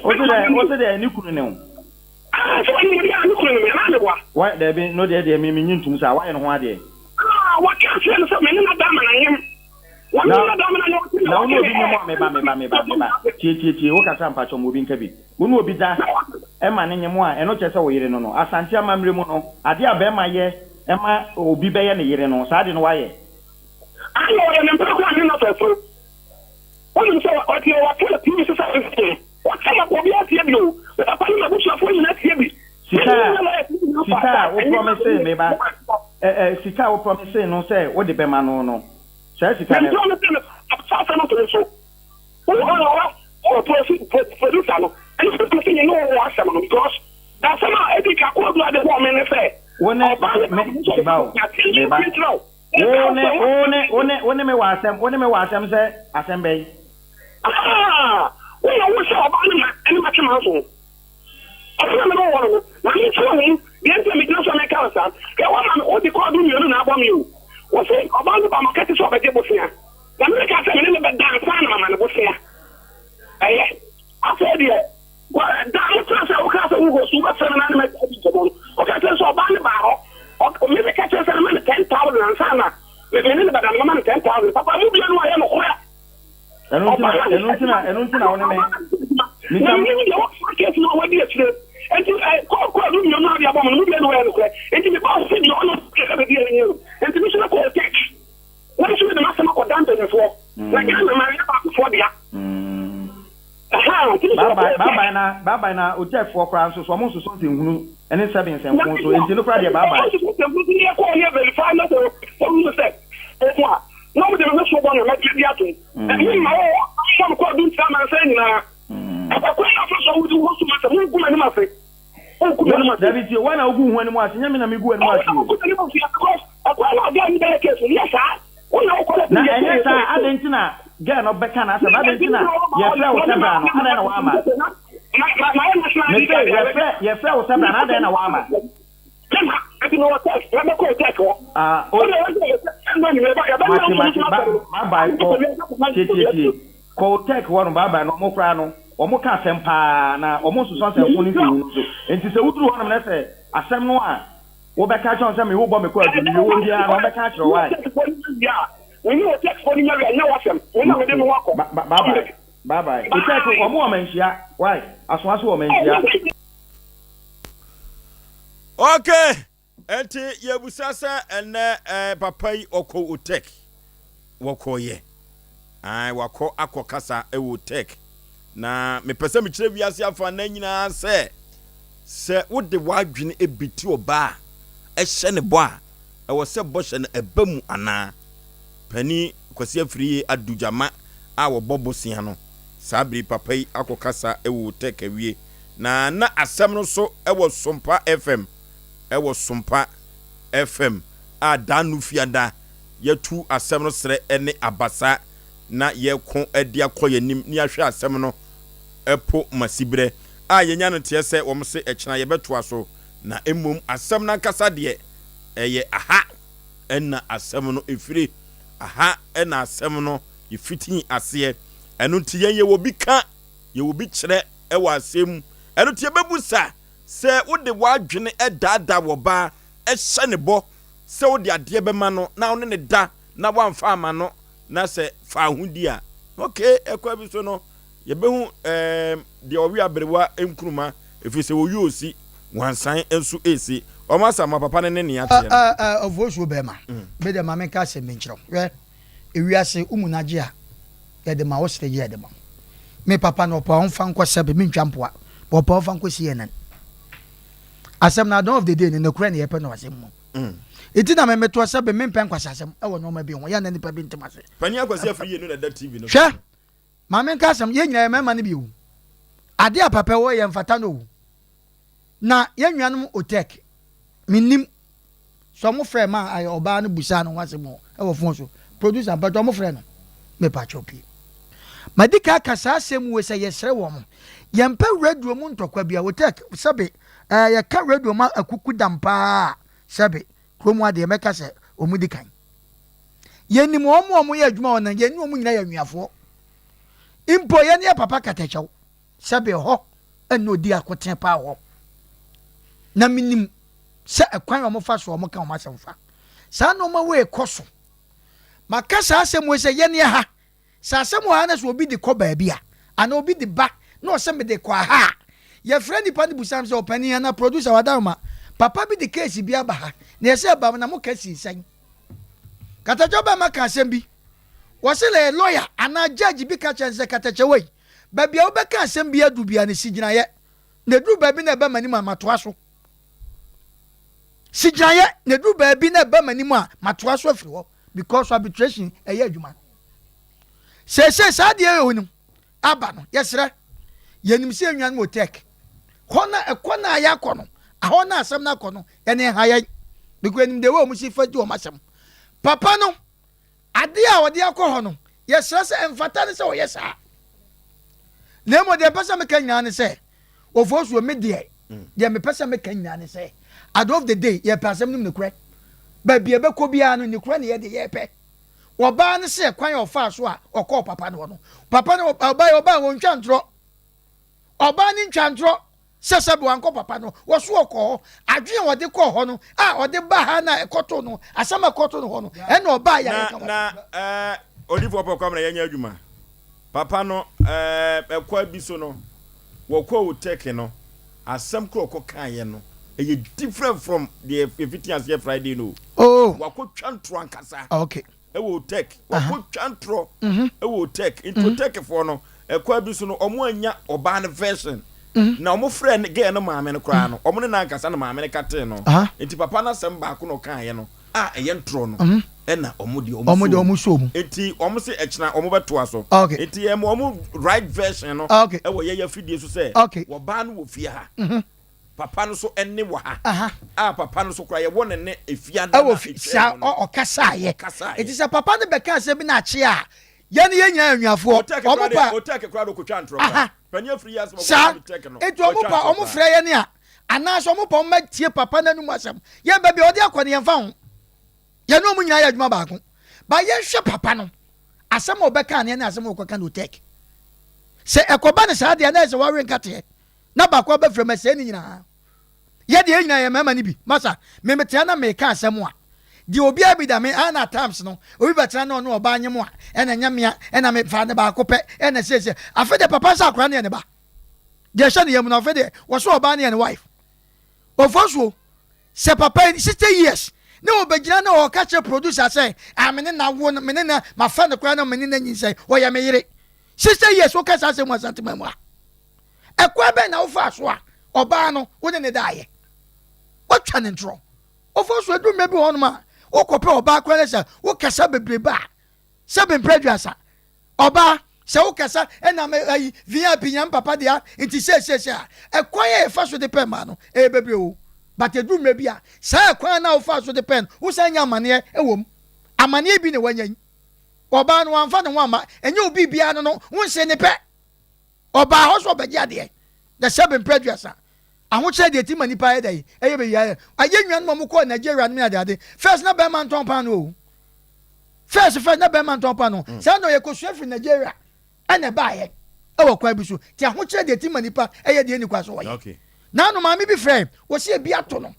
Wose dɛ, wose dɛ ne kunu ne wo? Ah, sɛ ɔne me deɛ a, ne kunu ne me, anaa meboa? Wa, dabi, no deɛ deɛ me, menye ntom saa, wayɛ ne ho adeɛ. Ah, wɔka kyerɛ no sɛ me ne no ada ama no anyem. Wɔne Na, no ada ama no anyem, ɔte na na wo ne wɔke obi me nyem ɛ. a, meba, meba, meba, meba. Tie, tie, tie, wo kasa mpakyɛw ma obi nka bi. Wo ne obi da ma no nyem a, ɛno kyerɛ sɛ wo yere no no. Asante amammerɛ mu no, adeɛ a barima yɛ ma obi bɛyɛ ne yere no, saa ade no wayɛ. Ah, na ɔyɛ ne mpena koraa ne n'afɛfo. Wonim sɛ ɔte wɔka no TV so sɛ ɔnte. Wɔka ma obiara tie bi o. Me papa ne m'abusuafoɔ nyinaa tie bi. Sika a sika a wo promise me ba ɛ ɛ sika a wo promise no sɛ wode bɛma no no saa sika no. Me promise no saa asɛm no to me so. Wo ɔwɔ wo producer no ɛno sɛ promise ne wo wɔ asɛm no because asɛm a edi ka kɔ adu ade bɔ me ne sɛ. Wo ne me me ba o me ba wo ne wo ne wo ne wo ne me wɔ asɛm wo ne me wɔ asɛm sɛ asɛm bɛyi. Ah, wo na wo sɛ ɔbaa no ma ɛne matwe manso. Ɔsɛ na mene wo wɔ no no, na menkyerɛ wo mu deɛ nti a megyina so a meka no saa. Hwɛ, woama me, wode kɔɔdo mmienu na abɔ me o. Wose, ɔbaa no ba m'akati sɛ ɔbɛgye bosea, na meka sɛ me ne no bɛda ansa na mama no bosea. Ɛyɛ. Afei deɛ, da a motena ase a wokaa sɛ wo host wobɛfrɛ me na ne madi nkɔmmɔ no, woka kyerɛ sɛ ɔbaa no baa hɔ, ɔ, me meka kyerɛ sɛ mema no 10,000 ansa na me ne no bɛda no, mama no 10,000. Papa, mo bianu ayɛ nokorɛ. Ɛno nti na ɛno nti na ɛno nti na wo ne me. Na mi nim deɛ wɔfa case no a wɔadi akyire nti ɛ kɔɔ kɔɔ no mmienu ade abɔ mu no mu deɛ no wɔyɛ nokorɛ nti mi ba ɔsɛ deɛ ɔno kɛkɛ bɛdi ɛni yɛ nti mi nso mɛkɔ ɔtɛk na mi nso mi de m'asɛm akɔ dan mpanimfoɔ na Ghana ma yɛ baakofoɔ dea. Baabae na baabae na otɛkfoɔ koraa nso so ɔmo nsosɔ nsɛnhunu ne nsɛbe nsɛnko so nti no koraa deɛ baabae. Ɔmo nsosɔ nsɛnhunu so ne yɛ kɔɔ ne yɛ verify na sɛ ɔmo sɛ ɔmo a na ɔmo de me ho so bɔ na mɛgye de atom. Ɛmi mma wɔ hɔ mmɔ me kɔɔ du ntia amansan nyinaa. Ɛkwan a ɔfa so a wodi ho so ma sɛ mongu m'anim ase. Wongu m'anim ase. Dabi tie, woa na wogu wo ho anim ase, nyɛ me na megu w'anim ase o. Wogu m'anim ase because ɛkwan a ɔde ani bɛyɛ case no yɛ saa. Wo na wokɔ na ɛnyɛ saa, adɛn nti na girl no bɛka n'asɛm, adɛn nti na yɛfrɛ wo sɛ bra no, adɛn na woamma? Mese yɛfrɛ yɛfrɛ wo sɛ bra no, adɛn na woamma? Ah, o, mate mate, ba bye bye kɔ, tie tie tie, kɔ otech hɔ no bye bye no, ɔmo koraa no, ɔmo ka asɛm paa na ɔmo nsosɔ nsɛmfo ne nsɛnhunu nso, nti sɛ woduru hɔnom na sɛ asɛm no a wobɛka akyerɛ wɔn sɛ me wobɔ me kɔ adu mewie wɔ biara no wɔbɛka akyerɛ wo why. Bye bye bye bye otech ɔmo wɔ manhyia why asoa so wɔ manhyia. Okay, enti yɛbusa sɛ ɛnɛ eh, papa yi ɔkɔ Otek wɔkɔyɛ ae wakɔ akɔ kasa ɛwɔ Otek na mepɛ sɛ mekyerɛ wiase afa na nyinaa sɛ sɛ wode w'adwene ebiti ɔbaa ɛhyɛ ne bɔ a ɛwɔ sɛ bɔhyɛ no ɛba mu anaa Panin Kwasi Afriyie Adu Gyama a wɔbɔ bosea no saa bere papa yi akɔ kasa ɛwɔ Otek awie Na na asɛm no so wɔ Sompa FM, wɔ Sompa FM a da no fiada yɛatu asɛm no serɛ ne abasa na yɛko de akɔ yɛn anim ne yɛahwɛ asɛm no po ma siberɛ a yɛnya no teɛ sɛ wɔn se ɛkyena yɛbɛtoa so na mmom asɛm no ankasa deɛ ɛyɛ aha na asɛm no ɛfire, aha na asɛm no yɛfitii aseɛ ɛno nti yɛn yɛwɔ bi ka yɛwɔ bi kyerɛ wɔ asɛm mu. Ɛno nti yɛbɛbusa sɛ wode w'adwene daadaa w'ɔbaa, hyɛ no bɔ sɛ wode adeɛ bɛma no na wo ne no da na woamfa amma no na sɛ fa ho di a, ok, ɛkwan bi so no yɛbɛhu ɛɛm deɛ ɔwe aberewa nkruma ɛfiri sɛ wɔyi osi, wansan nso ɛresi. Wɔn asɛm a papa no ne nea teɛ no. Ɔfosuo bɛɛma, me deɛ ma menka asɛm bi nkyerɛ wo. Hwɛ, ewiase wo mu no agye a, yɛde ma wo sere gye a yɛde ma wo. Me papa no ɔpɛ a ɔmfa nkɔ sɛbe, mentwa mpoa, but ɔpɛ a ɔmfa nkɔ CNN. Asɛm no at the end of the day no, nokorɛ na yɛpɛ no asɛm mu. Nti na me metoɔ sɛbe mempɛ nkwaseasɛm wɔ nnoɔma bi ho, yɛ a na nnipa bi ntem ase. Panin Akwasi Afriyie no na ɛda TV no so. Hwɛ, ma menka asɛm, yɛn nyinaa yɛ mmarima no bi o. Adeɛ a papa wɔ yɛ mfata no o. Na yɛn nuanom Otek, mennim sɛ ɔmo frɛ ma ayɛ ɔbaa no busaa no ho asɛm o ɛwɔ fon so. Producer mpakyɛ ɔmo frɛ no? Mepakyɛw pii. Madi kan aka saa asɛm wei sɛ yɛsrɛ wɔn, yɛmpɛ radio mu ntɔkwa bia. Otek, sɛbe ɛɛ yɛka radio ma akuku dam paa a, sɛbe kurom ha deɛ mɛka sɛ ɔmo di kan. Yɛnim wɔn a ɔmo yɛ adwuma wɔ no, yɛne wɔn nyinaa yɛ anuafoɔ. Mpo yɛne yɛ papa katakyɛw. Sɛbe ɛhɔ na odi akoten paa hɔ. Na minim sɛ ɛkwan a wɔfa so a wɔka wɔn asɛm fa saa nneɛma wei kɔ so. Maka saa asɛm wei sɛ yɛne ha. Sɛ asɛm wɔ ha na sɛ obi de kɔ baabi a, anaa obi de ba na ɔsɛ mede kɔ aha a, yɛfrɛ nipa no busa no sɛ ɔpanin anaa producer wadaroma, papa bi de case bi aba ha na yɛsɛ ɛba mu na moka sii sɛn? Katakyɛ bɛma ka asɛm bi. Wɔse lɛ lawyer anaa judge bi ka kyerɛ no sɛ katakyɛ wei, Baabi a wobɛka asɛm bi adu biara no, si gyinaeɛ. Na ɛduru baabi na ɛba m'anim a, matoa so. Si gyinaeɛ, na ɛduru baabi na ɛba m'anim a, matoa so afiri hɔ. Because arbitration ɛyɛ adwuma. Seesei saa adeɛ yɛ onim aba no, yɛsrɛ. Yɛnim sɛ yɛn nuanom wɔ tech. Hɔ na ɛkɔ na ayɛ akɔ no, ahɔ na asɛm no akɔ no, ɛne ɛha yɛn. Because yɛnim deɛ wɔn si fa di wɔn asɛm. Papa no, Adeɛ a ɔde akɔ hɔ no, yɛsrɛ sɛ ɛmfata no sɛ ɔyɛ saa. Na mmom deɛ mpɛ sɛ meka nyinaa ne sɛ, Ofosuo, me deɛ, deɛ mepɛ sɛ meka nyinaa ne sɛ, at the of the day, yɛpɛ asɛm no mu nokorɛ. Baabi a ɛbɛkɔ biara no, nokorɛ na yɛde yɛpɛ. Ɔbaa no sɛ kwan a ɔfaa so a ɔkɔɔ papa no hɔ no, papa no, ɔbaa yi, ɔbaa wɔntwa ntorɔ. Ɔbaa no ntwa ntorɔ. Sɛ sɛbe wankɔ papa no wɔ so ɔkɔ hɔ, adwene a ɔde kɔɔ hɔ no a ɔde baa ha na ɛkɔtoo no, asɛm a ɛkɔtoo no hɔ no, ɛna ɔbaa yɛ a Na yɛka ho na asɛm. ɛɛ odiyifoɔ pɔ kwamina yɛnyɛ adwuma papa no ɛɛ ɛkwa bi so no wɔkɔ wo tɛki no asɛm korɔ ɔkɔ kaayɛ no ɛyɛ different from deɛ yɛfiti aseɛ Friday no Oh. wakɔ twa ntorɔ ankasa. Okay. Ɛwɔ Otec wɔkɔ twa ntorɔ ɛwɔ Otec nti Otec foɔ no ɛkwan bi so no ɔmo anya ɔbaa no version na ɔmo frɛ ne girl no maame no koraa no ɔmo ne no ankasa na maame no katee no nti papa no asɛm baako na ɔkaayɛ no a ɛyɛ ntorɔ no ɛna ɔmo deɛ ɔmo soo mu nti ɔmo se ɛkyena ɔmo bɛtoa so nti yɛma ɔmo right version no ɛwɔ yɛyɛ afidie so sɛ wɔbaa no wɔ fie ha. Papa no so ɛnne wɔ ha. A papa no so koraa yɛwɔ ne nne efiada na etwaa mu no. Ɔkasaeɛ. Ɔkasaeɛ. Enti sɛ papa no bɛka asɛm bi na akye a, yɛn ne yɛn nyinaa yɛ anuafoɔ. Ɔtɛk Wɔn koraa pa. deɛ, ɔtɛk koraa deɛ ɔkɔtwaa ntorɔ koraa. Panin afiri yi asɛm a Saa. ɔkɔtwaa no tɛk no, Enti wɔn watwa pa, ntorɔ wɔn koraa. frɛ yɛn a, anaasɛ wɔn pa wɔn bɛtie papa no anum asɛm. Yɛn baabi a ɔde akɔ no yɛmfa ho. Yɛne wɔn nyinaa yɛ adwuma baako. But yɛnhwɛ papa no, asɛm a ɔbɛka ne ɛne asɛm a ɔkɔka no ɔtɛk. Sɛ ɛkɔba no saa deɛ a, na ɛyɛ sɛ wawe nkateɛ. na baako aba firi mu ɛsɛe ne nyinaa. Yɛ deɛ yɛn nyinaa yɛ mmarima no bi. Masa, me metea na meka asɛm a, deɛ obiara bi da me a na times no, obi bɛtena na ɔne ɔbaa nyem a, ɛna ɛnyɛ mea, ɛna me fa ne baako pɛ, ɛna siesie. Afe deɛ papa sɛ akora no yɛ ne ba. Deɛ ɛhyɛ ne yam no, afe deɛ wɔsɛ ɔbaa no yɛ ne wife. Ofosuo, sɛ papa yi 60 years na ɔbɛgyina na ɔka kyerɛ producer sɛ, ah me ne na wo no, me ne na mafa no koraa na me ne na nyinsɛn, ɔyɛ me yere. 60 years woka saa asɛm wɔ Asanteman mu a. Ɛkwan bɛn na wofaa so a ɔbaa no wo ne no daeɛ? Woatwa ne ntorɔ. Wofo so ɛduru mmerɛ bi wɔ hɔnom a wokɔpɛ ɔbaa koraa no sɛ wokasa bebrebe a sɛ bemprɛ aduasa. Ɔbaa sɛ wokasa ɛna me ayi VIP nyina me papa dea nti seesiesie a ɛkwan a yɛfa so de pɛ mmaa no ɛyɛ bebree o but ɛduru mmerɛ bi a saa ɛkwan no a wofaa so de pɛ no wosan nya amaneɛ ɛwɔ mu. Amaneɛ bi na wanya yi. Ɔbaa no wamfa ne ho amma ɛnyɛ obi biara no no wonse ne pɛ. Ɔbaa hɔ sɛ ɔbɛgye adeɛ. Na sɛbe mprɛ aduasa. Ahokyerɛ deɛ ɛtumi ma nipa yɛ dɛn? Ɛyɛ bɛyi ayɛ. Ayɛ nnuanom a wɔkɔɔ Nigeria nom ne adeade. First na bɛrima ntɔn paano o. First first na bɛrima ntɔn paano. Mm. Saa na ɔyɛ kɔsua firi Nigeria ɛna ɛbaayɛ ɛwɔ kwan bi so. Ti ahokyerɛ deɛ ɛtumi ma nipa ɛyɛ deɛ ɛni kwan so wɔyɛ. Okay. Naano maame bi frɛ wɔsi ebi ato no.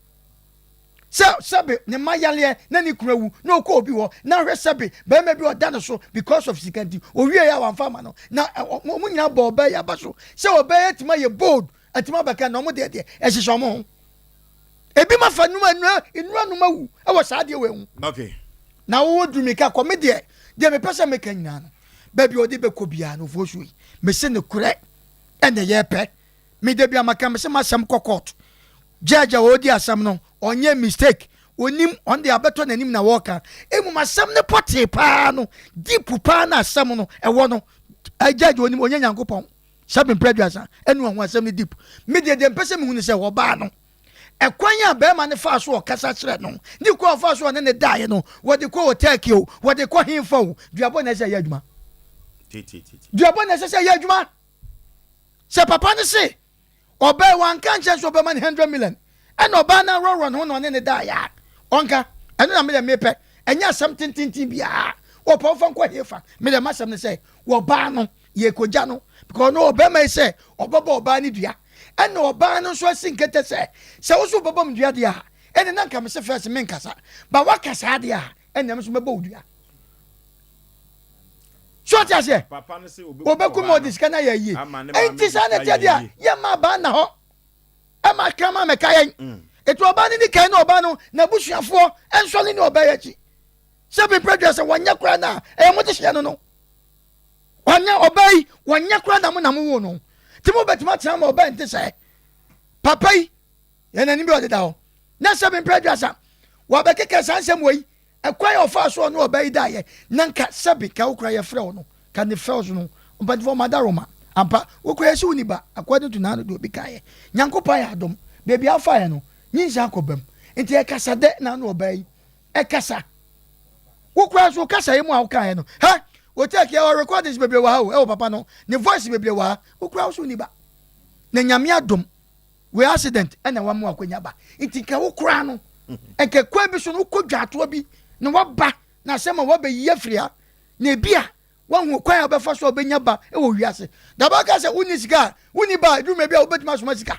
Sɛ sɛbe ne mma yareɛ na ne kunu awu na ɔkɔ obi hɔ na hwɛ sɛbe barima bi ɔda ne so because of sika nti ɔwieɛ a wamfa ama no na wɔn nyinaa bɔ ɔbaa yi aba so sɛ ɔbaa yi atumi ayɛ bold atumi abɛka na wɔn deɛ deɛ ɛhyehyɛ wɔn ho. Ebi ma fa nnuma nnura nnura nom awu wɔ saa adeɛ wei ho. Okay. Na wowɔ duru mika kɔ me deɛ deɛ mepɛ sɛ meka nyinaa no baabi a ɔde bɛkɔ biara no ofoɔ suo yi mese ne korɛ ɛna yɛpɛ me da bi a maka mese masɛm kɔ court judge a ɔredi asɛm no ɔnyɛ mistake onim ɔno deɛ abɛtɔ n'anim na wɔreka mmom asɛm no pɔtee paa no deep paa na asɛm no ɛwɔ no judge onim ɔnyɛ nyankopɔn sɛbe mprɛ aduasa ɛnu ɔho asɛm no deep me deɛ deɛ mpɛ sɛ mehu ne sɛ wɔbaa no ɛkwan a bɛrima no faa so ɔkasa kyerɛ no ne kwan a ɔfaa so ɔne ne daeɛ no wɔde kɔ wɔ Turkey o wɔde kɔ henfa o duabɔ na ɛsɛ ɛyɛ adwuma duabɔ na ɛsɛ sɛ ɛyɛ adwuma sɛ papa no se ɔbaa wanka nkyɛn sɛ ɔbɛma no 100 million ɛna ɔbaa no aworɔworɔ ne ho na ɔne ne daeɛ a ɔnka ɛno na meyɛ mepɛ ɛnyɛ asɛm tententen biara wɔpɛ wofa nkɔ hefa meyɛ masɛm no sɛ wɔbaa no yɛkɔgya no because no ɔbɛrima yi sɛ ɔbɛbɔ ɔbaa no dua ɛna ɔbaa no nso asi nkete sɛ sɛ wo so wobɛbɔ me dua deɛ a ɛne na nka me se first menkasa ba waka saa deɛ a ɛna me nso mɛbɔ wo dua so ɔte aseɛ ɔbɛku ma ɔde sika no ayɛ yie ɛnti saa na ɛteɛ deɛ a yɛma abaa nna hɔ ɛma kraman mɛka yɛn ɛti ɔbaa no ni kan na ɔbaa no n'abusuafoɔ ɛnsɔre ne ɔbaa yi akyi sɛ bepɛ dua sɛ wɔnyɛ koraa no a ɛyɛ mo te hyeɛ no no Ɔnyɛ ɔbaa yi wɔnyɛ koraa na mo na mo wo no nti mo bɛtumi atena ma ɔbaa nte sɛ papa yi yɛn anim bi ɔdeda hɔ na sɛ mempɛ aduasa wɔabɛkeka saa nsɛm wɔ yi ɛkwan a ɔfaa so ɔne ɔbaa yi daeɛ na nka sɛbi ka wo koraa yɛfrɛ wo no ka ne fɛw so no mpanyinfoɔ ɔmo adaroma ampa wo koraa yɛsi wo ni ba according to naano deɛ obi kaeɛ nyankopɔn ayɛ adom baabi afaeɛ no nyinsa akɔ bam nti ɛkasa dɛ na ano ɔbaa yi ɛkasa Wo koraa nso wo kasa yi mu a wokaeɛ no, hɛ! Wo take yɛwɔ recordings bebree wɔ ha o, ɛwɔ papa no ne voice bebree wɔ ha, wo koraa wo so wonni ba. Na Nyame adom, wei accident ɛna wama wakwanya ba. Nti nka wo koraa no, nka kwan bi so no wokɔ dwaatoa bi na waba na asɛm a wabɛyi afiri ha, na ebi a wahu kwan a wobɛfa so a wobɛnya ba wɔ wiase. Daba ka sɛ wonni sika a, wonni ba a, ɛduru mmerɛ bi a wobɛtumi asoma sika.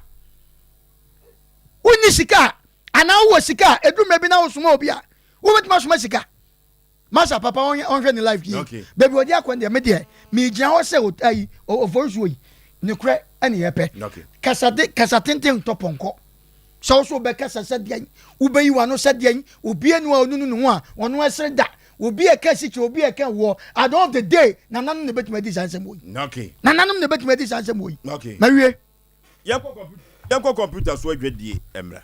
Wonni sika a, anaa wowɔ sika a, ɛduru mmerɛ bi na wosoma obi a, wobɛtumi asoma sika masa papa ɔnhwɛ ne life yie okay. baabi ɔde akɔ deɛ me deɛ megyina hɔ sɛ ayi ɔfɔrisuo yi ne korɛ ɛne yɛpɛ okay. kasa de kasa tenten ntɔ pɔnkɔ sɛ wo so wobɛkasa sɛ deɛn wobɛyi w'ano sɛ deɛn obi anu a ɔnunu ne ho a ɔno ɛsere da obi ɛka sikyi obi ɛka woɔ at the end of the day nananom na ɛbɛtumi adi saa nsɛm wɔ yi okay. nananom na ɛbɛtumi adi saa nsɛm wɔ yi okay. mawie Yɛnkɔ kɔmputa so adwadie mmra.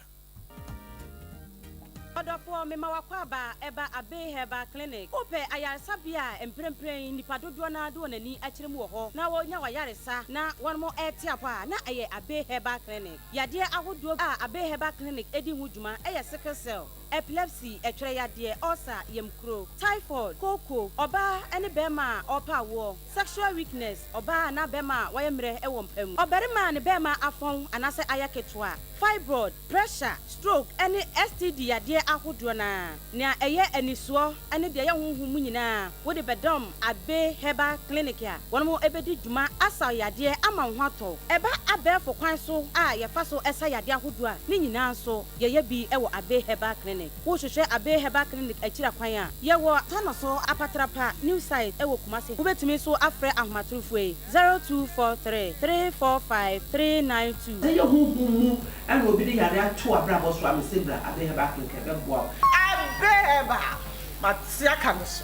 Ɔdɔfoɔ, mema w'akwaaba ɛba Abbey Herbal Clinic. Wopɛ ayaresabea a mprempren nnipa dodoɔ no ara de wɔn ani akyerɛ mu wɔ hɔ na wɔnya w'ayaresa na wɔnom rete apɔ a, na ɛyɛ Abbey Herbal Clinic. Yadeɛ ahodoɔ a Abbey Herbal Clinic di ho dwuma yɛ sickle cell, epilepsy, ɛtwerɛ yadeɛ, ulcer, yamkuro, typhoid, kooko, ɔbaa ne barima a ɔrepɛ awoɔ, Sexual weakness, ɔbaa anaa bɛrima a wayɛ mmerɛ wɔ mpa mu, ɔbarima a ne bɛrima afɔn anaasɛ ayɛ ketewa, fibroid, pressure, stroke ne STD yadeɛ ahodoɔ no ara, nea ɛyɛ anisoɔ ne deɛ ɛyɛ honhom mu nyinaa wode bɛdɔm Abbey Herbal Clinic a wɔn bɛdi dwuma asa wo yadeɛ ama wo ho atɔ wo. Ɛba abɛɛfo kwan so a yɛfa so sa yadeɛ ahodoɔ a, ne nyinaa nso yɛyɛ bi wɔ Abbey Herbal Clinic. Wohwehwɛ Abbey Herbal Clinic akyiri kwan a, yɛwɔ Tanoso Apatrapa New Site wɔ Kumasi. Wobɛtumi nso afrɛ ahomatorofoɔ yi, 0243 345 392. Sɛ ɛyɛ honhom mu na obi de yare ato w'abrabɔ so a, mese bra Abbey Herbal Clinic ɛbɛboa wo. Abbey Herbal, mate aka me so.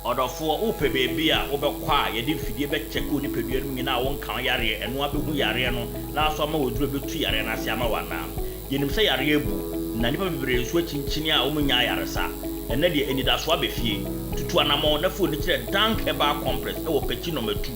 Ɔdɔfoɔ, wopɛ baabi a wobɛkɔ a yɛde mfidie bɛkyɛke wo nipadua no mu nyinaa a wonka wo yareɛ, ɛno ara bɛhu yareɛ no na aso ama wo aduro a ɛbɛtu yareɛ no ase ama wo anaa? Yɛnim sɛ yareɛ abu, na nnipa bebree nso akyinkyini a wɔnnya ayaresa. Ɛnnɛ deɛ, anidasoɔ aba fie. Tutu anammɔn na fa w'ani kyerɛ Dank Herbal Complex wɔ Pekyi Nɔma Tu.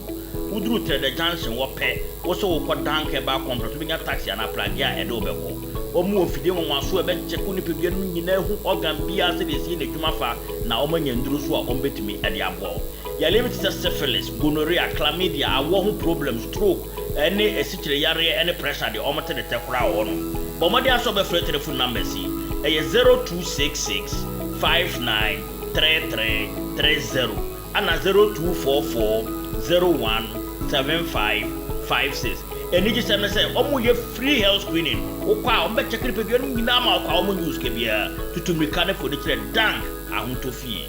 Woduru Trɛdɛ Junction hɔ pɛ, wo sɛ worekɔ Dank Herbal Complex, wobɛnya taxi anaa pragea a ɛde wo bɛkɔ. Wɔwɔ mfidie nwanwasoɔ a ɛbɛkyɛke wo nipadua no mu nyinaa ahu organ biara sɛdeɛ ɛsi yɛ n'adwuma fa na wɔanya nnuro nso a wɔbɛtumi de aboa wo. Yareɛ bi te sɛ syphilis, gonorrhea, chlamydia, awoɔ ho problem, stroke, ne asikyire yareɛ ne pressure deɛ wɔte ne tɛ koraa wɔ hɔnom. Bɔ mmɔden ara sɛ wobɛfrɛ telephone numbers yi, ɛyɛ 0266 59 33 30 ɛna 0244 01 75 56. Anigyesɛm ne sɛ wɔyɛ free health screening, wokɔ a wɔbɛkyɛke nipadua no nyinaa ma wo kwa, wɔnnye wo sika biara. Tutu mmirika ne fa w'ani kyerɛ Dank Ahotɔ Fie.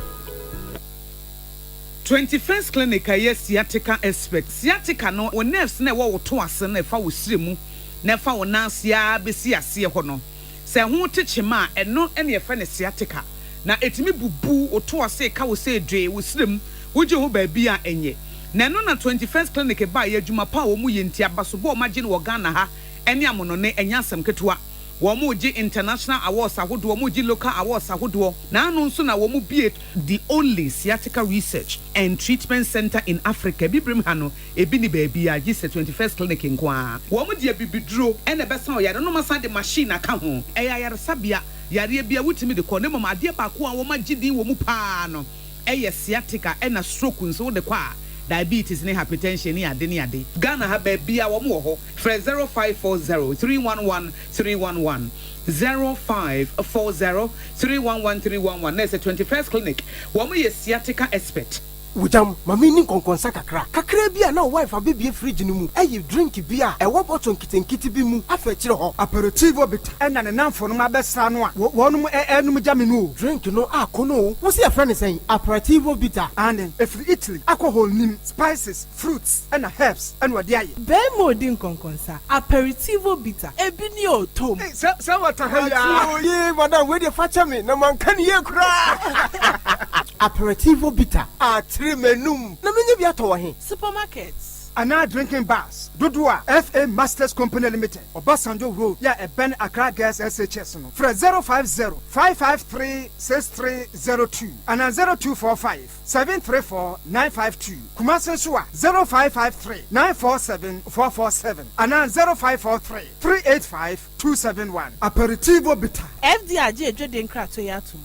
21st Clinic a ɛyɛ sciatica expert. Sciatica no, wo nerves no a ɛwɔ wo to ase no a ɛfa wo srɛ mu na ɛfa wo nan ase ara bɛsi aseɛ hɔ no, sɛ ɛho te kyema a, ɛno na yɛfrɛ no sciatica. Na ɛtumi bubu wo to ase, ɛka wo sɛ dwee, wo srɛ mu, wogye ho baabi a ɛnyɛ. Na ɛno na 21st Clinic baeɛ, adwuma pa a wɔyɛ nti, abasobɔ a wɔagye no wɔ Ghana ha ne amonɔne, ɛnyɛ asɛm ketewa. Wɔregye international awards ahodoɔ, wɔregye local awards ahodoɔ, na ano nso na wɔbue the only sciatica research and treatment centre in Africa, Abibirem ha no, ebi nni baabiara gye sɛ 21st Clinic nko ara. Wɔde abibiduro na ɛbɛsa ɔyare no na wɔasan de machine aka ho. Ɛyɛ ayaresabea, yareɛ biara wotumi de kɔ, na mmom adeɛ baako a wɔagye din wɔ mu pa ara no yɛ sciatica ɛna stroke nso wode kɔ a, diabetes ne hypertension ne ade ne ade. Ghana ha baabiara wɔn wɔ hɔ. Frɛ 0540 311 311, 0540 311 311 na ɛsɛ 21st Clinic, wɔn yɛ sciatica expert. Wogyam, ma menni nkɔnkɔnsa kakra. Kakraa bi a na wo wife abɛbue fridge no mu ayi drink bi a ɛwɔ bottle nketenkete bi mu afa akyire hɔ. Aperitivo bitter ɛna ne namfonom abɛsra no a wɔnom ɛɛnom gya me no o. Drink no akɔ no o. Wose yɛfrɛ no sɛn? Aperitivo bitter. Aane, ɛfiri Italy, alcohol nnim, spices, Fruits ɛna herbs ɛna ɔde ayɛ. Bɛɛma odi nkɔnkɔnsa, aperitivo bitter, ebi ni o tom. Ei sɛ sɛ wata ha yi aa. Mate o yee madam wei deɛ fakyɛ me na manka no yie koraa. Aperitivo bitter atere m'anum na menya bi atɔ wɔ he? Supermarkets. Anaa drinking bars dodoɔ a FA Masters Company Limited, Obasanjo Road yɛ a ɛbɛn Accra Girls SHS no, frɛ 050 553 6302 anaa 0245 734 952, Kumasi nso a, 0553 947 447 anaa 0543 385 271. Aperitivo Bitter. FDA agye adwadie nkratoɔ yi atom.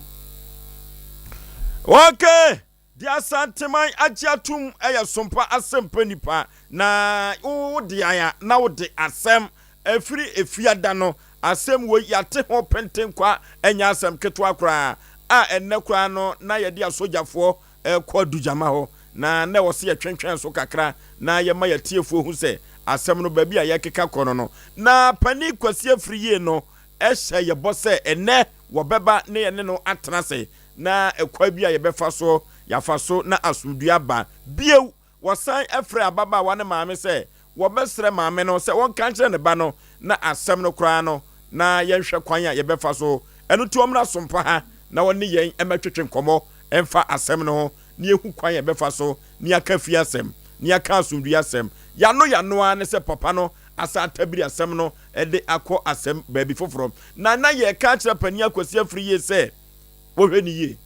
Okay, deɛ Asanteman agye atom yɛ sompa asɛmpa nipa na wo de a na wo de asɛm ɛfiri efiada no asɛm wei yɛate ho pentenkwa ɛnyɛ asɛm ketewa koraa a ɛnnɛ koraa no na yɛde asogyafoɔ rekɔ adugyama hɔ, na na ɛwɔ sɛ yɛtwentwɛn so kakra na yɛma yɛatiefoɔ hu sɛ asɛm no baabi a yɛrekeka kɔ no no. Na Panin Kwasi Afriyie no hyɛ yɛ bɔ sɛ ɛnnɛ wɔbɛba ne yɛne no atena ase na ɛkwan bi a yɛbɛfa soɔ yɛafa so na asomdwoeɛ aba bio. Wɔsan frɛɛ ababaawa no maame sɛ wɔbɛsrɛ maame no sɛ ɔnka nkyerɛ ne ba no na asɛm no koraa no na yɛnhwɛ kwan a yɛbɛfa so. Ɛno nti ɔmmra Sompa ha na ɔne yɛn mmɛtwetwe nkɔmmɔ mfa asɛm no ho na yɛhu kwan a yɛbɛfa so na yɛaka fie asɛm na yɛaka asomdwoeɛ asɛm. Yɛano yɛano ara ne sɛ papa no asan atabiri asɛm no de akɔ asɛm baabi foforɔ. Na na yɛreka akyerɛ Panin Akwasi Afriyie sɛ wɔhwɛ no yie.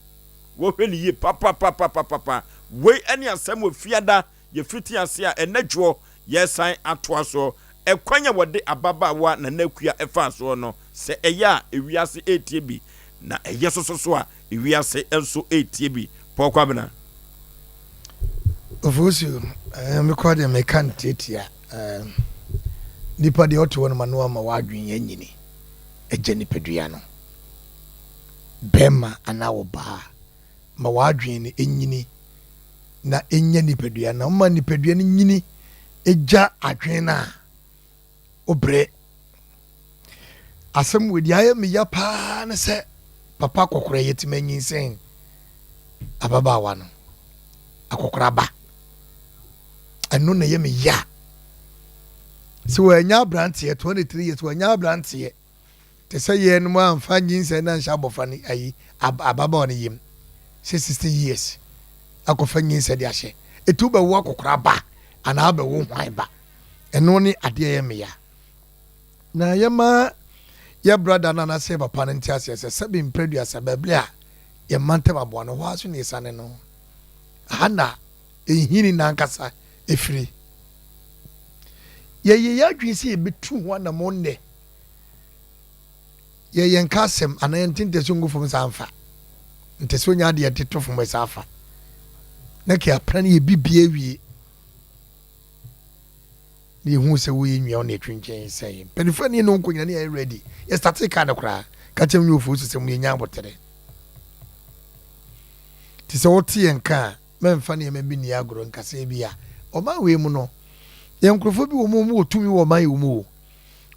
Wɔhwɛ no yie papapapapapa. Wei ne asɛm wɔ Fiada yɛfiti ase a ɛnɛ dwoɔ yɛresan atoa soɔ. Ɛkwan a wɔde ababaawa Nana Akua faa soɔ no, sɛ ɛyɛ a ewiase retie bi, na ɛyɛ soso so a ewiase nso retie bi. Paul Kwabena. Ofosu, eh, me koraa deɛ meka no tiatia. Eh, nipa deɛ ɔte hɔ no ma no ama w'adwene anyini agya nipadua no. Bɛrima anaa ɔbaa, ma w'adwene no nyini na ɛnya nipadua no. Woma nipadua no nyini gya adwene no a, wobrɛ. Asɛm wei deɛ ayɛ me ya paa ne sɛ papa akɔkora yɛtumi anyinsɛn ababaawa no akɔkora ba. Ɛno na ɛyɛ me ya. Sɛ wɔanya aberanteɛ 23 years wɔanya aberanteɛ Te sɛ yɛnom amfa nyinsɛn no anhyɛ abɔfra no ayi ababaawa no yam sɛ 60 years akɔfa nyinsɛn de ahyɛ eti wobɛwo akɔkora ba anaa wobɛwo hwan ba ɛno ne adeɛ ɛyɛ meya na yɛma yɛ brada no anaasɛ yɛ papa no nte aseɛ sɛ sɛbe mprɛduasa baabi a yɛ mma ntam aboa no hɔ ara so ne yɛsane no aha na ɛhini nankasa ɛfiri yɛyɛ yɛ adwene sɛ yɛbɛtu ho anammɔn nnɛ Yɛ yɛnka asɛm anaa yɛnte ntasuo ngu fam saa mfa. Ntasuo nyɛ adeɛ yɛde to fam saa fa. Na kɛ apra no yɛ bibia awie. Na yɛhu sɛ woyɛ nwia wo na yɛtwentwɛn sɛ mpanimfoɔ ne yɛne nkɔ nyina ne yɛyɛ ready. Yɛ starte kaa no koraa. Ka kyerɛ me ofuo sɛ sɛ mu yɛnya abotere. Te sɛ wote yɛn ka a mɛmfa nneɛma bi nni agorɔ nka sɛ bi a ɔman wei mu no yɛn nkurɔfoɔ bi wɔ mu wɔn wɔ tumi wɔ ɔman yi mu o.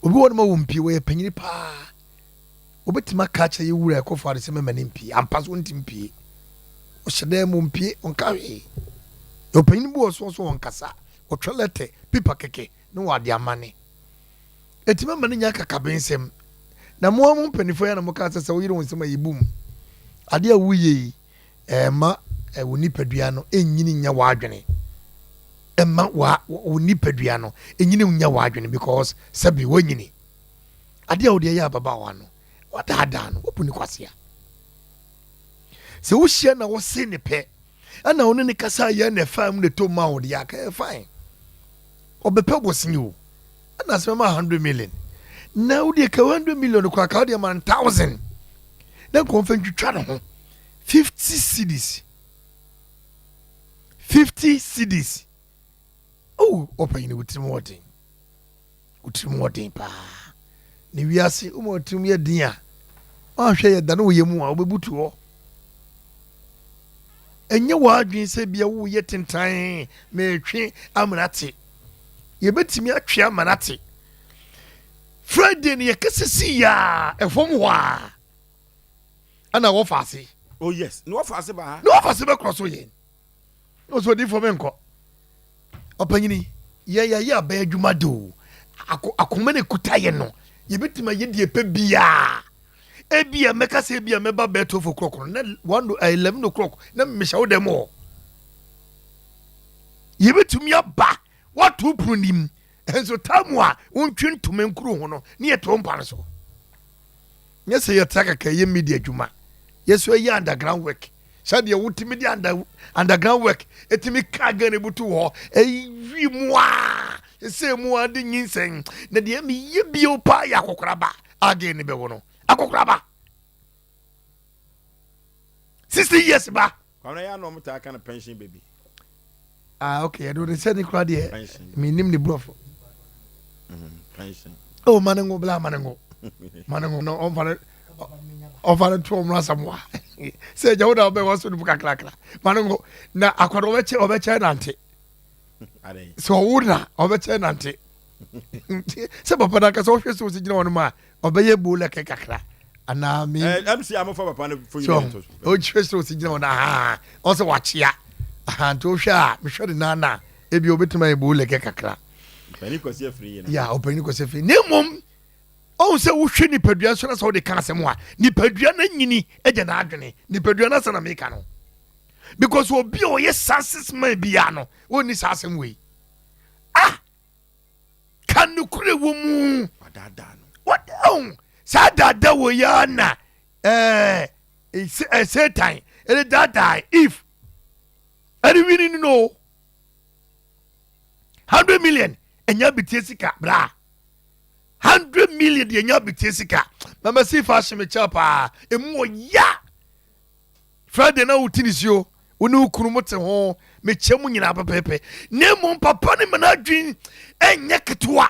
Obi wɔ hɔ nom a ɔmpie, ɔyɛ panyini paa. Obetumi aka akyerɛ yɛ wura ɛkɔfo ade sɛ mɛma no mpie. Ampa so ɔntumi mpie. Ɔhyɛ dan mu ɔmpie, ɔnka hwee. Ɔpanyin bi wɔ so ɔso ɔnkasa, ɔtwerɛ lɛtɛ, pipa kɛkɛ na wade amane. Ɛtumi ama no nya akakabensɛm. Na mo ara mo mpanimfoɔ yi na moka sɛ sɛ woyere wo nsɛm a yɛbu mu. Adeɛ a woyɛ yi, ɛmma wo nipadua no ɛnyini nyɛ w'adwene. Ɛmma wo nipadua no ɛnyini nyɛ w'adwene because sɛbi woanyini. Adeɛ a wode ɛyɛ ababaawa no, wadaadaa no, wabu ne kwasea. Sɛ wohyia na wose ne pɛ, ɛna wo ne ne kasa yɛ na ɛfa mu na ɛtɔ mu a wode yɛ aka yɛ fine. Ɔbɛpɛ bosea o. Ɛna sɛ mɛma 100 million. Na wode ka 100 million koraa ka wode ma 1000. Na nka ɔmfa ntwitwa ne ho. 50 cedis. 50 cedis. Oh, ɔpanyin wo tirim wɔ den. Wo tirim wɔ den paa. Ne wiase woma wo tirim yɛ den a, woanhwɛ yɛ da ne wo yɛ mu a wobɛbutu hɔ. Ɛnyɛ w'adwene sɛ bia woyɛ tentan metwe amena te. Yɛbɛtumi atwe amena te. Friday no yɛkasa si yɛ a ɛfam hɔ a ɛna wɔfa ase. Oh yes, na wɔfa ase ba ha. Na wɔfa ase bɛkorɔ so yɛn. Na ɔsɛ odiifoɔ menkɔ. Ɔpanyini, yɛ yɛyɛ abɛn adwuma de o. Ako, akoma na ekuta yɛ no. Yɛbɛtumi ayɛ deɛ pɛ biara. Ebia mɛka sɛ ebia mɛba bɛyɛ 12 o'clock no, na 1, 11 o'clock na mehyɛ wo dɛm hɔ. Yɛbɛtumi aba woato pono nim. Nso tamu a wontwe ntoma nkuru ho no, ne yɛte wo mpa no so. Nyɛ sɛ yɛtra kɛkɛ yɛ media adwuma. Yɛ so yɛ underground work. Sɛdeɛ wotumi de under, underground work ɛtumi ka Ghana butu hɔ ɛwi mu a ɛsɛ mu a de nyinsɛn na deɛ meyɛ bio paa yɛ akɔkoraba a Ghana bɛwɔ no akɔkoraba 60 years ba. Kwamina yɛ anɔ ɔmo taa ka no pension baby. Ah okay, ɛno de sɛ ne kura deɛ menim ne borɔfo. Mm, pension. Oh, ma ne ngo bla ma ne ngo. Ma ne ngo no ɔmfa ne ɔmfa ne to ɔmra samoa. Sɛ agya wo na ɔbɛ waso ne mu kakrakra. Ma ne ngo na akɔdɔ ɔbɛkyɛ ɔbɛkyɛ nante. Sɛ ɔwo na ɔbɛkyɛ nante. Sɛ papa no ankasa ɔhwɛ sɛ ɔsi gyina hɔ no ma ɔbɛyɛ bo lɛkɛ kakra anaa me. Eh, MC amofa papa no fo yi so ɔkyerɛ sɛ ɔsi gyina hɔ no aha ɔsɛ wakyea aha nti wohwɛ a mehwɛ ne nan na ebi ɔbɛtumi ayɛ bo lɛkɛ kakra. Ɔpanyin kwasi afiri yi na. Ya ɔpanyin kwasi afiri na mmom ɔhu sɛ wohwɛ nipadua nso na sɛ wode ka asɛm a nipadua no anyini agya n'adwene nipadua no asɛ na meka no because obi a ɔyɛ success man biara no ɔnni saa asɛm wei ah ka nokorɛ wɔ mu ɔhu saa daadaa wɔ yi ara na ɛɛ eh, satan ɛde daadaa if ɛde wini no no 100 million ɛnya abetie sika bra 100 million deɛ ɛnya abetie sika mama si fa ahye me kyɛw paa ɛmu wɔ ya Friday na wote ne suo wo ne wo kunu mo te ho mekyɛ mu nyinaa pɛpɛɛpɛ na mmom papa no ma n'adwen ɛnyɛ ketewa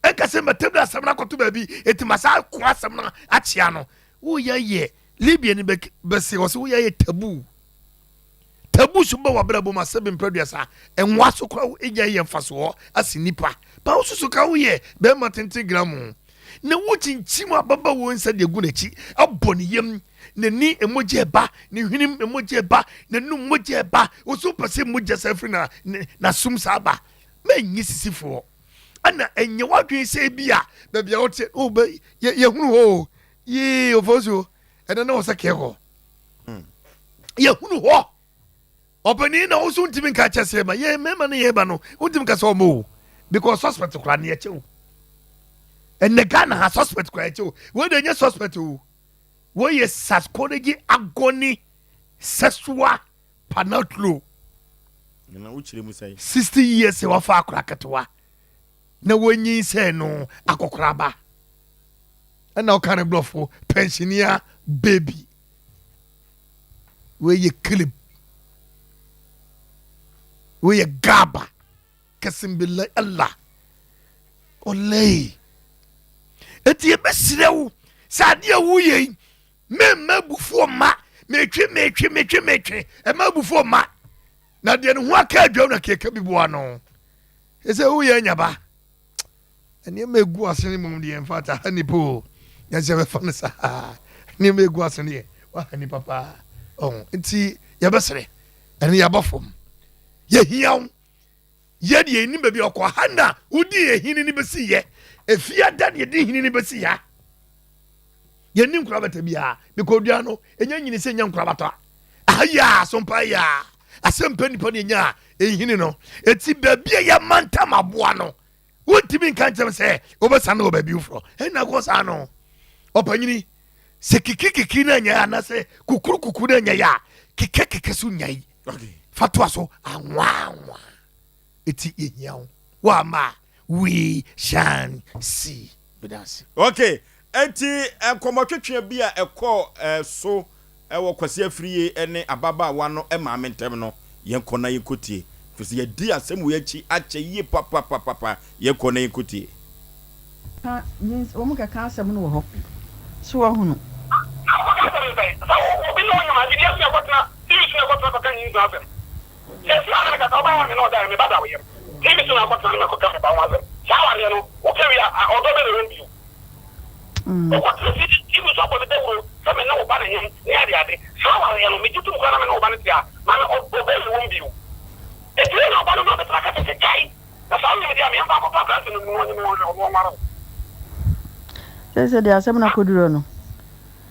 ɛnka sɛ matam de asɛm no akɔto baabi ɛti ma saa ko asɛm no akyea no woyɛ yɛ Libya ni bɛse wɔ sɛ woyɛ yɛ tabu tabu so bɛ wabrabɔ mu asɛ bemprɛ duasa ɛnwa so kora ɛnya yɛ mfasoɔ ase nipa pa wo soso ka woyɛ bɛrima tenten gram na wokyinkyim ababa wo nsa de agu n'akyi abɔ ne yam N'ani mogya reba, ne hwenem mogya reba, n'anum mogya reba. Wo so wopɛ sɛ mogya saa firi na n'asom saa ba. Mɛnyɛ sisifoɔ. Ɛna ɛnyɛ w'adwene sɛ bi a baabi a wote oh, bɛ yɛhunu hɔ o. Yee ofosuo ɛnɛ na wɔ sɛ kɛɛ hɔ. Hmm. Yɛhunu hɔ. Ɔpanin na wo so ntumi nka kyɛ sɛ ma yɛ mmarima no yɛ ba no wontumi nka sɛ ɔmo o because suspect koraa ne yɛkyɛ o. Ɛnɛ Ghana ha suspect koraa yɛkyɛ o. Wei de ɛnyɛ suspect o. Wei yɛ psychology agony sexual panatlo. Na wokyerɛ mu sɛn? 60 years wafa akora ketewa na wɔnyinsɛn no akɔkoraba ɛna ɔka ne borɔfo pensioner baby wei yɛ clip wei yɛ gaba Kasim billahi Allah wallahi eti yɛbɛsrɛ wo sɛ adeɛ a woyɛ yi memma abufuo mma metwe metwe metwe metwe ɛma abufuo mma na deɛ ne ho aka adwam na keka bi boa no ɛsɛ woyɛ anyaba nneɛma egu ase no mmom deɛ mfa ta ha nipa o yɛn sɛ bɛfa no saa nneɛma egu ase no yɛ waha nipa paa ɔho nti yɛbɛsrɛ ɛne yɛabɔ fam. Yɛhia wo. Yɛ deɛ yɛnim baabi a ɔkɔ. Ha na wodii yɛn hene no bɛsiiɛ. Efiada na yɛdi hene no bɛsi ha. Yɛnni nkorabata biara. Mekɔdua no, ɛnya nyini sɛ nya nkorabata. Aha yi a, asompa yi a, asɛmpa nnipa no ɛnya nhini no. Eti baabi a yɛmantam aboa no, wontumi nka nkyɛm sɛ wobɛsane wɔ baabi foforɔ. Ɛnna kɔ saa no. Ɔpanyini, sɛ kikirikikiri no anyɛ anaasɛ kukurukukuru no anyɛ yɛ a, kekakeka so nyae. Fa toa so anwanwa. Eti yɛhia wo. Woamma a, we shall see. Meda ase. Ok, enti nkɔmmɔtwetwe bi a ɛkɔɔ so wɔ Kwasi Afriyie ne ababaawa no maame ntam no, yɛnkɔ na yɛnkɔtie. Ɛfiri sɛ yɛadi asɛm wei akyi akyɛ yie papapapapa. Yɛnkɔ na yɛnkɔtie. Ka nyins wɔn kɛka asɛm no wɔ hɔ. So woahunu? Na wokɔka asɛm no sɛn? Sɛ obi ne wo nyem a, gyidi ase na ɛkɔtena, TV so na ɛkɔtena kɔka nyinsɛn asɛm. Seesei a na mekasa, wobaa ha me ne ɔda, me ba da wo yam. TV so na akɔtena ne mɛkɔka me ba ho asɛm. Saa awareɛ no, woka wie a, ɔdɔ bɛn na ɛwɔ mu bio? Wokɔtena TV so abɔ me dawuro sɛ me ne wo ba na nyem ne adeade. Saa awareɛ no, megye tom koraa na me ne wo ba no te a, maame, ɔdɔ bɛn na ɛwɔ mu bio? Enti wo na ɔba no na ɔbɛtena aka kyerɛ sɛ gyae. Na saa ɔnyem deɛ a, meɛmfa nkɔfa aberante no mu na ɔnye me nhwɛ, ɔno ɔnware wo. Seesei deɛ asɛm no akɔduru no,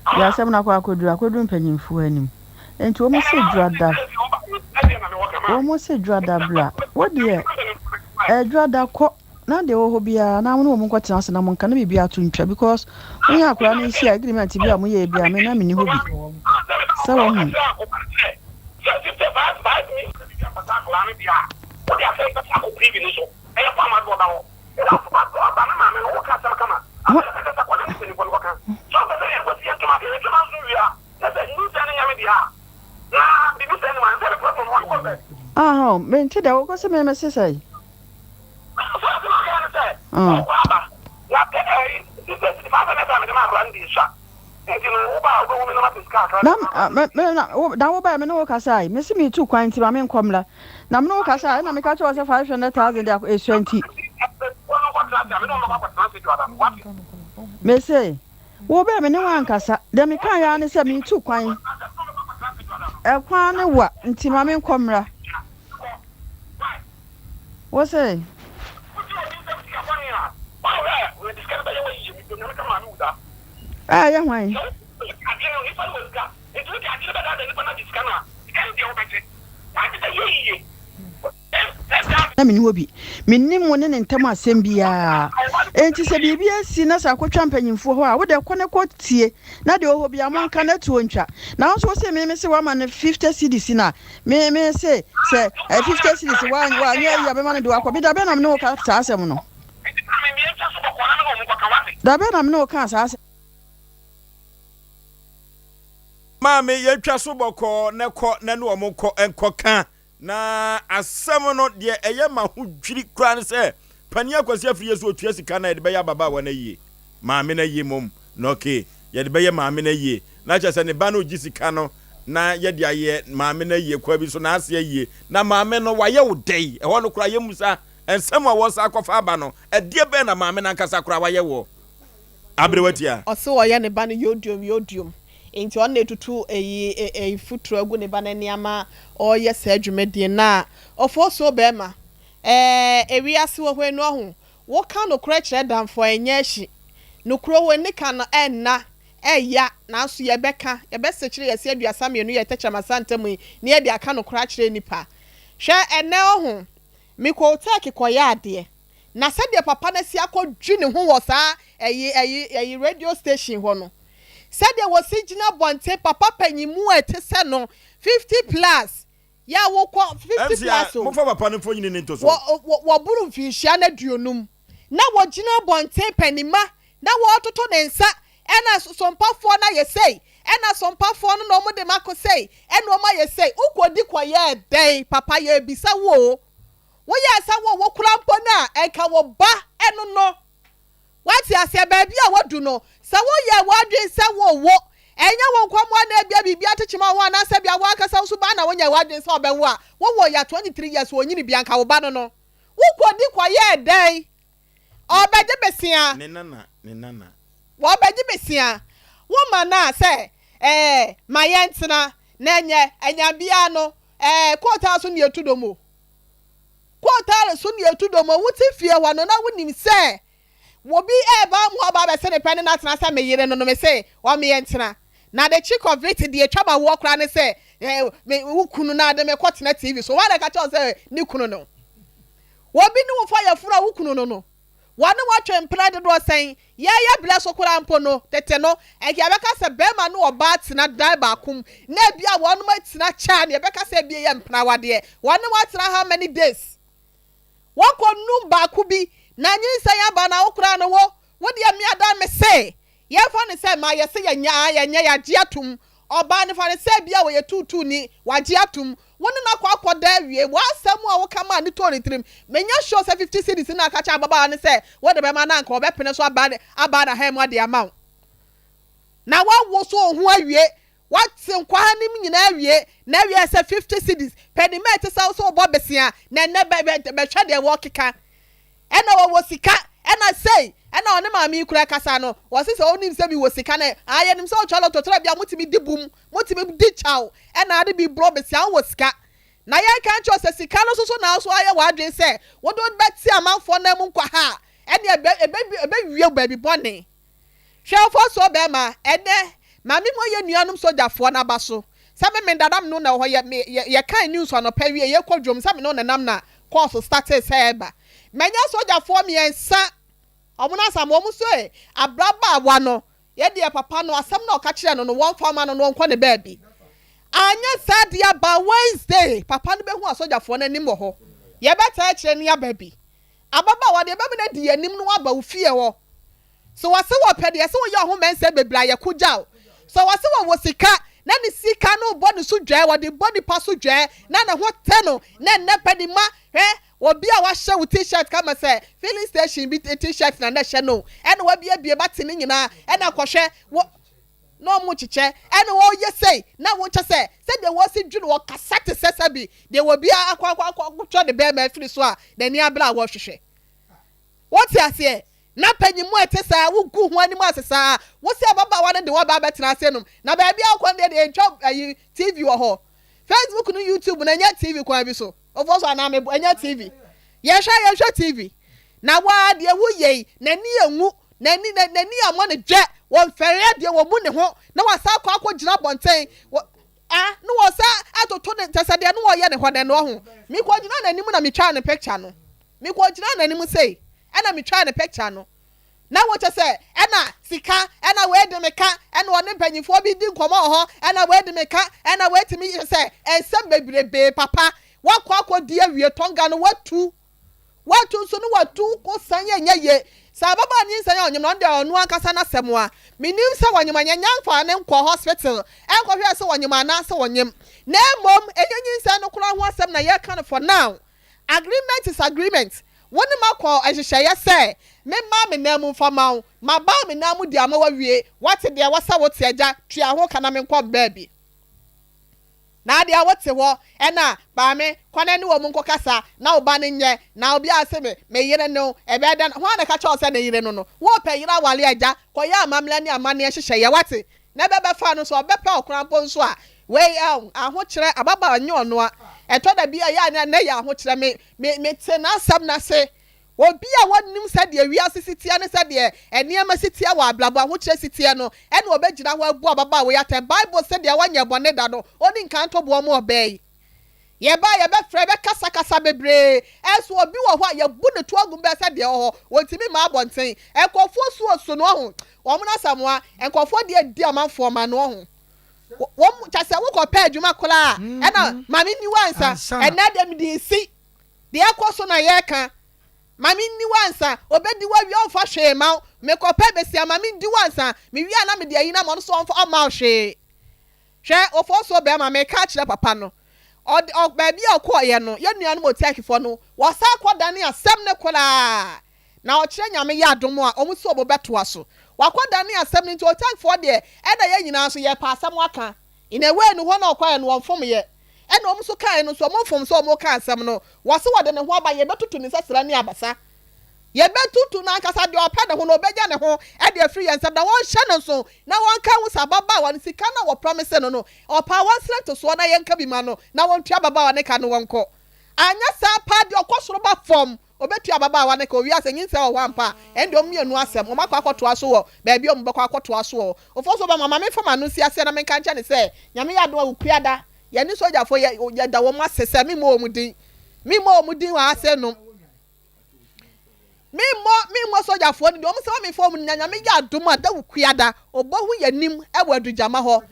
deɛ asɛm no akɔ akɔduru, akɔduru mpanyimfoɔ anim. Enti wɔn se dwada, wɔn se dwada bra. Wo deɛ, ɛdwada kɔ na deɛ ɛwɔ hɔ biara na wo ne wɔn nkɔtena ase na monka na biribi ato ntwa because wo ne akwadaa no nhyia agreement bi a moyɛɛ bi a me na menni hɔ bi. Sɛ wahu. Ahaa mente deɛ wokɔ sɛ me mese sɛn. Na me na na wo bɛɛ me ne wo kasa yi mese metu kwan nti ma me nkɔ mmra na me ne wo kasa ɛna meka kyerɛ wo sɛ 500,000 de esua nti mese Wo bɛɛ me ne wo ankasa. Deɛ mekaeɛ ara ne sɛ meretu kwan. Ɛkwan no wa nti ma menkɔ mmra. Wo se. Ɛɛyɛ hwan? Na menni hɔ bi. Mennim wo ne ne ntam asɛm biara. Enti sɛ biribi asi na sɛ akɔtwa mpanyimfoɔ hɔ a, wo deɛ kɔ na kɔtie, na deɛ ɔwɔ hɔ biara monka na tuo ntwa. Na wo nso wose me mese woama no 50 cedis na me mese sɛ 50 cedis woanyɛ ayi a bɛma no de wakɔ. Me da bɛn na me ne wo ka saa asɛm no? Da bɛn na me ne wo kaa saa asɛm? Maame, yɛntwa so bɔkɔɔ na kɔ na ne wɔn nkɔ nkɔka. Na asɛm no, deɛ ɛyɛ ma ho dwiri koraa ne sɛ, Panin Akwasi Afriyie so ɔtua sika no a yɛde bɛyɛ ababaawa no ayie. Maame no ayie mmom. Na okay, yɛde bɛyɛ maame no ayie. Na kyerɛ sɛ ne ba no regye sika no na yɛde ayɛ maame no ayie kwan bi so, n'ase ayie. Na maame no, wayɛ wo dɛn? Ɛhɔ no koraa yɛmmisa. Nsɛm a wɔresan akɔfa aba no, ɛdeɛ bɛn na maame no ankasa koraa wayɛ woɔ? Aberewa tia. Ɔse ɔyɛ ne ba no yodiom yodiom nti ɔno na etutu eyi eyi futuro agu ne ba no ani ama ɔreyɛ saa dwumadie no a ɔfoosuo bɛɛma ɛɛ ewiase wɔ hɔ enu ɔho wo ka nokorɛ kyerɛ damfo a ɛnyɛ ahyi nokorɛ wɔ ani ka no ɛnna ɛya nanso yɛbɛka yɛbɛsekyere yɛse 32 yɛ tɛkyerɛma santamu yi na yɛde aka nokorɛ akyerɛ nipa hwɛ ɛnɛ ɔho mekɔɔ turkey kɔyɛ adeɛ Na sɛdeɛ papa no asi akɔdwi ne ho wɔ saa ɛyi ɛyi ɛyi radio station hɔ no, sɛdeɛ wɔsi gyina abɔnten, papa panyinmu a ɛte sɛ no, 50 plus, yɛ a wokɔ 50 MC a, plus o, momfa papa no mfonini no nto so. wɔ wɔ wɔboro mfinhyia no aduonum, na wɔgyina abɔnten panima na wɔretoto ne nsa, ɛna sompafoɔ no ayɛ sei, ɛna sompafoɔ no na wɔn de mako sei, ɛna wɔn ayɛ sei, wokɔdi kɔyɛɛ dɛn papa yɛrebisa wo o. Woyɛɛ sɛ wo wo kora mpo no a, ɛnka wo ba no no. Woate aseɛ? Baabi a woadu no, sɛ woyɛɛ w'adwene sɛ worewo, ɛnyɛ wo nkɔmmoa na ebia biribi akyekyem wo anaasɛ ebia wo ankasa wo suban na wonyɛɛ w'adwene sɛ wobɛwo a, wowoo yɛ a 23 years wonyini bi anka wo ba no no. Wokɔdi kɔyɛɛ dɛn? Ɔrebɛgye besia. Ne nana, ne nana. Wɔrebɛgye besia. Woma no a sɛ ɛɛ ma yɛntena na ɛnyɛ anyambiara no ɛɛ kootaa so na yɛtu dɔm o. Yɛkɔɔ taare so ne yɛtu dɔm. Wote fie hɔ no, na wonim sɛ obi reba mu hɔ aba abɛse ne pɛ ne no atena sɛ me yere no no, mese ɔmmeɛ ntena. Na the chick of it, deɛ ɛtwa ma woɔ koraa ne sɛ, eh, me, wo kunu no ade me kɔtena TV so. Hwan na ɛka kyerɛ wo sɛ ne kunu no? Obi ne wo fa yafunu a wo kunu no no, wɔne wo atwe mpena dodoɔ sɛn? Yɛyɛ berɛ so koraa mpo no, tete no, ɛnka yɛbɛka sɛ barima ne ɔbaa tena dan baako mu, na ebia wɔnom atena kyɛ a, na yɛbɛka sɛ ebia ɛyɛ mpena awadeɛ. Wɔne wo atena how many days? Wɔkɔ num baako bi, na nyinsɛn aba na wo koraa no wo, wo deɛ me adan me se, yɛmfa no sɛ mmaa yɛse yɛnyɛ aa yɛnyɛ yɛagye atom, ɔbaa no fa no sɛ ebia ɔyɛ tuutuuni, wagye atom, wo ne no akɔ akɔda awie, w'asɛm a woka maa no tɔɔ ne tirim, menyɛ sure sɛ 50 cedis no a ka kyerɛ ababaawa no sɛ wode bɛma no a anka ɔbɛpene so aba aba n'ahan mu ade ama wo. Na woawoso wo ho awie, Woate nkwaha no mu nyinaa awie, na awie sɛ 50 cedis pɛ ne mma ɛte sɛ wo sɛ wobɔ besea, na ɛnnɛ bɛ, bɛ, bɛhwɛ deɛ wɔkeka. Ɛna wɔwɔ sika, ɛna sei, ɛna ɔne maame yi koraa kasa no, wɔse sɛ ɔnim sɛ mewɔ sika no, ah, yɛnim sɛ wotwa lotto, tra bia motumi di bum, motumi di kyaw, ɛna ade bi borɔ besea, wowɔ sika. Na yɛnka nkyerɛ wo sɛ sika no nso so na wo nso ayɛ w'adwene sɛ wode bɛte amanfoɔ nan mu nkwaha a, ɛne ɛbɛ, ɛbɛ, ɛbɛwie wo baabi bɔne. Hwɛ ɔfɔsuo bɛɛma ɛnɛ ma me mɔ yɛ nuanom sogyafoɔ no aba so sɛ me menda na me no na wɔ hɔ yɛ me yɛ yɛ kan news anɔpa wie yɛ kɔ dwom sɛ me no nenam na calls startee sɛ ɛba manya sogyafoɔ miɛnsa ɔmo no asam ɔmo so ee abrabaawa no yɛ deɛ papa no asɛm na ɔka kyerɛ no no wɔn fa ma no no ɔnkɔ ne baabi anyɛ saa deɛ aba Wednesday papa no bɛhu asogyafoɔ no anim wɔ hɔ yɛbɛtaa akyire no aba bi ababaawa deɛ bɛma no adi yɛn anim no aba wo fie hɔ So wɔse wɔpɛ deɛ sɛ woyɛ ɔho mɛnsɛm bebree a yɛko gya wo? So wɔse wɔwɔ sika na ne sika no bɔ ne so dwɛɛ wɔde bɔ nipa so dwɛɛ na ne ho tɛ no na ɛnnɛ pɛ ne ma hwɛ obi a wahyɛ wo t-shirt kama sɛ filling station bi t-shirt na na ɛhyɛ no ɛna wabiebie bate ne nyinaa ɛna kɔhwɛ wo na ɔmo kyekyɛ ɛna wɔyɛ sei na wo kyɛ sɛ sɛdeɛ wɔsi dwene wɔkasa te sɛ sɛbi deɛ wɔ bi akɔ akɔ akɔ akɔtwa ne bɛrima afiri so a n'ani abere a wɔhwehwɛ. Wote aseɛ? Na panyin mu a ɛte saa, wogu ho anim ase saa. Wo sɛ ababaawa no de wo aba abɛtena ase nom. Na baabi a wokɔ no deɛ deɛ yɛntwa ayi TV wɔ hɔ. Facebook ne YouTube no ɛnyɛ TV kwan bi so. Ofoɔ so anaa mebo ɛnyɛ TV. Yɛhwɛ a yɛnhwɛ TV. Na waa deɛ woyɛ yi, n'ani anwu, n'ani n'ani ammɔ no dwɛ, wɔmfɛre adeɛ, wɔmmu ne ho, na wasan akɔ akɔgyina abɔnten. Wɔ a na wɔsan atoto ne kyɛ sɛ deɛ na wɔyɛ ne hɔ no ɛno ɔho. Mekɔgyinaa n'anim na metwaa ne picture no. Mekɔgyinaa n'anim sei, ɛna metwaa ne picture no. Na wo kyɛ sɛ, ɛna sika, ɛna wei de me ka, ɛna ɔne mpanyinfoɔ bi di nkɔmɔ wɔ hɔ, ɛna wei de me ka, ɛna wei tumi kyɛ sɛ, nsɛm bebrebee papa. Wakɔ akɔdi awie Tonga no, watu. Watu nso no watu ko san yɛ nyɛ ye. Sɛ ababaa no nyinsɛn a ɔnyem no, ɔno deɛ ɔno ankasa n'asɛm a. Menim sɛ wɔnyem a, yɛnnya mfaa no nkɔɔ hospital nkɔhwɛɛ sɛ ɔnyem anaasɛ ɔnyem. Na mmom, ɛnyɛ nyinsɛn no koraa ho asɛm na yɛreka no for now. Agreement is agreement, Wo ne makɔ nhyehyɛeɛ sɛ me mma me nan mu mfa ma wo, maba me nan mu de ama wo awie, woate deɛ ɛwɔ sɛ wote agya, tua ho ka na menkɔ baabi. Na adeɛ wote hɔ ɛna maame kɔ na ne wɔn nkɔkasa na wo ba no nyɛ na obiara se me me yere no ɛbɛyɛ dɛn, hwan na ɛka kyerɛ wo sɛ ne yere no no, wopɛ yere aware agya, kɔyɛ amammerɛ ne amanneɛ nhyehyɛeɛ woate, Na ɛbɛbɛfa no sɛ ɔbɛpɛ ɔkora mpo nso a, wei ɛn, ahokyerɛ, ababaawa nyɛ ɔnoa. Ɛtɔ da bi a, ɛyɛ a na ɛyɛ ahokyerɛ. Me, me, mete n'asɛm no ase. Obi a ɔnnim sɛdeɛ wiase si teɛ ne sɛdeɛ nneɛma si teɛ wɔ abrabɔ, ahokyerɛ si teɛ no, ɛna ɔbɛgyina hɔ abu ababaawa yi atɛn. Bible se deɛ wanyɛ bɔne da no, ɔnni nkan nto boɔ mma ɔbaa yi. Yɛba a, yɛbɛfrɛ, yɛbɛkasakasa bebree. Ɛnso obi wɔ hɔ a, yɛbu ne to agu mu bɛyɛ sɛ deɛ ɔwɔ hɔ. Wɔntumi mma abɔnten. Nkurɔfoɔ su osu no, ɔho. Wɔn no asamoa. Nkurɔfoɔ deɛ di amanfoɔ ma no, ɔho. Wɔn, kyɛ sɛ wokɔpɛ adwuma koraa a, ɛna ma menni wo ansa. Ɛnnɛ deɛ mede resi. Deɛ ɛkɔ so na yɛreka. Ma menni wo ansa. Ɔbɛdi wo awie, ɔmfa hwee mma wo. Mekɔpɛ besia, ma mendi wo ansa. Mewie a na mede ayi no ama ɔno nso ɔmfa, ɔmma wo hwee. Hwɛ, Ofosuo bɛɛma, meka akyerɛ papa no, ɔde, ɔ, baabi a ɔkɔɔeɛ no, yɛn nuanom Otiakifoɔ no, wɔsan kɔdane asɛm no koraa, na ɔkyerɛ Nyame yɛ adom a, wɔn nso wɔbɛtoa so. Wakɔdane asɛm no nti, Otiakifoɔ deɛ, ɛna yɛn nyinaa nso, yɛpɛ asɛm aka. In a way no, hɔ na ɔkɔeɛ no, wɔmfomeeɛ. Ɛna wɔn nso kaeɛ no nso, wɔmfom sɛ wɔreka asɛm no. Wɔse wɔde ne ho aba, yɛbɛtutu ne nsɛsrɛ ne abasa. Yɛbɛtutu no ankasa, deɛ ɔpɛ ne ho no, ɔbɛnya ne ho de afiri yɛn nsam, na wɔnhyɛ no nso, na wɔnka nhu sɛ ababaawa no, sika no a wɔprɔmise no no, ɔpɛ a wɔnsrɛ ntosoɔ na yɛnka bi ma no, na wɔntua ababaawa no ka no wɔnkɔ. Anyɛ saa paa deɛ ɔkɔ soro ba fam, ɔbɛtua ababaawa no ka. Ɔwie a sɛ nyinsɛn wɔ hɔ ampa a, ɛnde wɔn mmienu asɛm, wɔakɔ akɔtoa so wɔ baabi a wɔbɛkɔ akɔtoa so wɔ hɔ. Ofosu Obama, ma memfa m'ano nsi aseɛ na menka nkyerɛ no sɛ, Nyame yɛ adom a Wukuada, yɛne sogyafoɔ yɛ, yɛda wɔn ase sɛ memmɔ wɔn din. Memmɔ wɔn din wɔ ha sei nom. Memmɔ, memmɔ sogyafoɔ no din. Wɔn sɛ ma memfa wɔn din na Nyame yɛ adom a, da Wukuada, ɔbɔhu yɛn anim wɔ Adugyama hɔ.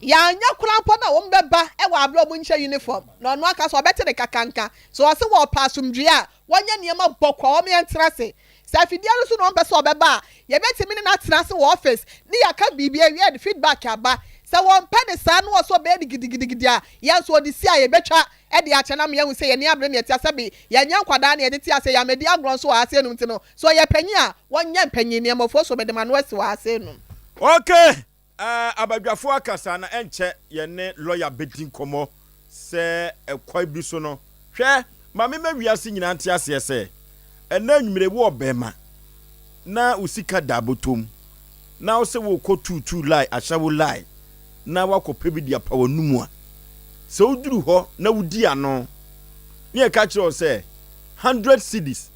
Yɛanyɛ koraa mpo na wɔn bɛba wɔ aberɛ a wɔn nhyɛ uniform. Na ɔno ankasa ɔbɛte ne kakanka. Sɛ ɔse wɔpɛ asomdwoeɛ a, wɔnyɛ nneɛma bɔkɔɔ, wɔn yɛntena ase. Sɛ afidie no so na ɔmpɛ sɛ ɔbɛba a, yɛbɛtumi ne no atena ase wɔ office ne yɛaka biribi awie a yɛde feedback aba. Sɛ wɔmpɛ no saa na ɔsɛ ɔbɛyɛ no gidigidigidi a, yɛn nso ɔde si a yɛbɛtwa de akyɛ no ama yɛahu sɛ yɛn ani abere na yɛte ase. Sɛbe yɛnyɛ nkwadaa na yɛtete ase, yɛammɛdi agorɔ nso wɔ ha sei nom nti no, sɛ ɔyɛ panyin a, wɔnyɛ mpanyin nneɛmafoɔ so mede m'ano asi wɔ ha sei nom. Okay, Abadwafo akasa na ɛnkyɛ yɛne lɔya bɛdi nkɔmmɔ sɛ ɛkwan bi so no. Hwɛ, ma memma wiase nyinaa nte aseɛ sɛ, ɛnnɛ anwummere wo ɔbarima na wo sika da abɔtɔm na wo sɛ worekɔ tuutuu line, ahyɛwo line na woakɔpɛ bi de apa w'anomu a, sɛ woduru hɔ na wodi ano ne yɛka kyerɛ wo sɛ 100 cedis,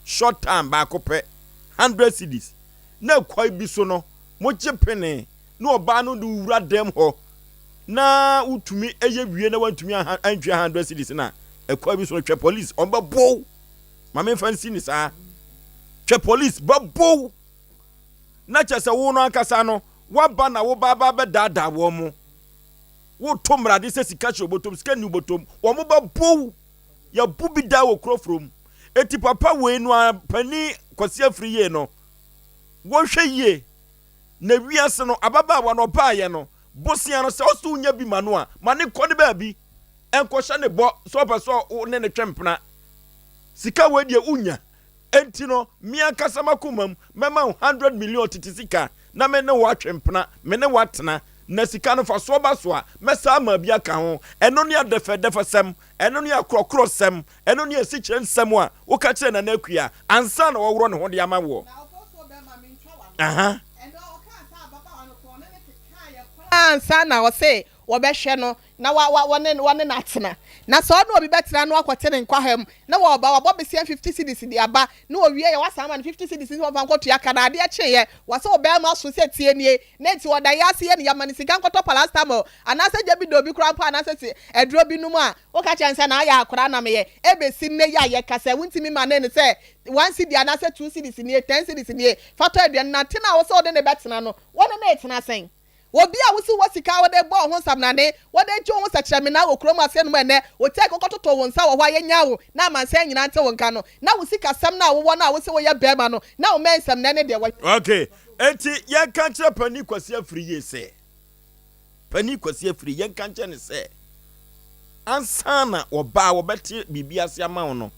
short time baako pɛ, 100 cedis, na kwan bi so no, Mogye pene na ɔbaa no de wo wura dɛm hɔ na wotumi yɛ wie na wantumi antua 100 cedis na ɛkwan bi so no twɛ police wɔn bɛbɔ wo. Ma memfa nsi ne saa. Twɛ police bɛbɔ wo. Na kyɛ sɛ wo no ankasa no woaba na wo ba ba bɛdaadaa wɔn mo. Woto mmarade sɛ sika hyɛ obotom, sika nni obotom. Wɔn bɛbɔ wo. Yɛbu bi da wɔ kuro from. Eti papa wei no a panin Kwasi Afiri yie no Wɔnhwɛ yie na wiase no ababaawa no ɔbaayɛ no bosea no sɛ ɔsɛ wonya bi ma no a ma ne kɔ ne baabi nkɔhyɛ ne bɔ sɛ ɔpɛ sɛ wo ne ne twɛ mpena sika wei deɛ wonya enti no me ankasa makoma mu mɛma wo 100 million tete sika na me ne wo atwe mpena me ne wo atena na sika no fasoɔ ba so a mɛsa ama bi aka ho ɛno ne adɛfɛdɛfɛsɛm ɛno ne akorɔkorɔsɛm Ɛno ne asikyire nsɛm a woka kyerɛɛ Nana Akua ansa na ɔreworɔ ne ho de ama woɔ. Aha. Ansa na ɔse wɔbɛhwɛ no na wa wa wɔne wɔne no atena. Na sɛ ɔne obi bɛtena na wakɔte ne nkwaha mu na wɔba wabɔ besia 50 cedis de aba na owie yɛ wasan ama no 50 cedis nso ɔmfa nkɔtua ka na adeɛ kyeeɛ wɔsɛ ɔbarima so sɛ tie nie na nti ɔda yɛ ase yɛ no yɛma no sika nkɔtɔ paracetamol anaasɛ gya bi da obi koraa mpo anaasɛ si aduro bi nom a Woka kyerɛ no sɛ, Na ayɛ akwadaa na meyɛ. Ebesi nnɛ yi a yɛkasa yi, wuntumi mma no sɛ one cedi anaasɛ two cedis nie, ten cedis nie, fa tɔ aduane. Na tena a wose wode no bɛtena no, wo ne no retena sɛn? Obi a wose wowɔ sika a wode bɔ wo ho nsamnane, wode gye wo ho sɛkyerɛmena wɔ kurom ase nom ɛnnɛ, wo tɛk wokɔtotow wo nsa wɔ hɔ a yɛnyaa wo na amansan nyinaa nte wo nka no, na wo sikasɛm no a wowɔ no a wose woyɛ barima no, na wo mmɛn nsɛm nnɛ ne deɛ wɔ. Okay, enti yɛnka nkyerɛ Panin Kwasi Afriyie sɛ. Panin Kwasi Afriyie, yɛnka nkyerɛ no sɛ, ansa na ɔba a wɔbɛte biribi ase ama wo no,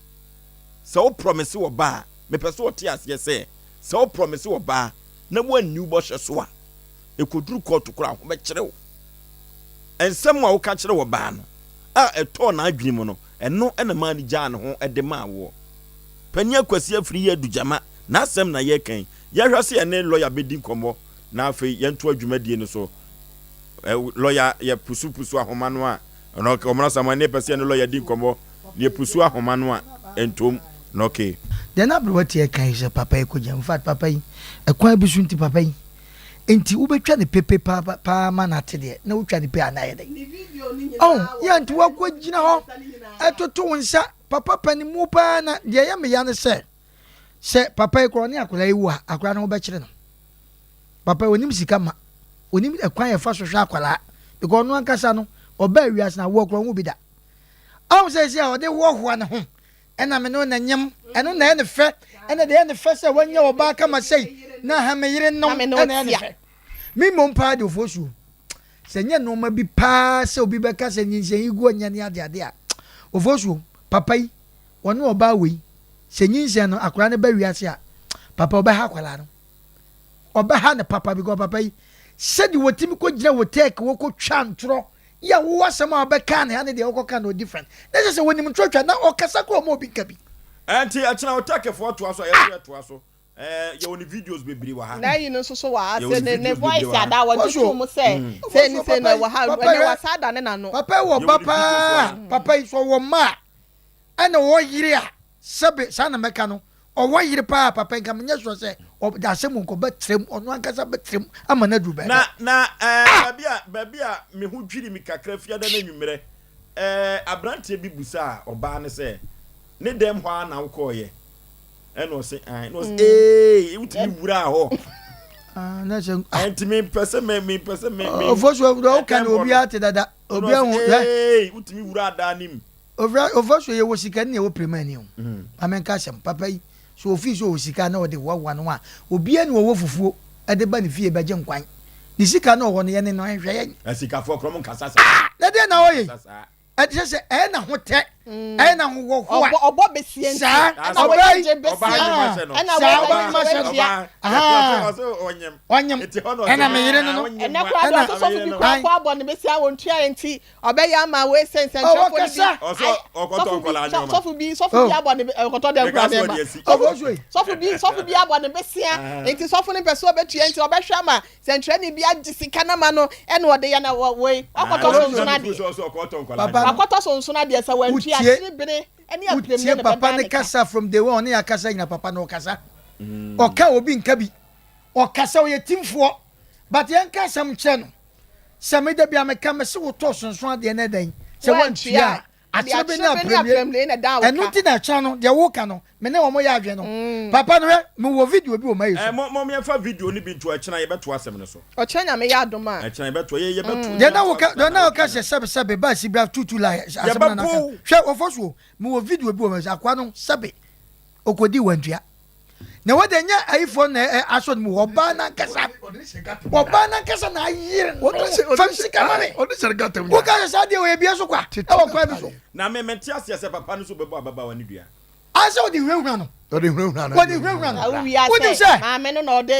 sɛ wo prɔmese ɔba a, mepɛ sɛ ɔte aseɛ sɛ, sɛ wo prɔmese ɔba na woanni wo bɔhyɛ so a, ɛkɔduru kɔɔto koraa a, ho bɛkyere wo. Nsɛm a woka kyerɛ ɔbaa no a ɛtɔɔ n'adwene mu no, ɛno na maa no gyaa ne ho de maa woɔ. Panin Kwasi Afriyie adu gyama, n'asɛm na yɛreka yi. Yɛhwɛ sɛ yɛne lɔya bɛdi nkɔmmɔ na afei yɛntoa dwumadie no so. Lɔya yɛ pusupusu ahoma no a, ɛna ɔka ɔmena samoa ne pɛ sɛ yɛne lɔya di nkɔmmɔ na yɛpusu ahoma no a, ɛntom. Na okay. Deɛ na aberewa tiɛ ka yi sɛ papa yi kɔ gya infact papa yi ɛkwan bi so nti papa yi nti wobɛtwa ne pepe paa paa ma no ate deɛ na wotwa ne pe a na ayɛ dɛn ɔn yɛ nti wakɔ gyina hɔ ɛtoto wo nsa papa panimu paa na deɛ ɛyɛ meya ne sɛ Sɛ papa yi koraa ɔne akwadaa yi wu a, akwadaa no ho bɛkyere no. Papa yi onim sika ma, onim ɛkwan yɛfa so hwɛ akwadaa because ɔno ankasa no ɔbaa wiase na awoɔ koraa ɔnwu bi da. Ɔho sɛ ɛsi a ɔde hoahoa ne ho ɛna me no na nyem ɛno na ɛyɛ ne fɛ ɛna deɛ ɛyɛ ne fɛ sɛ wanya ɔbaa kama sɛi na ha me yere no ɛna ɛyɛ ne fɛ. Me mmom paa de ofosuo sɛ nyɛ nneɛma bi paa sɛ obi bɛka sɛ nyinsɛn yi gu ɔnyɛ ne adeade a ofosuo papa yi ɔne ɔbaa wei sɛ nyinsɛn no akwadaa no ba wiase a papa ɔbɛha akwadaa no ɔbɛha no papa because papa yi sɛdeɛ wɔtumi kɔ gyina wɔ tɛk wɔkɔ twa ntorɔ yɛ wo asɛm a ɔbɛka ne ha ne deɛ wɔkɔka no different na kyerɛ sɛ wɔnim ntorɔ twa na ɔkasa kora ɔma obi nka bi. Ɛnti ɛkyena ɔtɛkɛfoɔ toa so a yɛso yɛtoa so. Eh, yɛwɔ ne videos bebree wɔ ha. Na ayi no nso so wɔ ha sɛ ne ne voice ada a wɔgye to mu sɛ sei ne sei na ɛwɔ ha ɛnɛ wasa ada ne n'ano. Papa yi wɔ ba paa papa yi sɛ ɔwɔ mma a. Ɛna ɔwɔ yere a sɛbe saa na mɛka no ɔwɔ yere paa papa nka menyɛ sure sɛ ɔde asɛm nka ɔbɛtrɛ mu ɔno ankasa bɛtrɛ mu ama no aduru baabi. Na na ɛɛ ah! baabi a baabi a me ho dwiri me kakra fiada no anwummerɛ ɛɛ aberanteɛ bi busaa ɔbaa no sɛ ne dɛm hɔ ara na wokɔɔyɛ ɛna ɔse ae na ɔse mm. ee wotumi wuraa hɔ. Ah, na sɛ ah. Ɛnti mi mpɛ sɛ mi mi mpɛ sɛ mi mi. Ofosu ɔka na obiara te dada obiara hu. Ee wotumi wuraa daa ne mu. Owura Ofosu yɛ wɔ sika ne ɛwɔ prema ni o. Ma me nka asɛm papa yi so ofii sɛ ɔwɔ sika na ɔde hoahoa ne ho a obiara ni ɔwɔ fufuo de ba ne fie bɛgye nkwan ne sika na ɔwɔ no yɛne no ɛnhwɛ yɛn. Asikafoɔ korɔ mo nkasa saa. Ah! Na deɛ na ɔyɛ yi ɛte sɛ sɛ ɛyɛ na ho tɛ ɛyɛ na ho wɔ hoa ɔbɔ besie nti saa ɛna ɔbaa wɔyɛ yi gye besie ɛna saa wɔyɛ ɔbaa yi ma hyɛ no wɔtua ɔnyem ɛna me yere no no ɛnɛ koraa deɛ ɔsɛ sɔfo bi koraa kɔ abɔ ne besia wɔn tua nti Ɔbɛyɛ ama wei sɛ nsɛnkyerɛfoɔ no bi. Ɔsɛ ɔkɔtɔ nkɔlaa nneɛma. Sɔfo bi sɔfo bi abɔ ne ɔkɔtɔ dɛ nkɔlaa nneɛma. Sɔfo sɔfo bi sɔfo bi abɔ ne besia nti sɔfo no mpɛ sɛ ɔbɛtua nti ɔbɛhwɛ ama sɛnkyerɛni bi agye sika no ama no ɛna ɔde yɛ na wei wakɔtɔ sonsono adeɛ. Wakɔtɔ sonsono adeɛ sɛ wantua akyiri bere ɛne apirem ne Wotie papa bɛdan ne ne ka. kasa from day one ɔne yɛ akasa nyina papa no ɔkasa ɔka obi nka bi ɔkasa ɔyɛ timfoɔ but yɛnka asɛm nkyerɛ no Sɛ me da bi a meka mese wotɔ sonso adeɛ no ɛdɛn sɛ wantua a akyerɛ bi ne aprɛmire ɛno nti na ɛkyena no deɛ woka no me ne wɔn yɛ adwene no mm. Papa no hwɛ mewɔ video bi wɔ ma yi so. Eh, mo mo yɛmfa video no bi nto ɛkyena yɛbɛto asɛm no so. Ɔkyena nyame yɛ adom a. Ɛkyena yɛbɛto yɛ yɛbɛto. Mm. Deɛ na woka deɛ na woka sɛ sɛbe sɛbe ba si bra tutu la asɛm na naka hwɛ wɔfɔ so mewɔ video bi wɔ ma yi so akoa no sɛbe okodi wantua. Na wei deɛ nyɛ ayifoɔ na asɔ ne mu ɔbaa nankasa ɔbaa nankasa na ayere no fam sika ma me woka sɛ saa deɛ ɔyɛ bia so kwa ɛwɔ kwan bi so. Na me mente aseɛ sɛ papa no so bɛbɔ ababaawa no dua. Asɛ ɔde hunahuna no ɔde hunahuna no ɔde hunahuna no wonim sɛ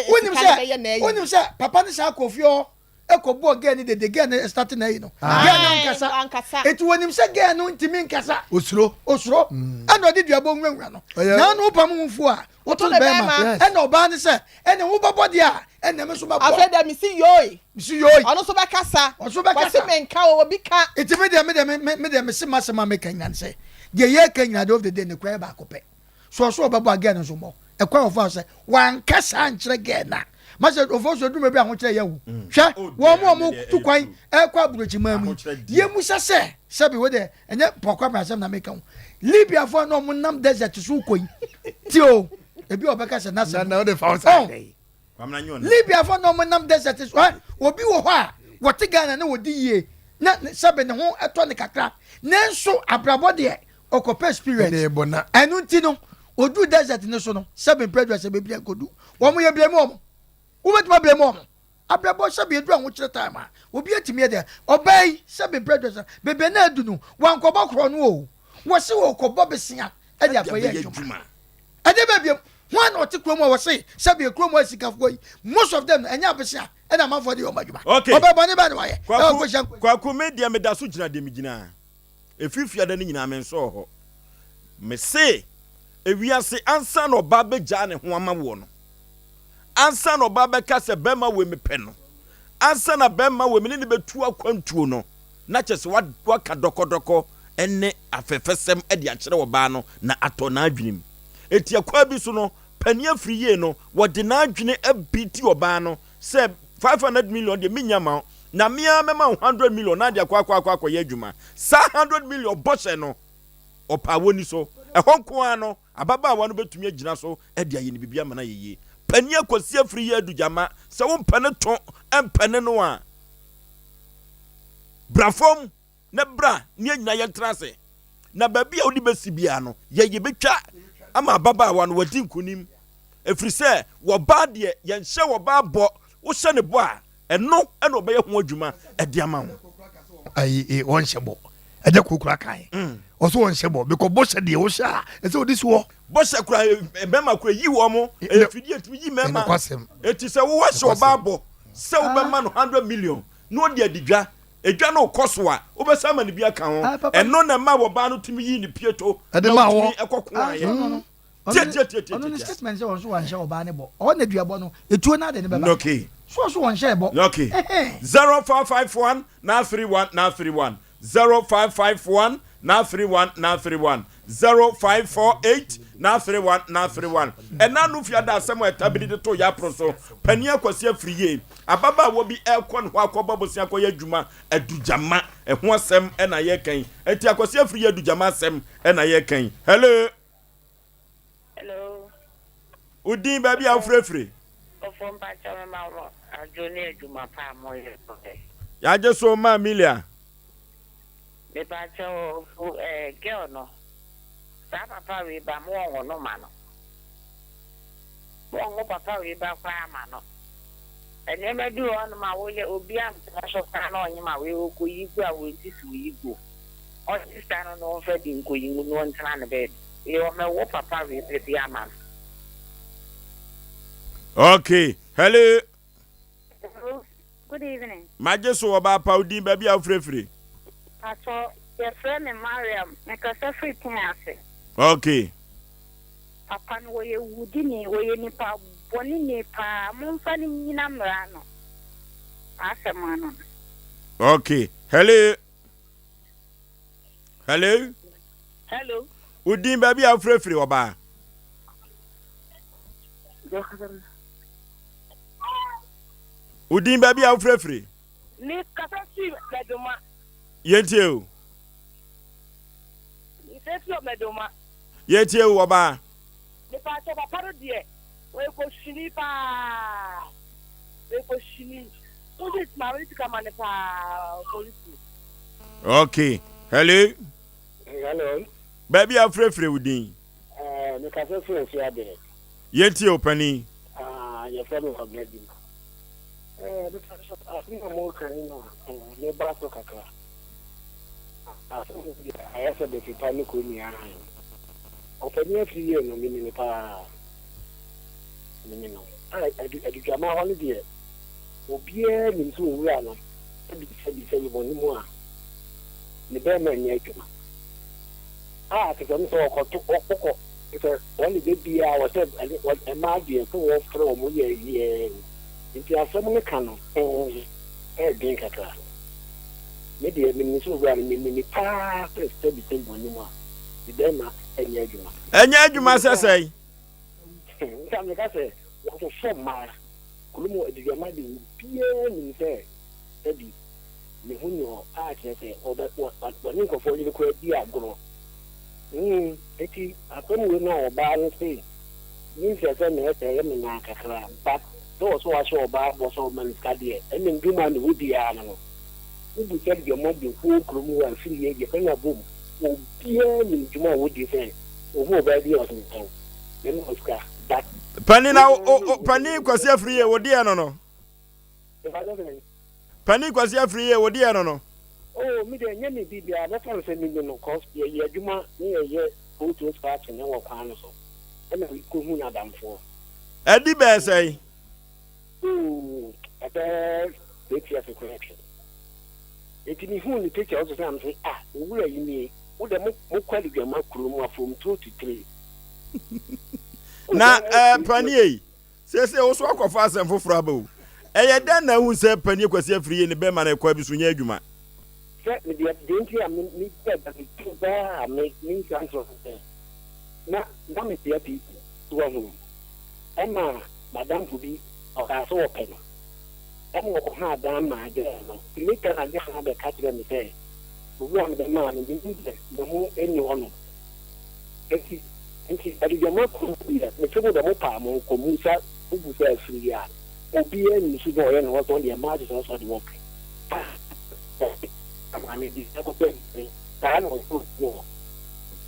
wonim sɛ wonim sɛ papa no saa kɔ fie hɔ ɛkɔ bɔɔ girl no dede girl no start na ayi no girl no ankasa eti wɔnim sɛ girl no ntumi nkasa osuro osuro mm. ɛna ɔde duabɔ nwurawura no na ano wopam ho fuo a woto no bɛrima ɛna ɔbaa no sɛ ɛna wobɛbɔ deɛ a ɛna ɛmi nso bɛbɔ afei dɛ mesi yoi mesi yoi ɔno nso bɛkasa ɔno nso bɛkasa wɔsi menka o obi ka eti mi deɛ mi deɛ mi deɛ mi si ma sɛ ma mi ka nyina sɛ deɛ yɛ ka nyina de of the day ne kura yɛ baako pɛ. So ɔso ɔbɛbɔ a girl no nso mmɔ? Ɛkwan a ɔfaa so sɛ wanka saa ankyerɛ girl no a, ma sɛ ɔfo so aduru baabi a ahokyerɛ yɛ wo. Mm. Hwɛ, Oh, wɔn deɛ, a ɛno deɛ wɔtu ɛyɛ kwan true. ɛrekɔ aburokyiman mu yi, Ahokyerɛ deɛ. yɛmmusa sɛ, sɛbi wo deɛ, ɛnyɛ pɔkɔ abɛn asɛm na meka ho. Libiafoɔ a na wɔn nam desert so kɔ yi, tie o, ebi a ɔbɛka sɛ n'asɛm. Na na wode fa wo sa Oh, dɛn? Kwamina nyɛ ɔnam. Libiafoɔ na wɔn nam desert so, ɛ, obi wɔ hɔ a wɔte Ghana na wɔdi yie, na sɛbi ne ho ɛtɔ ne kakra, nanso abrabɔ deɛ ɔkɔpɛ experience Ɛna ɛbɔ na. Ɛno nti no ɔduru desert no so no sɛbe mprɛ aduasa bɛbiri ankɔdu wɔn yɛ blame wɔn wobɛtumi ablame wɔn abrabɔ sɛbe ɛduru ahokyerɛ time a obi atumi ɛdeɛ ɔbaa yi sɛbe mprɛ aduasa bebe na adu no wankɔbɔ korɔ no o wɔse wɔkɔbɔ besea ɛde akɔyɛ adwuma ɛde baabiam ho na ɔte kurom a wɔse sɛbe kurom a sikafoɔ yi most of them ɛnyɛ abesea ɛna amanfoɔ de yɛ wɔn adwuma Okay. ɔbɛ bɔne bɛɛ na wayɛ ɛwɔ Kwaku, kɔhyia nkɔ Kwaku, me deɛ meda so gyina deɛ megyinaa. Ɛfiri fiada no nyinaa mensɔɔ hɔ. Mese, ewiase, ansa na ɔbaa bɛgyaa ne ho ama woɔ no, ansa na ɔbaa bɛka sɛ bɛrima wei mepɛ no, ansa na bɛrima wei me ne no bɛtu akwantuo no, na kyerɛ sɛ waka dɔkɔdɔkɔ ne afɛfɛsɛm de akyerɛ ɔbaa no na atɔ n'adwene mu. Enti ɛkwan bi so no, panin afiri yie no, wɔde n'adwene abiti ɔbaa no Sɛ 500 million deɛ mennya ma wo, na me ara mɛma wo 100 million na ade akɔ akɔ akɔ akɔyɛ adwuma. Saa 100 million bɔhyɛ no, ɔpaa wɔ ni so. Ɛhɔ nko ara no, ababaawa no bɛtumi agyina so de ayɛ ne biribi ama no ayɛ yie. Panin Akwasi Afriyie Adu Gyama, sɛ wompɛ ne to mpɛ ne no a, bra fam. Na bra na yɛn nyinaa yɛntena ase, na baabi a wode bɛsi biara no, yɛn yɛbɛtwa ama ababaawa no wadi nkonim, ɛfiri sɛ wɔbaa deɛ, yɛnhyɛ wɔbaa bɔ, wohyɛ ne bɔ a, ɛno na ɔbɛyɛ ho adwuma de ama wo. Ayi eh, wɔnhyɛ bɔ. Ɛnyɛ kuro kura kan. Mm. Ɔso wɔnhyɛ bɔ. Bikɔ bɔhyɛ deɛ wohyɛ a, ɛsɛ odi soɔ. Bɔhyɛ kura eh, mmarima kura yi wɔn mo. Ɛyɛ fidie tumi yi mmarima. Eti sɛ wowɔ hyɛ ɔbaa bɔ sɛ wobɛma no 100 million na ɔde adi dwa Edwa no rekɔ so a, wobɛsan ama no bi aka ho. Ɛno na ɛma ɔbaa no tumi yii ne pieto na ɔtumi kɔko ayɛ. Tiatiatiatiatia. Ɔno ne statement sɛ ɔnso wanhyɛ ɔbaa no bɔ. Ɔhɔ na duabɔ no, etuo no ade no bɛba. Okay. So ɔso wɔnhyɛɛ bɔ. Okay. 0551 931 931 0551 931 931. 0548 931 931. Ɛna no fiada asɛm a ɛtabiri de to yɛ aporo so. Panin Akwasi Afriyie, ababaawa bi ɛrekɔ ne hɔ akɔbɔ bosea akɔyɛ adwuma adugyama ɛho asɛm ɛna yɛreka yi. Enti Akwasi Afriyie adugyama asɛm ɛna yɛreka yi. Hello. Hello. Wo din baabi a wofirefire. Ɔfo mpakyɛ me ma mo adwo ne adwuma pa a mo yɛ no ɛ. Yagye so ma Amelia. Mepakyɛ ɔfo eh girl no saa papa wei ba mo ɔnwo no ma no mo ɔnwo papa wei ba koraa ma no nneɛma bi wɔ hɔnom a woyɛ obi ampene so koraa na ɔnye ma wei ɔkɔyi gu a wei sisi oyi guo. Ɔgye sika no na ɔmfa di nkoyimu na ɔntena ne baabi. Ee ɔmɛwo papa wei pɛ bi ama no. Okay, hello. Hello, good evening. Magye so ɔbaa pa wo din baabi a wofirefiri. Patrɔ, yɛfrɛ me Mariam, mekasa firi Penase. Okay. Papa no wɔyɛ wudini, wɔyɛ nipa bɔneni paa, momfa no nnyina mmara ano. M'asɛm ano no. Okay, hello. Hello. Hello. Wo din baabi a wofirefiri ɔbaa. Wo din baabi a wofirefiri. Me kasa fi Mɛdoma. Yɛntie o. Me kasa fi Mɛdoma. Yɛntie o ɔbaa. Mepakyɛw papa no deɛ ɔyɛ kɔhwini paa ɔyɛ kɔhwini wogye maame no sika ma no paa ɔpolisi. Okay hello. Hello. Baabi a wofirefire wo din. Eh, mekasa firi nso adeɛ. Yɛntie o panin. Ah, yɛfrɛ me Kwabena Dima. Eh, mepakyɛw asɛm a moreka yi na eh, meba so kakra. Asɛm no deɛ ayɛ sɛ bɛfi pa ne kuro nyinaa he. Ɔpanin afiri yie no, meni no paa. Meni no. A adu Adudwama hɔ no deɛ, obiara nim sɛ owura no sɛbi sɛbi sɛbi bɔne mu a, ne bɛɛma nyɛ adwuma. A te sɛ ɔno sɛ ɔkɔto ɔkɔ sɛ wɔne da biara wɔ sɛ ɛne mmaa deɛ sɛ wɔfrɛ wɔn yɛ yɛɛ nti asɛm no ka no ho ɛyɛ den kakra. Me deɛ menim sɛ owura no menim no paa sɛ sɛbi sɛbi wɔ anim a ne bɛɛma nyɛ adwuma. Ɛnyɛ adwuma sɛ sɛn? Nti a meka sɛ wɔsosɔ mmaa kurom wɔ aduduama deɛ obiara nim sɛ sɛbi ne ho nni hɔ a kyerɛ sɛ ɔbɛ wɔ wɔne nkurɔfoɔ yere koraa di agorɔ. Mm eti asɛm wei no a ɔbaa no se menkyerɛ sɛ na ɛsɛ ɛyɛ me naa kakra but Sɛ wɔ sɛ wahyɛ ɔbaa bɔ sɛ ɔma no sika deɛ, ɛnna ndwuma a ne hɔ biara no no, wobu sɛ deɛ ɔma deɛ kuo kurom hɔ a firi yɛ yɛfrɛ no abom. Obiara nim dwuma a wɔdi sɛ ɔhu ɔbaa bi a ɔsɛ metɔn, mɛma wo sika but. Panin na o o panin Kwasi Afriyie wo deɛ no no. Mepakyɛ sɛn? Panin Kwasi Afriyie wo deɛ no no. Oh me deɛ nyɛ me biribiara mɛfa no sɛ me ni no cos yɛyɛ adwuma ne yɛyɛ photo scratching wɔ kwan no so ɛna mekɔhu n'adamfoɔ. Ɛdi bɛyɛ sɛn? Ooh, ɛbɛyɛ eight years koraa atwam. Enti mehuu ne picture ɔso sɛ na mese ah, owura yi nie, wo dɛ mo mokɔ Adugyama kurom a from two to three. Na eh, Panie yi, seesei wo so akɔfa asɛm foforɔ aba o. Ɛyɛ dɛn na ahu sɛ Panie Kwasi Afriyie ne bɛrima no ɛkwan bi so nyɛ adwuma? Sɛ me deɛ, deɛ nti a me me da me ti paa a me me nsa ntorɔ sɛ na na metea pii. So wahu? Ɛma m'adamfo bi, ɔkaa sɛ ɔpɛ no. Ɛna ɔkɔhaa dan maa girl no. Later na girl no abɛka kyerɛɛ me sɛ, owura no bɛmaa no, menim sɛ ne ho nni hɔnom. Enti, enti adugyama kuo deɛ, mese mo deɛ mopaa mo nkɔ musa, mobusa afiri yi a, obiara nnim su bɛ ɔyɛ ne ho sɛ ɔno deɛ mmaa te sɛ ɔsɔ de wɔpɛ. Ah, maame bi akɔpɛ saa na ɔyɛ wɔ.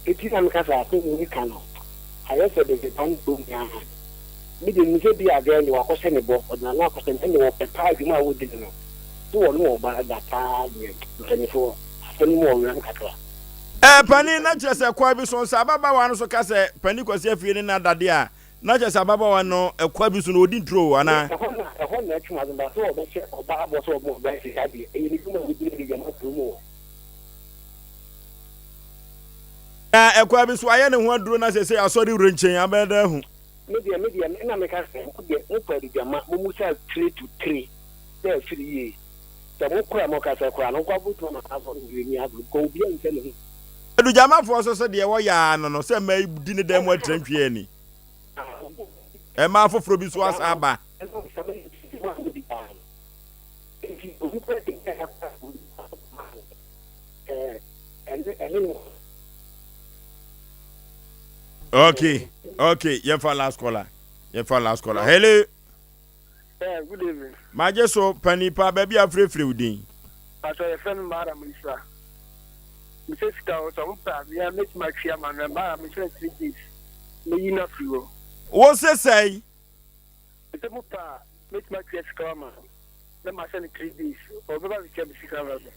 Enti na meka sɛ asɛm yi ka no ayɛ sɛ de pepa ne kurom nyinaa. Me deɛ menim sɛ bi a girl no wakɔhyɛ ne bɔ, ɔde n'ano akɔhyɛ no, ɛnna ɔpɛ paa adwuma a ɔdi no no, sɛ ɔne ɔbaa da paa deɛ, mpanimfoɔ, asɛm no mu ɔwerɛm kakra. Ɛɛ panin, na kyerɛ sɛ kwan bi so sɛ ababaawa no so ka sɛ panin Kwasi Afriyie ne no ada deɛ a, na kyerɛ sɛ ababaawa no ɛkwan bi so no ɔdi nturo o, anaa? Ɛhɔ na ɛhɔ na ɛtwe m'adwene ba, sɛ ɔbɛhyɛ ɔbaa bɔ sɛ ɔbɔ ɔbaa sika deɛ, ɛyɛ ne dwuma a ɔdi no de dwama kurom hɔ. Na ɛkwan bi so ayɛ ne ho aduro na seesei asɔre wura nkyɛn abɛyɛ dɛ ahu. Me deɛ me deɛ me na meka sɛ mo deɛ mo pɛ adugyama mo musa tire to tire sɛ afiri yie sɛ mo kora mo kasa koraa no nkɔ abotuma ma asɔre wura ni agorɔ because obiara nsa ne ho. Adugyamafoɔ nso so deɛ wɔyɛ ara no no sɛ mmaa yi di ne dan mu atena ntwi ani. Mmaa foforɔ bi nso asan aba. Okay, okay, yɛmfa last caller. Yɛmfa last caller. Hello. Yeah, good evening. Magye so panin pa baabi a frɛfrɛ wo din. Pastor yɛfrɛ me Mara Musa. Mesɛ sika hɔ sɛ wopɛ a mea mɛtumi atwe ama no Mara mekyerɛ 3 days mɛyi no afiri hɔ. Wo se sɛe? Mesɛ mopɛ a mɛtumi atwe sika ama no na mahyɛ no 3 days ɔbɛba bɛtua me sika ama me.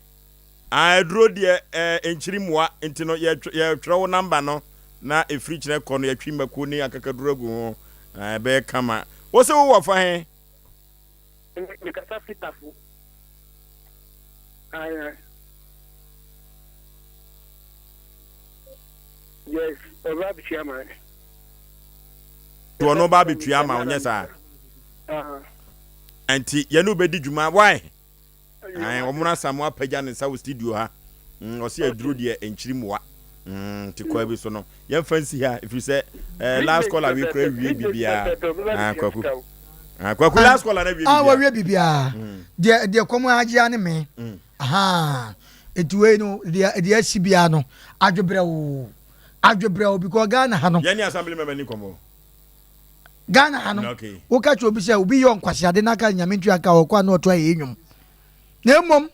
Ah aduro deɛ eh, nkyiri mmoa nti no yɛtwerɛ wo number no na ɛfiri kyerɛ kɔ no yɛtwe mako ne akakaduro agu ho na ɛbɛyɛ kama. Wo se wowɔ fa he? Mekasa firi Tafo. Aye. Yes, ɔba abɛtua ma. Nti ɔno ba abɛtua ama wo nyɛ saa? Nti yɛne wobɛdi dwuma why? Ae, wɔn Asamoah apagya ne nsa wɔ studio ha. Mm, ɔse aduro deɛ nkyiri mmoa. Mm, nti kwan bi so no, yɛmfa nsi ha, ɛfiri sɛ eh, last caller wei kora wie biribiara. Ah, kwaku. Ah, kwaku last caller na wie Ah, biribiara. wɔwie biribiara. Mm. Deɛ deɛ kɔm agyea ne me. Mm. Aha. Eti wei no deɛ deɛ asi biara no adwebrɛw. Adwebrɛw because Ghana ha no. Yɛne assembly member ni nkɔmmɔ. Ghana ha no woka kyerɛ obi sɛ obi yɛ ɔnkwaseade na aka nyame ntua nka ɔkɔ a na ɔto ayɛ nnwom na mmom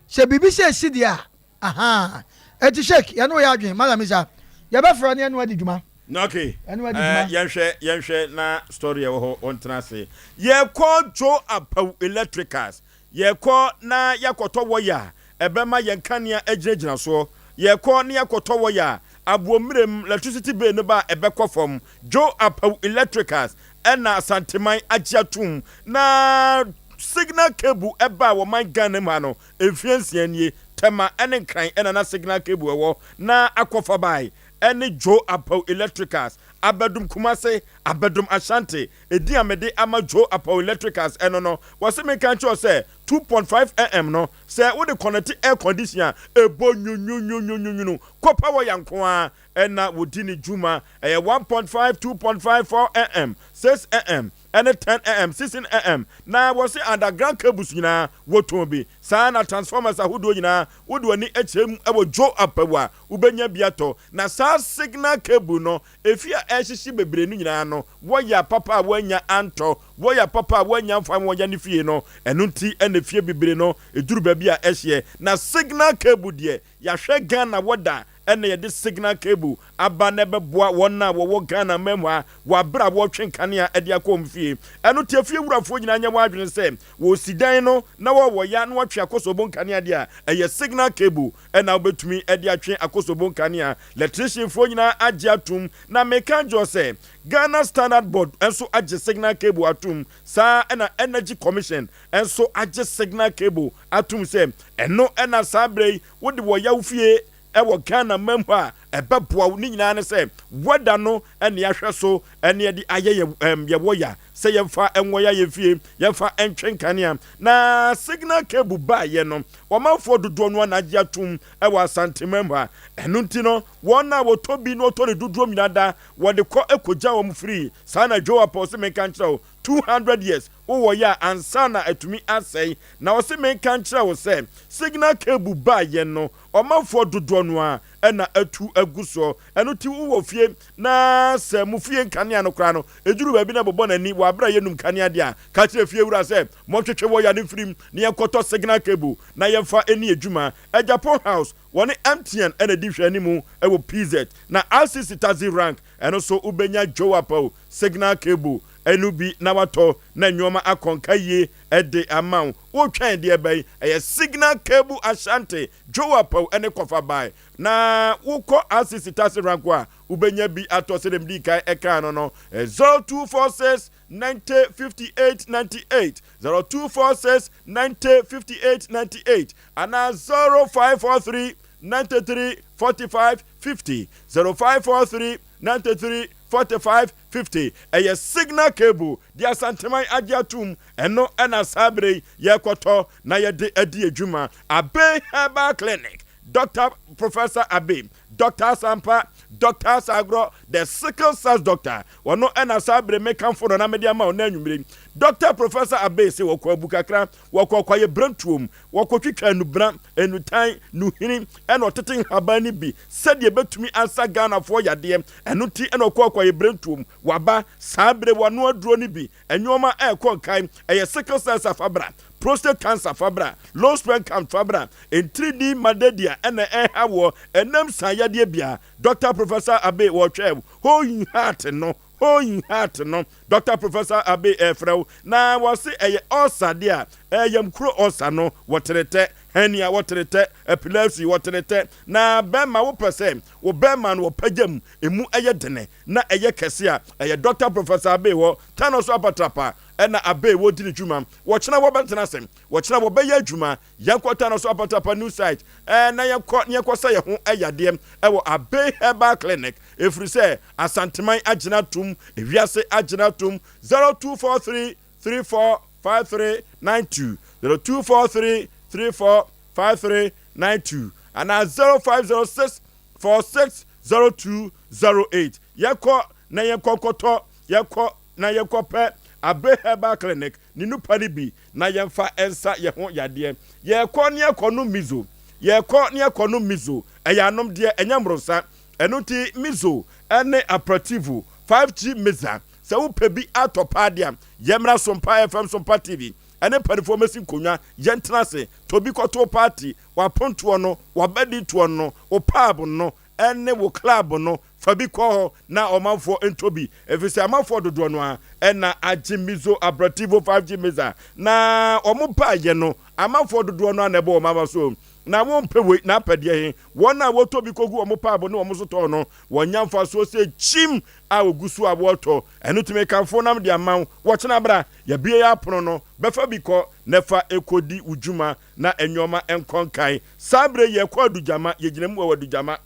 sɛ biribi sɛ ɛsi deɛ a aha ɛti sheik yɛne woyɛ adwene malam isa yɛbɛfrɛ ne ɛno adi dwuma Okay. ɛno adi dwuma. Yɛnhwɛ yɛnhwɛ na story ɛwɔ hɔ ɔntena ase. Yɛkɔ Joe Apawu Electricals Yɛkɔ na yɛakɔtɔ wɔya a ɛbɛma yɛn kanea agyinagyina soɔ. Yɛkɔ na yɛakɔtɔ wɔya a aboɔmmerɛm, electricity bill, no ba a ɛbɛkɔ fam. Joe Apawu Electricals ɛna Asanteman agye atom na signal cable ɛbaa wɔman Ghana mu ha no mfeɛ nsia nie. Tema ɛne Nkran ɛna na signal cable ɛwɔ na akɔfa bae ɛne Joe Apawu Electricals abɛdom Kumase, abɛdom Ashanti Edin a mede ama Joe Apaw Electricals ɛno no, wɔse menka nkyerɛ wo sɛ 2.5 am no, sɛ wode kɔnɛte air condition a, ɛbɔ nwunwunwunwunwunu. Copper wire nko ara na wɔdi ne dwuma. Ɛyɛ 1.5, 2.5, 4 am, 6 am, ɛne 10 am, 16 am. Na wɔse underground cables nyinaa wɔtɔn bi. Saa ara na transformers ahodoɔ nyinaa, wode w'ani kyerɛ mu wɔ Joe Apaw a, wobɛnya bi atɔ. Na saa signal cable no, Efi a ɛrehyehye bebree no nyinaa no, wɔya papa a wɔannya antɔ, wɔya papa a wɔannya amfa wɔn ne fie no. Ɛno nti na efie bebree no duru baabi a ɛhyeɛ. Na signal cable deɛ, yɛahwɛ Ghana wɔ da na yɛde signal cable aba na ɛbɛboa wɔn a wɔwɔ Ghana man mu ha wɔ abere a wɔretwe nkanea de akɔ wɔn fie. Ɛno nti efie wurafoɔ nyinaa nyɛ wɔn adwene sɛ wɔresi dan no na wɔwɔ ya na wɔatwe akɔsɔbo nkanea deɛ a, ɛyɛ signal cable na wobɛtumi de atwe akosombo nkanea. Lɛtrehyenfoɔ nyinaa agye atom, na meka akyerɛ wo sɛ Ghana Standard Board nso agye signal cable atom, saa ara na Energy Commission nso agye signal cable atom sɛ ɛno na saa berɛ yi wode wɔ yaw fie wɔ Ghana man mu a ɛbɛboa wo. Ne nyinaa ne sɛ weather no na yɛahwɛ so na yɛde ayɛ yɛ wɔya sɛ yɛmfa nwɔya yɛn fie, yɛmfa ntwe nkanea. Na signal cable baeɛ no, Ɔmanfoɔ dodoɔ no ara na agye atom wɔ Asanteman mu ha. Ɛno nti no, wɔn a wɔtɔ bi na wɔtɔ no dodoɔ nyinaa da, wɔde kɔ kɔgya wɔn firi. Saa na Joe Apaw se menka nkyerɛ wo, 200 years wowɔ yɛ a ansa na atumi asɛe. Na ɔse menka nkyerɛ wo sɛ, signal cable baeɛ no, ɔmanfoɔ dodoɔ no ara na atu agu soɔ. Ɛno nti wowɔ fie na sɛ mo fie nkanea no koraa no, ɛduru baabi na ɛbobɔ n'ani wɔ aberɛ a yɛnum kanea deɛ a, ka kyerɛ fiewura sɛ montwetwe wɔya no mfiri mu na yɛnkɔtɔ signal cable na yɛmfa nni adwuma. Agyapong House, wɔne MTN na ɛdi nhwɛanimu wɔ PZ. Na RCC Taxi Rank, ɛno nso wobɛnya Joapau signal cable no bi na watɔ na nnoɔma akɔ nka yie de ama wo. Wotwɛn deɛ bɛn? Ɛyɛ Signal Cable Ashanti, Joapau ne Kɔfa Bae. Na wokɔ RCC Taxi Rank a, wobɛnya bi atɔ sɛdeɛ medii kan kaa no no. 0246 90 58 98, 0246 90 58 98 anaa 0543 93 45 50, 0543 93 45 50. Ɛyɛ Signal Cable de Asanteman agye atom, ɛno na saa berɛ yi yɛrekɔtɔ na yɛde adi adwuma. Abbey Herbal Clinic, Dɔkta Professor Abbey. Doctor Asampa, Doctor Asagorɔ, the sickle cells doctor, ɔno ɛna saa bere mekamfo no na mede ama wo na anwummere yi. Doctor Professor Abey se wɔkɔ abu kakra, wɔkɔ kwaeɛ brentuom, wɔkɔtwitwa nnubena, nnutan, nnuhini ɛna ɔtete nhaban no bi sɛdeɛ ɛbɛtumi asa Ghanafoɔ yadeɛ. Ɛno nti ɛna ɔkɔɔ kwaeɛ brentuom. Waba saa bere wano aduro no bi, nnoɔma ɛrekɔ nkan, ɛyɛ sickle cells a fa bra, prostate cancer fa bra, low sperm count fa bra, ntiridii malaria ɛna ɛreha woɔ, ɛnam san yadeɛ bia, Doctor Professor Abbey wɔretwɛn wo, Hoyin heart no, Hoyin heart no, Doctor Professor Abbey ɛrefrɛ wo, na wɔse ɛyɛ ulcer deɛ a, ɛyɛ yam kuro ulcer no, wɔteretɛ, hernia wɔteretɛ, epilepsy wɔteretɛ, na bɛrima wopɛ sɛ wo bɛrima no wɔpagya mu, emu ɛyɛ dene na ɛyɛ kɛse a, ɛyɛ Doctor Professor Abbey hɔ, Tano so apatrapa ɛna Abbey wɔdi ne dwuma, wɔkyena wɔbɛtena ase, wɔkyena wɔbɛyɛ adwuma, Yɛnkɔ Tano so Apatapa new site eh, na yɛnkɔ na yɛnkɔsa yɛn ho yadeɛ ɛwɔ Abbey Herbal Clinic ɛfiri sɛ Asanteman agyina atom, ewiase agyina atom. 0243 34 5392 0243 34 5392 anaa 0506 46 0208. Yɛnkɔ na yɛnkɔ nkɔtɔ, yɛnkɔ na yɛnkɔpɛ Abbey Herbal Clinic ne nupa no bi na yɛmfa nsa yɛn ho yadeɛ. Yɛrekɔ ne yɛrekɔnom miso. Yɛrekɔ ne yɛrekɔnom miso. Ɛyɛ anomdeɛ, ɛnyɛ mmorosa. Ɛno nti miso ne aperitivo, 5G mixer, sɛ wopɛ bi atɔ paa deɛ a, yɛmmra Sompa FM, Sompa TV ne mpanimfoɔ mmɛsi nkonnwa, yɛntena ase, tɔ bi kɔto wo party, w'apontoɔ no, w'abadintoɔ no, wo pub no, ne wo club no, fa bi kɔ hɔ na ɔmanfoɔ ntɔ bi, ɛfiri sɛ amanfoɔ dodoɔ no ara na agye Mizo Abrativo 5G Mixer, na wɔn baeɛ no, amanfoɔ dodoɔ no ara na ɛbɔ wɔn aba so. Na wɔmpɛ wei, na apɛ deɛ he? Wɔn a wɔtɔ bi kɔgu wɔn pub ne wɔn sotɔɔ no, wɔnya mfasoɔ sɛ kyim a wɔgu so a wɔretɔ. Ɛno nti mekamfo nam de ama wo, wɔkyena bra, yɛabue yɛn apono no, bɛfa bi kɔ na fa kɔdi wo dwuma na nnoɔma nkɔ nkan. Saa berɛ yi yɛkɔ Adugyama, yɛgyina mu wɔ Adugyama,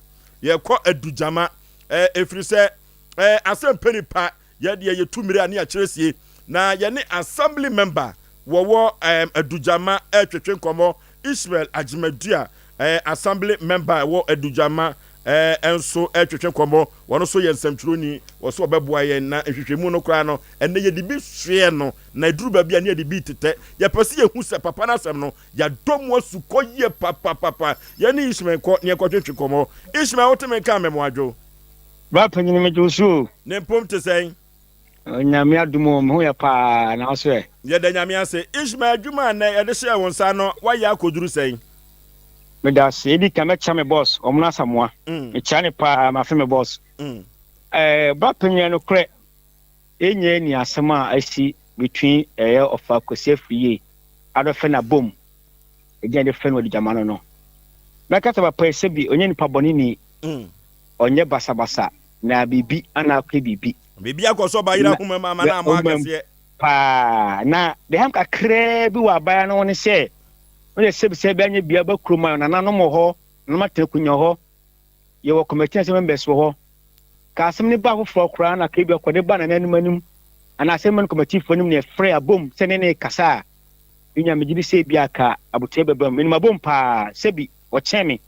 yɛkɔ Adugyama, ɛɛ ɛfiri sɛ ɛɛ asɛm nipa, yɛdeɛ yɛtu mmerɛ a ne yɛakyerɛ sie, na yɛne assembly member wɔwɔ ɛɛm Adugyama ɛretwetwe nkɔmmɔ, Ishmael Agyemadua, ɛɛ assembly member ɛwɔ Adugyama ɛɛ nso ɛretwetwe nkɔmmɔ, wɔn nso yɛ nsɛmtwerɛni, wɔ so ɔbɛboa yɛn na nhwehwɛmu no koraa no, ɛnɛ yɛde bi soɛ no, na ɛduru baabi a ne yɛde bi tetɛ, yɛpɛ sɛ yɛhu sɛ papa no asɛm no, Yɛadɔ mu asukɔ yie papapapa. Yɛne Ishmael nkɔ na yɛnkɔtwetwe nkɔmmɔ. Ishmael, wote me nka a, mɛmoadwo. Bra panyin, megye wo so o. Ne mpom te sɛn? Onyame adom o, me ho yɛ paa, na wo so ɛ? Yɛda Nyame ase. Ishmael, adwuma a nnɛ yɛde hyɛɛ wo nsa no, woayɛ akɔduru sɛn? Meda ase. Edi kan mɛkyia me boss, Ɔmono Asamoah. Mekyia no paa, mafe me boss. Eh, bra panyin, ɛnokorɛ, yɛnyɛ ni asɛm a asi between ɛyɛ Ɔfa Kwasi Afriyie adɔfɛ na bom edin a yɛde frɛ no wɔ gyama no no. Mɛka sɛ papa yi sɛbi ɔnyɛ nipa bɔne ni, ɔnyɛ basabasa na biribi ana akɔyɛ biribi. Biribi akɔ so ɔba yera ahoma mu ama no ammɔ akɛseɛ. Paa na deɛ ham kakraa bi wɔ abaya no ho ne sɛ, woyɛ sɛbi sɛ bɛanyɛ bia ba kurom a nananom wɔ hɔ, nananom atena akonnwa hɔ, yɛwɔ committee ase members wɔ hɔ. Ka asɛm no ba foforɔ koraa na ka ebi ɔkɔde ba nananom anim anaa asɛm no committee foɔ anim na yɛfrɛ abom sɛ ne ne kasa a, me nua megye di sɛ ebi aka aboterɛ bɛba mu. Menim abom paa, sɛbi ɔkyɛn me,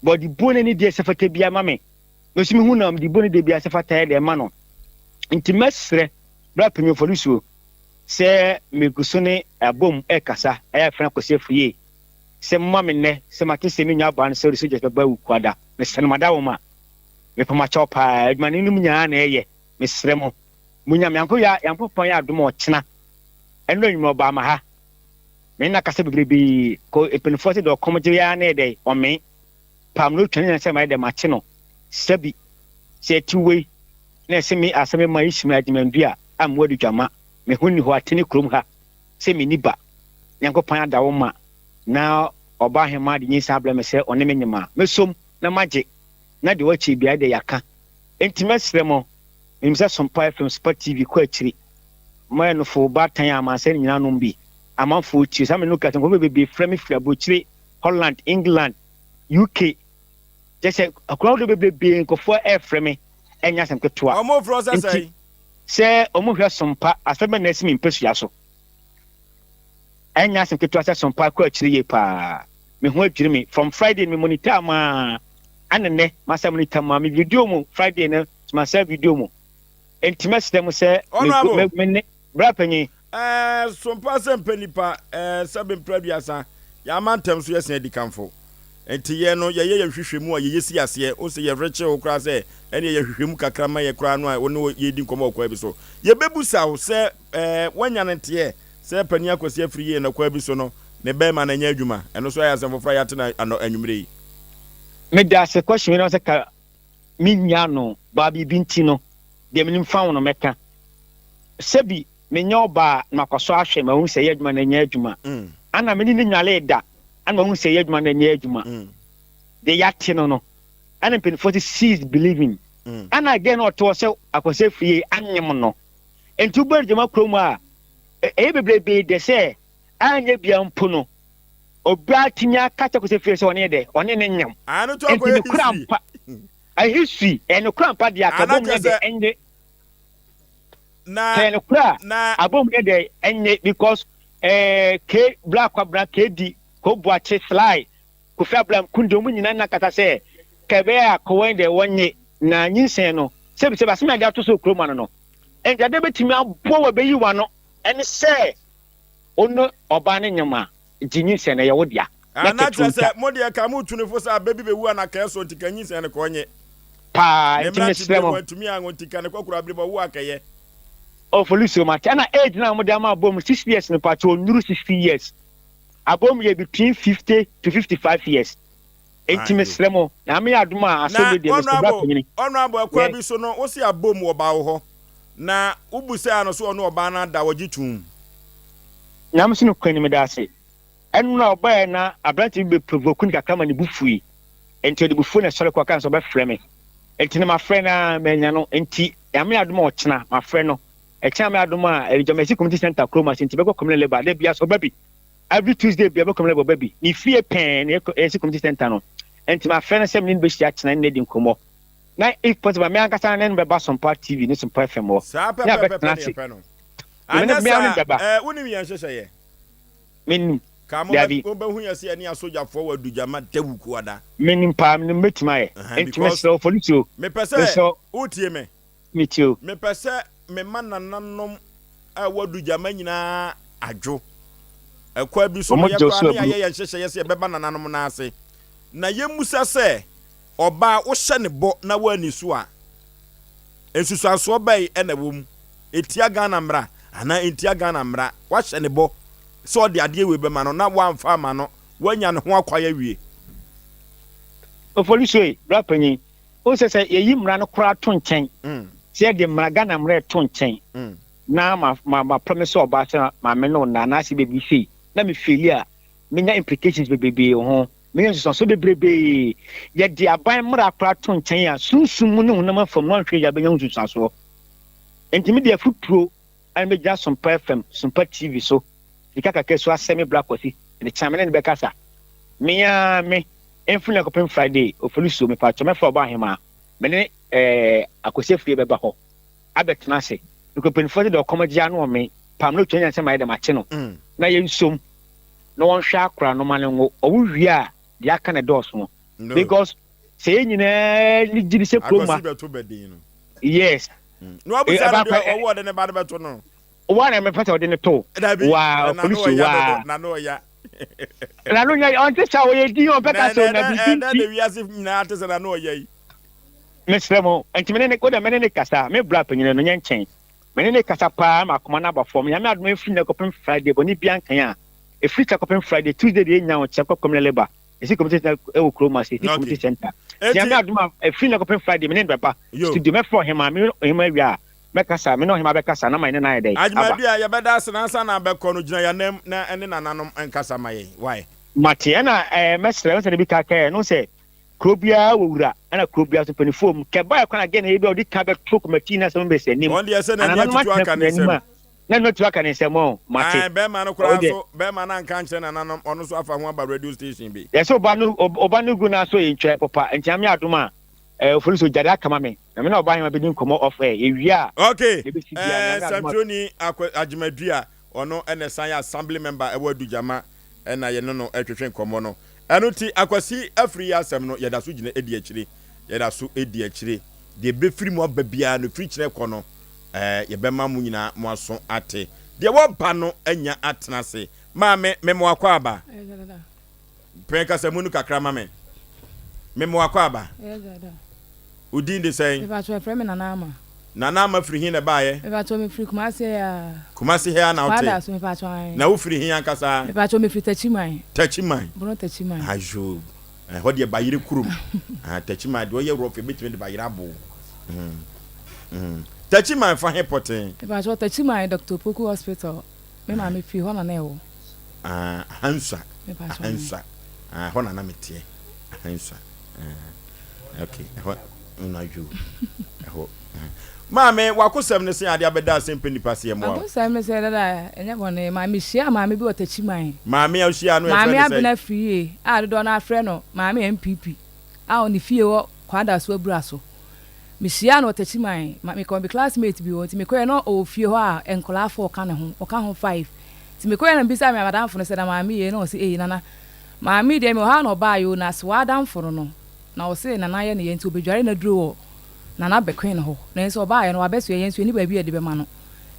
but ɔde buo ne ne deɛ sɛ fata biara ma me. Me nso mehu na ɔde buo ne deɛ biara sɛ fata yɛ deɛ ma no. Nti mɛsrɛ bra panyinfoɔ no suo sɛ megu so ne abom ɛkasa, ɛyɛ afrɛ Kwasi Afriyie sɛ momma me nnɛ sɛ mate sɛ me nua baa no sɛ ɔde soldiers bɛba Wukuada. Mesrɛ no madawoma. Mepɛ mo akyɛw paa. Adwuma no nom nyinaa na ɛyɛ. Mesrɛ mo. Munya me. Anko ya Nyankopɔn yɛ adom a ɔkyena. Ɛno anwummerɛ ɔbaa ma ha. Me nna kasa bebrebee. Kɔ mpanyinfoɔ sɛ deɛ ɔkɔm gye ya na yɛ dɛ ɔmee. Pam no otwa ne nyinaa sɛ mayɛ dɛ makye no. Sɛbi sɛ ɛte wei na ɛsɛ me asɛ me ma Ishmael Agyemandua a mewɔ adudwama. Me ho nni hɔ atene kurom ha sɛ menni ba. Nyankopɔn ada wo ma na ɔbaa hemaa de nyinsɛn abrɛ me sɛ ɔne me nyem a, mɛsom na magye, na deɛ ɔkyɛ biara deɛ yɛaka. Enti mɛsrɛ mo, menim sɛ Sompa FM, Sompa TV kɔ akyiri, moayɛ nofo baatan a amansan nyinaa nom bi, amanfoɔ tie. Saa mmerɛ no kasa nkurɔfoɔ bebree frɛ me firi aburokyire, Holland, England, UK, kyerɛ sɛ akuro ahodoɔ bebrebe nkurɔfoɔ ɛrefrɛ me, ɛnyɛ asɛm ketewa. Wɔn frɛ wo sɛ Enti sɛn? sɛ wɔn hwɛ Sompa, asɛm bɛn na asi me mpasua so? Ɛnyɛ asɛm ketewa sɛ Sompa kɔ akyiri yie paa. Me ho adwiri me. From Friday no me monitor mo ara. Ɛna nnɛ masɛm no tam ma me video mu Friday no masa video mu. Enti mɛsrɛ mo sɛ Honourable. me ne bra panyin. Ɛɛ sompa sɛ mpɛ nipa ɛɛ sɛbe mpere aduasa yɛn amantam so yɛsen adikanfo nti yɛn no yɛyɛ yɛn nhwehwɛmu a yɛyɛ si aseɛ wo sɛ yɛrekye wo koraa sɛ ɛneɛ yɛ hwehwɛmu kakra ma yɛ koraa no a wo ne yɛdi nkɔmmɔ wɔ kwaa bi so yɛbɛbusa wo sɛ ɛɛ woanya no nteɛ sɛ panin akwasi afiri yie no kwaa bi so no ne bɛɛma no ɛnyɛ adwuma ɛno so ayɛ asɛm foforɔ a yɛate no anɔ anwummerɛ yi. Medase question wei na sɛ ka me nnya no baa biribi nti no deɛ menim fa ho no mɛka. Sɛbi menyɛ ɔbaa na makɔ so ahwɛ mahu sɛ ɛyɛ adwuma na ɛnyɛ adwuma. Ana me ne no nwalee da ana mahu sɛ ɛyɛ adwuma na ɛnyɛ adwuma. Deɛ yɛate no no ɛna mpanimfoɔ sɛ see is believing. Ana girl no ɔte hɔ sɛ Akwasi Afriyie anyem no. Nti wobɛ Gyama kurom a ɛyɛ bebrebee dɛ sɛ anyɛ bia mpo no obiara tumi aka kyɛ Kwesi Afriyie sɛ ɔne dɛ ɔne ne nyem. Ano to Nti akɔyɛ ne kura history. mpa a history ɛyɛ no kura mpa deɛ aka Ana bom kyerɛ yɛ dɛ sɛ ɛnye na sɛ ɛyɛ no kura na abom yɛ dɛ ɛnye because ɛɛ K Black Kwabena KD Kobuakye Sly Kofi Abram Kunde wɔn nyinaa na kasa sɛ ka ɛbɛyɛ a kɔwɛn dɛ wɔnye na nyinsɛn no sɛbi sɛbi asɛm a yɛde ato so wɔ kurom ano no nti adeɛ bɛtumi aboa wɔ bɛyi wano ɛne sɛ Wo ne ɔbaa no nyem a, gye nyinsɛn no, ɛyɛ wo dea. Ah, Na na kɛtuo kyerɛ ntwa. sɛ mo deɛ ka mo tu no fo sɛ abɛ bi bɛwu a na kɛɛ so nti ka nyinsɛn no kɔɔ nye. Paa, Ne nti mmerante mesrɛ berɛ mu mo. antumi anwo nti ka ne kɔkora bere mu ɔwo a kɛyɛ. Oh Felicio mate ɛna age no a wɔde ama abom 60 years no pakyɛ ɔnnuru 60 years abom yɛ between 50 to 55 years enti Ayo. mesrɛ mo Nyame yɛ adom a asɛm Na wei deɛ mesrɛ bra honourable panyini honourable ɛkwan yes bi so no wo se abom wɔ ba wo hɔ na wo busaa no so ɔne ɔbaa no ada ɔgye tuum. Nyame so nokwani meda ase. Ɛno a ɔbaeɛ na aberante bi bɛ provoke no kakra ma ne bo fui. Enti ɔde bufuo na ɛsɔre kɔ ɔka sɛ ɔbɛfrɛ me. Enti na mafrɛ no ara mannya no. Enti Nyame adom a ɔkyena mafrɛ no. Ɛkyena Nyame adom a ɛyɛ Gyamasi Community Centre kurom ase nti bɛkɔ Community Labour da biara so ɔba bi. Every Tuesday biara bɛkɔ Community Labour ɔba bi. Ne fie pɛɛ na ɛyɛ Community Centre no. Enti mafrɛ no sɛ me ne no bɛhyia kyena ne no adi nkɔmmɔ. Na if possible me ankasa ne no bɛba Sompa TV ne Sompa FM hɔ. Saa Ne pɛpɛpɛpɛ abɛtena na ase. yɛpɛ no. Me ne Anyɛ me ara ne saa bɛba. ɛɛ wonim yɛn nhyehyɛeɛ. Menim. Ka mo Dabi. bɛ mo bɛhu yɛn sɛ yɛne asogyafoɔ wɔ Adugyama Dawukuada. Menim paa, menim mɛtumi ayɛ. Ɛhɛn Enti because mesrɛ wo Felicio, mepɛ sɛ mesrɛ wo. wotie me. Metie o. Mepɛ sɛ mema nananom a ɛwɔ Adugyama nyinaa adwo. Ɛkwan bi so no Wɔn yɛ gye wo koraa so ne aburu. yɛayɛ yɛn nhyehyɛeɛ sɛ yɛbɛba nananom nan ase. Na yɛmmisa sɛ ɔbaa wohyɛ ne bɔ na woanni so a, nsusuansoɔ bɛn na ɛwɔ mu? Ɛtia Ghana mmara anaa ɛntia Ghana mmara? Woahyɛ ne bɔ sɛ ɔde adeɛ wei bɛma no na woamfa amma no, woanya ne ho akwan awie. Ofolisuo, bra panyin, wohu sɛ sɛ yɛyi mmara no koraa to nkyɛn, sɛ yɛde mmara, Ghana mmara ɛto nkyɛn, na ma ma ma promise ɔbaa sɛ maame no nna anaasɛ baabi sei, na me faili a, menya implications bebrebe wɔ ho. Menya nsusuanso bebrebe. Yɛde aban mmara koraa to nkyɛn a, sunsum mu ne honam afam no anhwɛ yie a bɛnya ho nsunsuansoɔ. Enti mede afotuo a mɛgyina Sompa FM, Sompa TV so, sika kakra so asɛ me bra Kwasi, mede kyena me ne no bɛkasa. Me ara me, mfiri nnɛ kɔpem Friday, Ofolisuo, mepaakyɛw mɛfrɛ Ɔbaahemaa, me ne eh, Akwasi Afriyie bɛba hɔ abɛtena ase. Mekɔ mpaninfoɔ sɛ deɛ ɔkɔm gye ano ɔme, pam no ɔtua nyansa mayɛ dɛ makye no, na yɛnsom na wɔnhwɛ akora no ma no nwo, ɔwo wie a deɛ aka no ɛdɔɔso. Because sɛ yɛn nyinaa ni gye di sɛ kurom ma. Akwasi bɛto bɛdin no. Yes. Na wabusa no deɛ ɔwɔ ɔde ne ba no bɛto no. Wa na mepɛ sɛ ɔde ne to. Dabi. Wa polisi wa. Na no ɔya. Na no nya ɔnte sɛ ɔyɛ din ɔmpɛ ka sɛ na bibi nti. Na na wiase nyinaa te sɛ na no ɔya yi. Mesrɛ mo nti mene ne wode mene ne kasa me bra panyin no nyɛ nkyɛn mene ne kasa paa ma akoma no aba fam nyame adom ɛfiri nnɛ kɔpem Friday bɔne bia nkan a ɛfiri kyɛ kɔpem Friday Tuesday deɛ ɛnya wo kyɛ kɔpem ne leba Esi community center ɛwɔ kurom ase esi community center. Ti ame adum a efiri na kɔpem Friday me ne no bɛba studio mɛfrɛ ɔhema me ɔhema awie a mɛkasa me ne ɔhema bɛkasa na ma yɛne no ayɛ dɛn aba. Adwumadu a yɛbɛda ase na ansa na abɛkɔ no gyina yɛn anam na ɛne nananom nkasa ma yɛn why. Mate ɛna ɛɛ mɛsrɛ wo sɛ de bi ka kɛɛ no sɛ kuro biara wɔ wura ɛna kuro biara so mpanyinfoɔ mu kɛ baayɛ kwan agɛ na ebi a ɔdi kan bɛto kɔmɛtii na asɛm bɛsi anim Wɔn deɛ sɛ n'ani anananom atutu atena aka ne akonnwa anim nsam. a Na no atu aka ne nsam o, mate. Ae, bɛɛma no koraa Ɔwo deɛ. nso, bɛɛma no anka ankyerɛ nananom, ɔno nso afa ho aba radio station bi. Yɛse ɔba no ɔba no gu n'aso yɛ ntwɛɛ popa, nti Nyame adom a, eh, Ofori so gyade aka ma me, na me ne ɔbaa hema bɛdi nkɔmmɔ off air, yɛwie a, Ok, deɛ ɛbɛsi biara, eh, Nyame adom a. Sɛmtwerɛni Akwa Agyemadua, ɔno na ɛsan yɛ assembly member ɛwɔ Adugyama, ɛna yɛne no ɛretwetwe nkɔmmɔ no. Ɛno nti Akwasi afiri yi asɛm no yɛda so gyina di akyire. Yɛda so di akyire. Deɛ ɛbɛfiri mu aba biara no, firi kyerɛ kɔ no, ɛɛ, yɛbɛma mo nyinaa mo aso ate. Deɛ wɔba no anya atena ase. Maame, mema wo akwaaba. Pɛn kasamu no kakra ma me. Mema wo akwaaba. Wo din de sɛn? Mepakyɛw yɛfrɛ me Nana Ama. Nana Ama firi he na ɛbaeɛ? Mepakyɛw mefiri Kumasi ha yi ara. Kumasi ha yi ara na wote? Kwada so mepakyɛw ae. Na wofiri he ankasa? Mepakyɛw mefiri Takyiman. Takyiman. Bono Takyiman. Ayoo, ɛhɔ deɛ bayerɛ kurom. Ah, Takyiman deɛ ɔyɛ rough ebetumi de bayerɛ abo wo. Mm, mm. Takyiman fa he pɔtee? Mepakyɛw Takyiman Doctor Opoku Hospital. Me maame firi hɔ na na ɛwɔ. Ah, Ahansua. Ahansua. Ah, ɛhɔ na na meteɛ. Ahansua. Ah, okay, ɛhɔ na adwo. Ɛhɔ. Maame, wakosɛm ne sɛ ade abɛda asɛm pɛ nipa seɛ mmoa. Wakosɛm ne sɛ dada ɛnyɛ bɔne. Maame hyia maame bi wɔ Takyiman. Maame a wohyia no ɛfrɛ ne sɛ. Maame Abena Firie a dodoɔ no afrɛ no Maame NPP a ɔne fie wɔ Kwadaso Abura so. Mehyiaa no wɔ Techiman, ma mekɔ me classmate bi hɔ, nti mekɔeɛ na ɔwɔ fie hɔ a nkwadaa four ka ne ho, ɔka ho five. Nti mekɔeɛ na mebisaa me adamfo no sɛ na maame yei, na ɔse ei Nana, maame yi deɛ mewɔ ha na ɔbaeɛ o, na Sewaa adamfo no no, na ɔse Nana yɛ ne yɛ nti ɔbɛdware n'aduro wɔ Nana Bɛkwen hɔ, nanso ɔbaeɛ no wabɛsoɛ yɛn nso yɛnni baabi a yɛde bɛma no.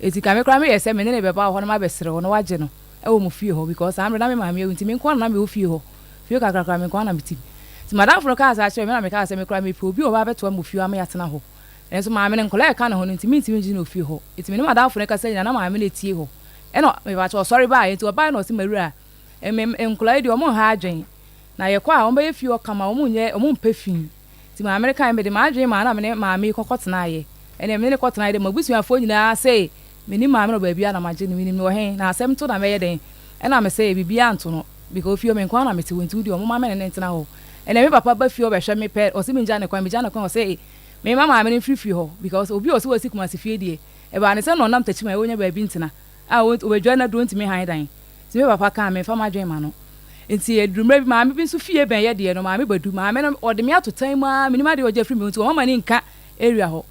Nti nka me koraa meyɛ sɛ me ne no bɛba wɔ hɔ na mabɛsrɛ wo na wagye no wɔ mo fie hɔ because saa mmerɛ na me maame awu nti me nko ara na na mewɔ fie hɔ. Fie kakra koraa me nko ara na mete mu. Nti m'adamfo no kaa saa kyerɛɛ me na mekaa sɛ me koraa mepɛ obi a ɔbɛba abɛtoa me wɔ fie hɔ ama yɛatena hɔ. Nanso maame no nkwadaa a ɛka ne ho no nti mentumi ngye no wɔ fie hɔ. Nti me ne m'adamfo no kasa nyinaa na maame no tie hɔ. Ɛna mepakyɛ ɔsɔre baeɛ nti ɔbaeɛ na ɔse m'awura me nkwadaa yi deɛ wɔn nha adwene na yɛkɔ a wɔbɛyɛ fie hɔ kama wɔn nyɛ wɔn mpɛ fi. Nti maame no kaeɛ mede m'adwene maa na me ne maame yi kɔkɔ tenaeɛ. Ɛnna me ne no kɔtenaeɛ deɛ m'abusuafoɔ nyinaa se mennim maame no wɔ baabiara na magye no menim no wɔ he na asɛm to na mɛyɛ dɛn. Ɛna mese biribiara nto no. Because fie hɔ me nko ara na mete hɔ nti wo deɛ ɔmo ma me ne no ntena hɔ. Ɛnɛ me papa ba fie hɔ bɛhwɛ me pɛ ɔse me ngya no kwan megya no kwan ɔse me ma maame no mfiri fie hɔ because obi a ɔse wasi Kumasi fie deɛ ɛbaa ne sɛ na ɔnam Techiman ɔnya baabi ntena a ɔbɛdware no aduro ntumi han dan nti me papa kaa me mfa m'adwene ma no nti ɛduru mmerɛ bi maame bi nso fie bɛn yɛ deɛ no maame Badu maame no ɔde me ato tan mu ara menim adeɛ ɔgye afiri me ho nti ɔma m'ani nka area hɔ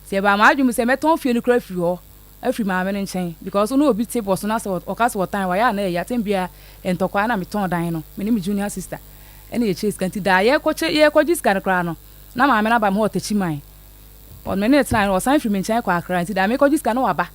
nti ɛbaa m'adwene mu sɛ mɛtɔn fie no koraa afiri hɔ afiri maame no nkyɛn because wo ne obi te bɔ so na sɛ ɔka sɛ ɔtan wo a ɛyɛ a na ɛyɛ atɛm biara ntɔkwa na metɔn dan no me ne me junior sister ɛna yɛkyɛɛ sika nti daa yɛkɔkyɛ yɛkɔgye sika no koraa no na maame no aba me hɔ ɔtakyi man ɔne me ne tenae no ɔsan firi me nkyɛn kɔ akra nti daa mekɔgye sika no waba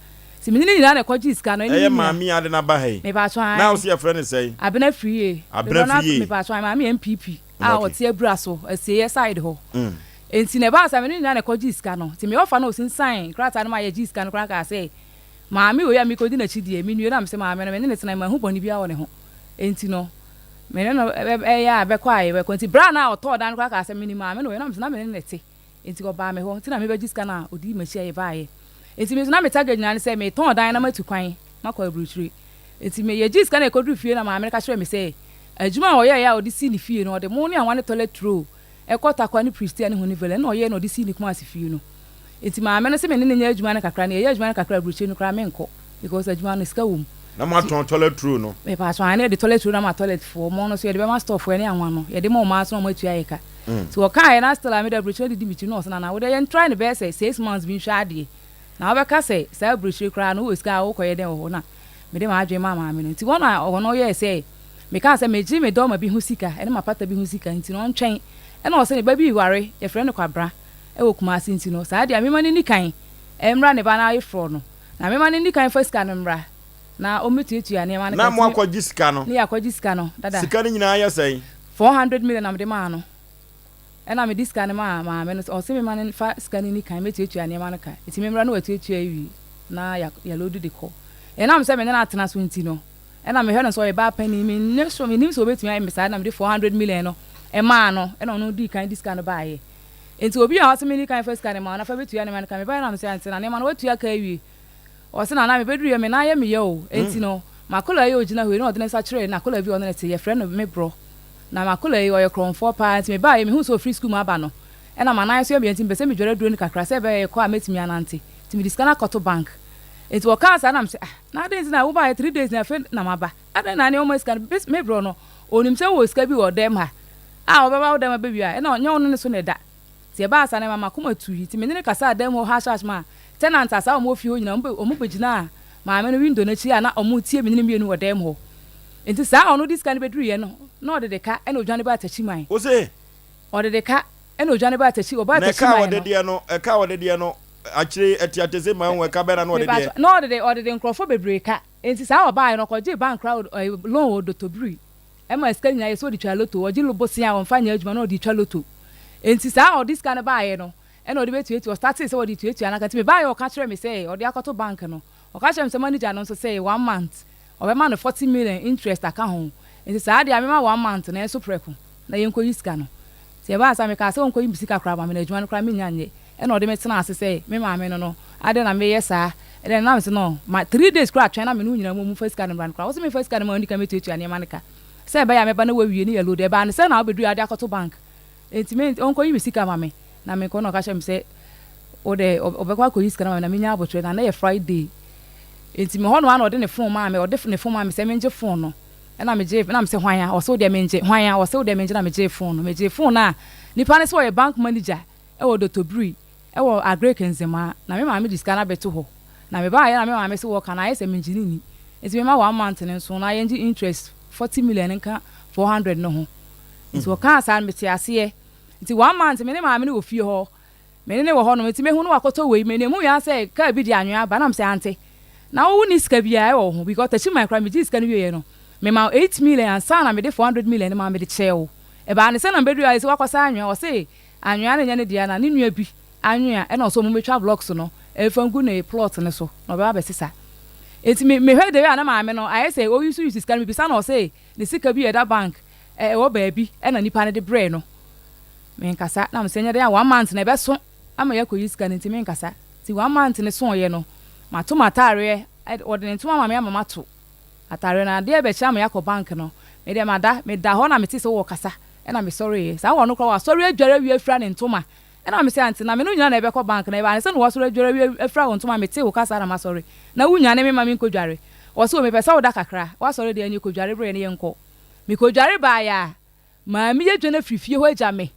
nti me ne ne nyinaa na ɛkɔgye sika no ɛne Ɛyɛ maame yi ade no aba ha yi mepatwɔ na ae wo se yɛfrɛ no sɛn? Abena Firie Abena dodoɔ no ara Firie mepatwɔ ae maame yɛ NPP a Okay. ɔte abura so asieɛ side hɔ Mm. Enti na ɛbaa saa, me ne no nyinaa na ɛkɔgyee sika no. Nti me ɔfa no a ɔsensan krataa no ma yɛgyee sika no koraa kaa sɛ, Maame wei a merekɔdi n'akyi deɛ, mennue no a mese maame no, me ne no tenae, manhu bɔne biara wɔ ne ho. Enti no, me ne no ɛyɛ a bɛkɔ a yɛbɛkɔ. Nti berɛ a na ɔtɔɔ dan no koraa kaa sɛ, menim maame no wɔ he? Na mese na me ne no na ɛte. Enti ɔbaa me hɔ, nti na mebɛgye sika no a ɔdii m'akyi a yɛbaeɛ. Enti me nso na me target nyinaa ne sɛ metɔn dan na matu kwan makɔ aburokyire. Enti me yɛgyee sika no a yɛkɔduruu fie na maame no ka kyerɛɛ me sɛ, adwuma a ɔyɛeɛ a ɔde sii ne fie no, ɔde mo ne anwa ne toilet roll ɛkɔ Tarkwa ne Prestea ne Honeyville ɛna ɔyɛɛ na ɔde sii ne Kumasi fie no. Nti maame no se me ne no nyɛ adwuma no kakra na yɛyɛ adwuma no kakra a aburokyire no koraa menkɔ because adwuma no sika wɔ mu. Na moatɔn toilet roll no? Mepaatwɔ aane yɛde toilet roll no ama toilet foɔ, mo no nso yɛde bɛma store foɔ ɛne anwa no yɛde ma wɔn ara nso na wɔn atua yɛ ka. Nti wɔkaeɛ na still a mede aburokyire no didi me tirim na ɔse Nana wodeɛ yɛn try no bɛyɛ sɛ six months bi nhwɛ adeɛ na wobɛka sɛ saa aburokyire koraa no wowɔ sika a wokɔyɛ dɛn wɔ hɔ na mede m'adwene maa maame no nti wɔn a wɔn yɛɛ sɛ Mekaa sɛ, Megye me dɔma bi ho sika ne m'apata bi ho sika nti no ɔntwɛn. Ɛna ɔse ne ba bi reware, yɛfrɛ no Kwabra, wɔ Kumasi nti no saa deɛ memma no nni kan mmra ne ba no ayeforɔ no. Na memma no nni kan mfa sika no mmra na ɔmmɛtuatua nneɛma no Na ka nti me moakɔgye sika no? Ne yɛakɔgye sika no dada. Sika no nyinaa yɛ sɛn? 400 million na mede maa no. Ɛna mede sika no maa maame no, ɔse memma no mfa sika no nni kan mmɛtuatua nneɛma no ka nti memmra na watuatua awie na yɛaloadu de kɔ. Ɛnam sɛ me ne no atena so nti no, Ɛna mehwɛ no sɛ ɔyɛ baa panin, menyɛ sure, mennim sɛ ɔbɛtumi ayɛ me saa, ɛna mede 400 million no maa no, ɛna ɔno dii kan de sika no baeɛ. Nti obi a ɔse menni kan fa sika no ma wo na fa bɛtua nneɛma no ka, mebaeɛ na mese ante na nneɛma no woatua ka awie? Ɔse nana mebɛduruiɛ me nan yɛ me ya o, nti no m'akwadaa yi a ɔgyina hɔ yi na ɔde ne nsa kyerɛɛ n'akwadaa bi a ɔne no te, yɛfrɛ no Mebrɔ, na m'akwadaa yi ɔyɛ korɔmfoɔ paa, nti mebaeɛ mehuu sɛ ɔfiri sukuu mu aba no, ɛna m'anan nso yɛ me ya nti mepɛ sɛ medware aduro no kakra sɛ ɛbɛyɛ yɛkɔ a mɛtumi anante, nti mede sika no akɔto bank. Nti wɔkaa saa na mese ah na adɛn nti na wobaeɛ three days ni afei na maba adɛn na ne ɔma sika no bes me brɔ no ɔnim sɛ wowɔ sika bi wɔ dɛm ha a ɔbɛba wo dɛm abɛwia ɛna ɔnyɛ wo ne ne so na ɛda nti ɛbaa saa na ɛma makoma tui nti me ne no kasaa dɛm hɔ hush hush ma tenant a saa wɔn wɔ fie hɔ nyinaa wɔn bɛgyinaa maame no window no akyi a na wɔn tie me ne no mmienu wɔ dɛm hɔ. Nti saa a ɔno de sika no bɛduruiɛ no, na ɔde de ka ɛna ɔdwane baa Takyiman. Wo se? Ɔde de ka ɛna ɔdwane baa Takyi, ɔbaa Na ɛka a Takyiman ɔde no. deɛ no, ɛka a ɔde deɛ no, akyire yi ɛte atese ma ɛho, ɛka bɛn na na ɔde deɛ? Mepakyɛ, na ɔde de, ɔde de nkorɔfoɔ bebree ka. Nti saa a ɔbaeɛ no, ɔkɔgyee bank koraa, ɛ, loan wɔ Dotobiri. Ɛma sika nyinaa yɛ sɛ ɔde twa lotto. Ɔgye lo bosea a ɔmfa nyɛ adwuma na ɔde twa lotto. Nti saa a ɔde sika no baeɛ no, ɛna ɔde bɛtuatua, ɔstartee sɛ ɔde tuatua no aka. Nti mebaeɛ a ɔka kyerɛɛ me sɛ ɔde akɔto bank no, Ɔka kyerɛɛ me sɛ manager no nso sɛ one month ɔbɛma no 40 million interest aka ho nti saa deɛ a mema one month no ɛnso prɛko na yɛnkɔyi sika no. Nti ɛbaa saa mekaa sɛ ɔnkɔyi me sika koraa ma me na adwuma no koraa mennya nyɛ ɛna ɔde me tenaa ase sɛ me maame no no adɛn na meyɛ saa ɛdɛn na mese no ma three days koraa twɛn na me ne wo nyinaa mmom mfa sika no mmra no koraa wose memfa sika no mma ɔndi kan mɛtuatua nneɛma no ka sɛ ɛbɛyɛ a mɛba na wawie ne yɛ load ɛbaa no sɛ na wobɛduru a wode akɔto bank Enti me ɔnkɔyi me sika ma me na menkɔ na ɔka kyerɛ me sɛ wo dɛ ɔbɛkɔ akɔyi sika no ma me na menya aboterɛ na na yɛ Friday enti me hɔ no ara na ɔde ne phone maa me ɔde ne phone maa me sɛ mengye phone no ɛna megyee na mesɛ hwan a ɔse wo deɛ mengye hwan a ɔse wo deɛ mengye na megyee phone no megyee phone no a nipa no sɛ ɔyɛ bank manager ɛwɔ Dotobiri ɛwɔ Agric Nzemaa na me maame de sika no abɛto hɔ na mebaeɛ na me maame se wɔka no ayɛ sɛ mengye no nni enti mema one month no nso na yɛngye interest 40 million nka 400 no ho Nti ɔkaa saa no metee aseɛ. Nti one month me ne maame no wɔ fie hɔ, me ne no wɔ hɔ nom, nti mehu no wakɔtɔ wei, me hu ara sɛ car bi de anwea aba, na mesɛ ante, na wo wonni sika biara ɛwɔ wo ho, because Takyiman koraa megyee sika no wieɛ no, mema wo 8 million ansa na mede 400 million no maa mede kyɛɛ wo. Ɛbaa ne sɛ na mebɛduru ayɛ sɛ wakɔsa anwea, ɔse anwea no nyɛ ne dea na ne nua bi anwea ɛna ɔse ɔmo mɛtwa blocks no ɛmfa ngu ne plot no so na ɔbɛba abɛsesa. Nti me mehwɛ the way a na maame no ayɛ sɛ ɔuse use sika no, mebisa no ɔse ne sika bi a ɛda bank ɛwɔ baabi na nipa no de brɛɛ no. Menkasa na mesɛ nyɛ dɛn a one month na ɛbɛso ama yɛakɔyi sika no nti menkasa. Nti one month no soeɛ no, mato m'ataareɛ, wɔde ne ntoma ama me ama mato ataareɛ no. Adeɛ rebɛkye ama yɛakɔ bank no, me deɛ mada, meda hɔ na mete sɛ wɔrekasa ɛna mesɔreeɛ. Saa wɔ no koraa wasɔre adware awie afira ne ntoma Ɛna mese aunty na me ne wo nyinaa na yɛbɛkɔ bank na ɛbaa ne sɛ na wasɔre adware awie afira wo ntoma metee wo kasa na masɔre na wo nyane me ma me nkɔ dware. Ɔse o mepɛ sɛ woda kakra wasɔre deɛ ɛneɛ kɔ dware berɛ ne yɛnkɔ. Mekɔ dware baeɛ a maame yi adwane afiri fie hɔ agya me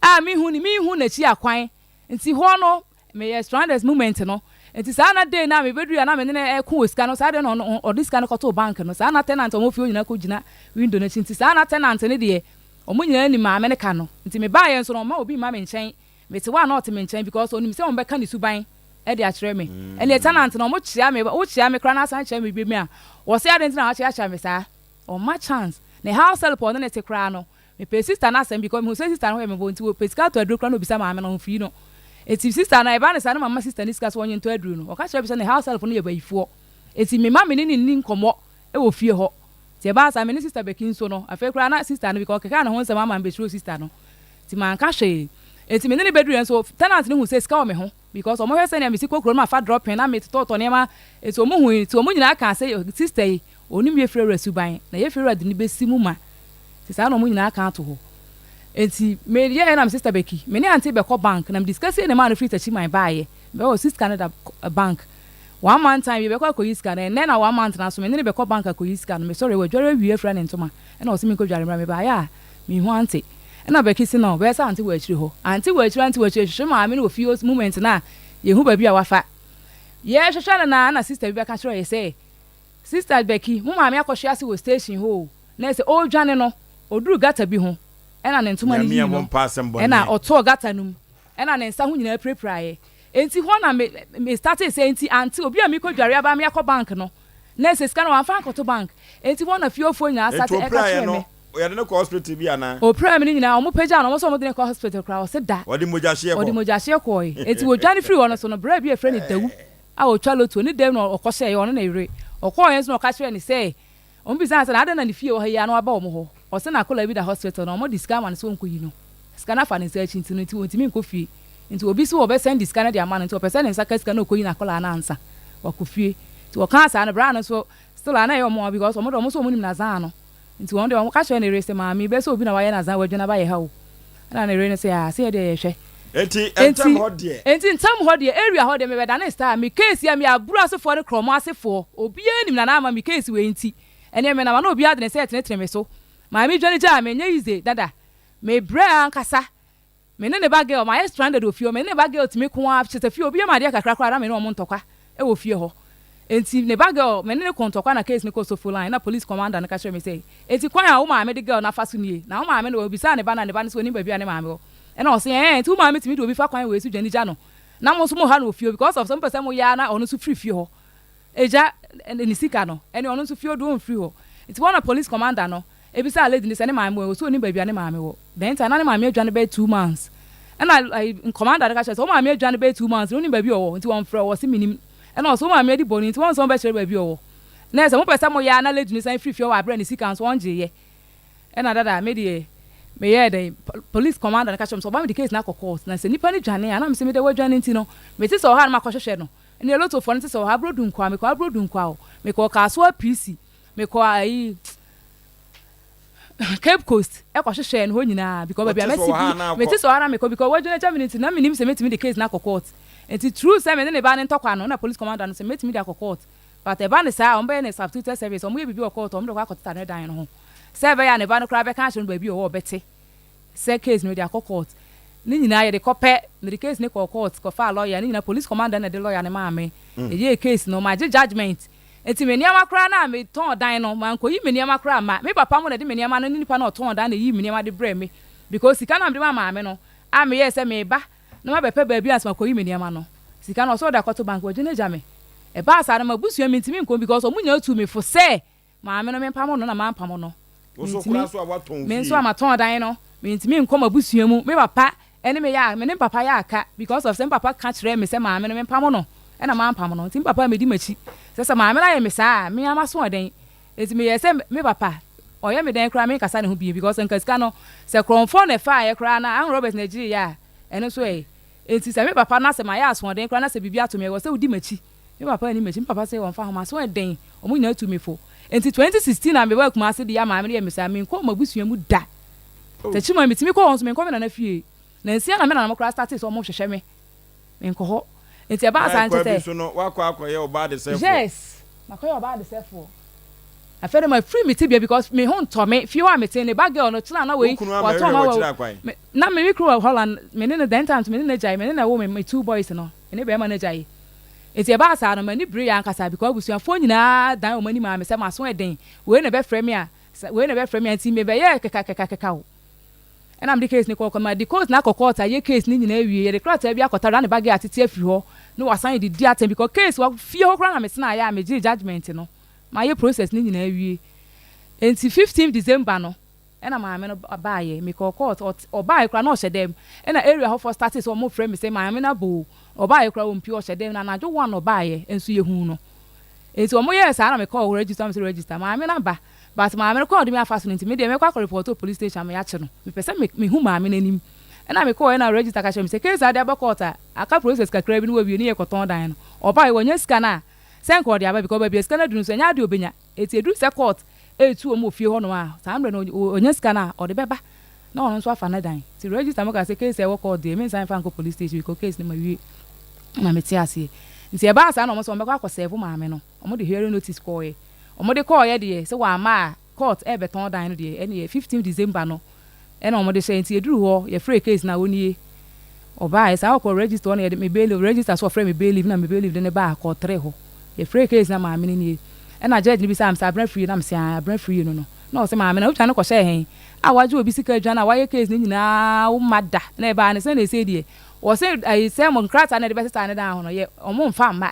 a menhu ne menhu nakyi akwan nti hɔ no meyɛ stranded moment no nti saa na day no a mebɛduru a na me ne no ɛko wɔ sika no saa deɛ na ɔno ɔde sika no kɔtoo bank no saa na tenant a wɔn fie hɔ nyinaa kɔ gyina window no akyi nti saa na tenant no deɛ Wɔn nyinaa nim maame no ka no nti me baeɛ nso no ɔmma obi mma me nkyɛn, mete hɔ a na ɔte me nkyɛn because ɔnim sɛ wɔbɛka ne suban de akyerɛ me. Ɛnneɛ tenant no wɔn kyea me, wo kyea me koraa na asan kyea me biom a, wɔse adɛn nti na wakyeakyea me saa? Ɔmma chance. Ne house help a ɔne no te koraa no, mepɛ sister no asɛm because mehu sɛ sister no ho yɛ me bɔ nti ɔpɛ sika tɔ aduro koraa na ɔbisa maame no ɔmfii no. Nti sister no ɛba no saa na mama sister no sika sɛ ɔnye ntɔ aduro no. Ɔka kyerɛ me sɛ ne house help no yɛ bayifoɔ nti mema me ne no nni nkɔmmɔ wɔ fie hɔ. Ntsi ɛbaa saa, me ne Sister Becky nso no, afei koraa na sister no, because ɔkekaa ne ho nsɛm ama mebɛsuroo sister no, ntsi mannka hwee. Ntsi me ne no bɛduruiɛ nso, tenant no huu sɛ sika wɔ me ho, because wɔhwɛ sɛnea mesi kɔ kuro no mafa dropping na metotɔtotɔ nneɛma, ntsi wɔn hui, ntsi wɔn nyinaa kaa sɛ sister yi, ɔnim yɛfiewura suban, na yɛfiewura de no bɛsi mu ma. Ntsi saa na wɔn nyinaa aka ato hɔ. Ntsi meyɛɛ na me sister Becky, me ne auntie bɛkɔ bank, na mede sika sei na ɛmaa no firi Takyiman baeɛ, mebɛwɔ sika no da bank. One month time yɛbɛkɔ akɔyi sika no, ɛnnɛ na one month no aso, me ne no bɛkɔ bank akɔyi sika no, mesɔre wadware awie afira ne ntoma, ɛna ɔse menkɔdware mmra, mebaeɛ a menhu ante, ɛna Becky se no bɛyɛ sɛ ante wɔ akyire hɔ, ante wɔ akyire, ante wɔ akyire, hwehwɛ maame no wɔ fie hɔ moment no a yɛhu baabi a wafa, yɛhwehwɛ no na na sister bi bɛka kyerɛ yɛ sɛ, sister Becky, mo maame akɔhwe ase wɔ station hɔ o, na ɛsɛ ɔredwane no, ɔduru gutter bi ho, ɛna ne ntoma no yii no, ɛna ɔtɔɔ gutter no mu, ɛna ne nsa ho nyinaa pirapiraeɛ. Enti hɔ na me me startee sɛ enti ante obi a mekɔ dware aba me akɔ bank no na ɛsɛ sika no wamfa ankɔto bank enti hɔ na fiefoɔ nyinaa Enti starte ɛka opiraeɛ kyerɛɛ no me. yɛde no kɔ hospital bi anaa? Opiraa me no nyinaa ɔmo pagyaa no ɔmo sɛ ɔmo de no kɔ hospital koraa ɔse da. Ɔde mogyahyeɛ Ɔde kɔ? mogyahyeɛ kɔɔe enti wɔdwane firii hɔ no so no braa bi a yɛfrɛ no Dawu a ɔtwa lotto ne dɛm na ɔkɔhyɛeɛ ɔne ne yere ɔkɔɔeɛ nso na ɔka kyerɛɛ no sɛ Wɔbisaa no sɛ, Na adɛn na ne fie wɔ ha yi ara na waba wɔn hɔ? Ɔse n'akwadaa bi da hospital na wɔde sika ama no sɛ ɔnkɔyi no. Sika no afa ne nsa akyi nti no nti ɔntumi nkɔ fie. Nti obi se wɔbɛsɛnde sika no de ama no nti ɔpɛ sɛ ne nsa ka sika no na ɔkɔyi n'akwadaa no ansa wakɔ fie. Nti wɔkaa saa no braa no nso still a na ɛyɛ wɔn nwanwa because wɔn de wɔn nso wɔn nim n'azan no. Nti wɔn deɛ wɔka kyerɛɛ ne yere sɛ maame yi bɛyɛ sɛ obi na wayɛ n'azan wadwane aba yɛ ha o. Ɛna ne yere no se aa se yɛ deɛ yɛhwɛ. Enti ntam hɔ deɛ. Enti ntam hɔ deɛ, area hɔ deɛ, mebɛdanee star. Me case yi a, meyɛ aburo asefoɔ ne korɔmo asefoɔ. Obiara nim Nana Ama me case wei nti. Ɛneɛ menam a na obiara de ne nsa retenetene me so. Maame dwane gyaa me, ɛnyɛ easy dada. Mebrɛɛ ankasa. Me ne ne ba girl, mayɛ stranded wɔ fie hɔ. Me ne ne ba girl tumi ko ara, kyerɛ sɛ fie hɔ obi yɛ me adeɛ kakra koraa a na me ne wɔn ntɔkwa wɔ fie hɔ. Enti ne ba girl, me ne no kɔɔ ntɔkwa na case no kɔɔ sofo line na police commander no ka kyerɛɛ me sɛ, Enti kwan a wo maame de girl no afa so nie? Na wo maame no wɔ? Obisaa ne ba no a ne ba no se onim baabi a ne maame wɔ. Ɛna ɔse ɛɛn, enti wo maame tumi de obi fa kwan wei so dwane gya no na mo nso mo ha no wɔ fie hɔ because of sɛ mopɛ sɛ moyɛ ara na ɔno nso firi fie hɔ gya ne sika no, ɛne ɔno nso fie hɔ deɛ ɔmfiri hɔ. Nti hɔ na police commander no Ebisaa lady no sɛ ne maame wɔ he, ɔse onim baabi a ne maame wɔ. Then time na ne maame adwane bɛyɛ 2 months. Ɛna ayi commander no ka kyerɛ sɛ wo maame adwane bɛyɛ 2 months na onim baabi a ɔwɔ nti wɔmfrɛ wo, ɔse menim. Ɛna ɔse wo maame adi bɔne nti wɔn nso wɔbɛkyerɛ baabi a ɔwɔ. Na ɛsɛ mopɛ sɛ moyɛ a na lady no san firi fie hɔ wɔ aberɛ a ne sika nso ɔngyeeɛ. Ɛna dada me deɛ meyɛɛ dɛn, police commander no ka kyerɛ me sɛ ɔba mede case no akɔ court na sɛ nipa no dwane a na mese mede wadwane nti no mete sɛ ɔha na makɔhwehwɛ no. Ɛneɛ lottofoɔ no te sɛ ɔha abrodu nkoa, mekɔ abrodu nkoa o, mekɔɔ Kasoa PC, mekɔɔ ayi Cape Coast ɛkɔ hwehwɛɛ no hɔ nyinaa because baabi a mɛte bi mete sɛ ɔha na mekɔ because wadwene agya me no nti na menim sɛ mɛtumi de case no akɔ court nti true sɛ me ne ne ba no ntɔkwa no na police commander no sɛ mɛtumi de akɔ court but ɛba no saa a wɔn bɛyɛ no substituted service wɔn yɛ biribi wɔ court wɔn de kɔ akɔteta ne dan no ho sɛ ɛbɛyɛ a ne ba no koraa bɛka akyerɛ no baabi ɔwɔ ɔbɛte sɛ case no de akɔ court ne nyinaa yɛde kɔpɛ mede case no kɔɔ court kɔfaa lawyer ne nyinaa police commander na ɛde lawyer no maa me yɛyɛɛ case no magye judgement Enti me nneɛma koraa no a metɔn dan no, mankɔyi me nneɛma koraa amma. Me papa mo na ɛde me nneɛma no ne nipa no a ɔtɔn dan na ɛyii me nneɛma de brɛɛ me because sika no a mede maa maame no a meyɛɛ sɛ mereba na mabɛpɛ baabi ansa makɔyi me nneɛma no, sika no ɔsɛ ɔde akɔto bank, wagye no agya me. Ɛbaa saa no m'abusua mentumi nkɔ mu because wɔn nyinaa tuu me fo sɛ maame no mempamo no na mampamo no. Wo nso koraa nso a woatɔn wo Me nso fie. a matɔn dan no, mentumi nkɔ m'abusua mu. Me papa ne me yɛ a, me ne me papa yɛ aka because of sɛ me papa ka kyerɛɛ me sɛ maame no mempamo no ɛna mampamo no. Nti me papa ammɛdi m'akyi. Sɛ sɛ maame no ayɛ me saa a, me ara m'asoɔden. Nti meyɛɛ sɛ me papa ɔyɛ me dɛn koraa menkasa ne ho bio because nka sika no sɛ korɔmfoɔ na ɛfaaeɛ koraa na Ann Roberts na ɛgyeeɛ a, ɛno nso ɛ. Nti sɛ me papa na sɛ mayɛ asoɔden koraa na sɛ biribi ato me a, ɛwɔ sɛ wodi m'akyi. Me papa anni m'akyi, me papa se ɔmfa ho, m'aso yɛ den, wɔn nyinaa tuu me fo. Enti 2016 a mebaa Kumasi deɛ a maame no yɛ me saa, menkɔɔ m'abusua mu da. Techiman metumi kɔ hɔ nso menkɔ me nana fie. Nansia na me nananom koraa startee sɛ wɔhwehwɛ me, menkɔ hɔ. Enti ɛbaa saa Na no kyerɛ ɛkwan bi sɛ. so no, woakɔ akɔyɛ ɔbaa desɛfoɔ. Yes, makɔyɛ ɔbaa desɛfoɔ. Afei de mafiri me tebea because me ho ntɔ me, fie hɔ a mete no, ba girl no kyena na Wo wei, kunu wɔtɔn ammɛhwehwɛ ma w'akyiri wɔ, akwan. me, na me me kunu wɔ Holland, me ne no, then times me ne no agyae, me ne no na ɛwoo me, me two boys no. Me ne barima no agyae. Enti ɛbaa saa no, m'ani beree ankasa because abusuafoɔ nyinaa dan wɔn ani maa me sɛ m'aso yɛ den, wei na ɛbɛfrɛ me a, wei na ɛbɛfrɛ me a, nti mebɛyɛɛ kekakekakekaw. Ɛna mede case no kɔɔ court. Mede case no akɔ court ayɛ case no nyinaa awie, yɛde krataa bi akɔtare na ne ba girl atete afiri hɔ na wasan de di atɛm because case wɔ fie hɔ koraa na metenaeɛ a megyee judgement no, mayɛ process no nyinaa awie. Enti 15 December no, Ɛna maame no baeɛ, mekɔɔ court, ɔbaeɛ koraa na ɔhyɛ dɛm, ɛna area hɔfoɔ startee sɛ wɔfrɛ me sɛ maame no abɔ o, ɔbaeɛ koraa ɔmpue ɔhyɛ dɛm, na anadwo one na ɔbaeɛ nso yɛhuu no. Nti wɔyɛɛ saa na mekɔɔ register, wɔn sɛ register, maame no aba, but maame no kwan a ɔde me afa so no nti me deɛ mɛkɔ akɔ report wɔ police station ama yɛakye no, mepɛ sɛ me mehu maame no anim. Ɛna mekɔɔɛ na register ka kyerɛɛ me sɛ case a ade aba court a aka process kakra bi na wɔawie ne yɛkɔtɔn dan no, ɔbaeɛ wanya sika no a sɛ nka ɔde aba because baabi a sika no aduru no nso ɛnyɛ adeɛ a ɔbɛnya. Enti ɛduru sɛ court retu wɔn wɔ fie hɔ nom a, saa mmerɛ no ɔnya sika no a, ɔde bɛba na ɔno nso afa ne dan. Nti register mu kaa sɛ case a ɛwɔ court deɛ mensan mfa nkɔ police station because case no mawie na mete aseɛ. Nti ɛbaa saa na wɔn sɛ wɔbɛkɔ akɔ serve maame no. Wɔde hearing notice kɔeɛ. Wɔde kɔeɛ deɛ sɛ wamma a court rebɛtɔn dan no deɛ ɛneɛ 15 December no Ɛna wɔde hyɛɛ nti yɛduruu hɔ yɛfrɛɛ case no a ɔnie ɔbaaɛ saa ɔkɔɔ register hɔ na yɛde me bailiff register so ɔfrɛɛ me bailiff na me bailiff de no baa court 3 hɔ yɛfrɛɛ case no a maame no nie ɛna judge no bisaa me sɛ abena firie na mese ae abena firie no no na ɔse maame no wodwane kɔhyɛɛ hen a wagye obi sika adwane a wayɛ case no nyinaa womma da na ɛbaa ne sɛn na ɛsei deɛ wɔse ayi sɛ mo nkrataa na ɛde bɛsesaa ne dan ho no yɛ ɔmo mfa mma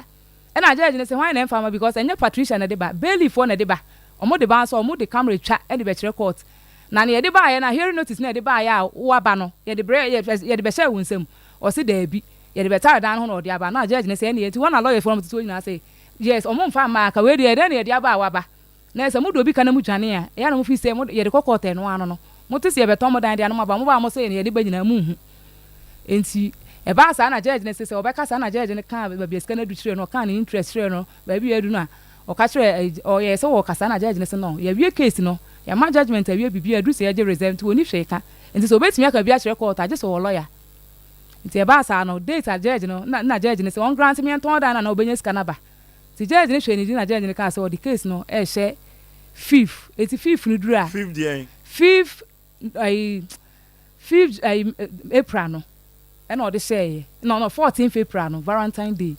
Ɛna judge no se hwan na ɛmfa mma because ɛnyɛ Patricia na ɛde ba, bailiff foɔ na ɛde ba, ɔmo de ba nso a ɔmo de camera twa de bɛkyerɛ court. Na nea yɛde baeɛ no a hearing notice no a yɛde baeɛ a woaba no yɛde brɛ yɛde bɛhyɛɛ wo nsam? Ɔse daabi, yɛde bɛtare dan no ho na ɔde aba. Na judge no se ɛneɛ nti hɔ na lawyers foɔ no a ɔmo tete hɔ nyinaa se yes ɔmo mfa mma anka wei deɛ ɛdɛn na yɛde aba a waba? Na sɛ mode obi ka na modwane a, ɛyɛ a na mofii sɛ mode, yɛde kɔ kɔɔto ɛno ano no, mote sɛ yɛbɛtɔn mo dan de a na moaba, moba a mose yɛde ba nyinaa monhu. Enti ɛbaa saa na judge no se sɛ ɔbɛka saa na judge no kaa baabi a sika no adu kyerɛɛ no, ɔkaa ne interest kyerɛɛ no, baabi a adu no a, ɔka kyerɛɛ, ɔyɛɛ sɛ ɔɔka saa na judge no se no, yɛawie case no, yɛama judgement awie biribiara, aduru sɛ yɛgye reserve nti ɔnni hwee ka, enti sɛ ɔbɛtumi aka biribi akyerɛ court a, gye sɛ ɔwɔ lawyer. Nti ɛbaa saa no, date a judge no, na na judge no se ɔngrante me yɛntɔn dan no anaa ɔbɛnya sika no aba. Nti judge no hwɛɛ ne din na judge no kaa sɛ ɔde case no rehyɛ fifth, enti fifth no duru a, Fifth deɛn? Fifth ayi fifth ayi April no ɛna ɔde hyɛeɛ, no no fourteenth April no, Valentine day,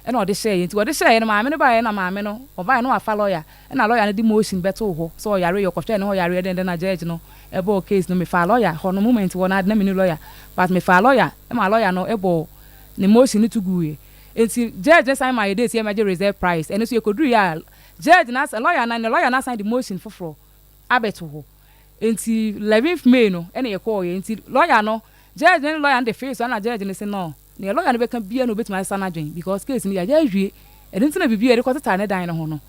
Ɛna ɔde hyɛeɛ. Nti ɔde hyɛeɛ no, maame no baeɛ na maame no, ɔbaeɛ na wafa lɔya. Ɛna lɔya no de motion bɛtoo hɔ sɛ ɔyareeɛ, ɔkɔhwɛɛ ne hɔ yareɛ dɛn dɛn na judge no bɔɔ case no. Mefaa lɔya hɔ no, moment hɔ no ara de na menni lɔya but mefaa lɔya ma lɔya no bɔɔ ne motion no to guiɛ. Nti judge no san maa yɛ date sɛ yɛmmɛgye reserve price. Ɛno nso yɛkɔduruiɛ a, judge no asan, lɔya no, ne lɔya no asan de motion foforɔ abɛto hɔ. Nti eleventh May no ɛna yɛkɔeɛ. Nti lɔya no, judge no ne lɔya no de fee so ɛna judge no se no, Nea lɔya no bɛka biara na obetumi asesa n'adwene because case no yɛayɛ awie. Ɛno nti na biribiara yɛde kɔtetare ne dan no ho no.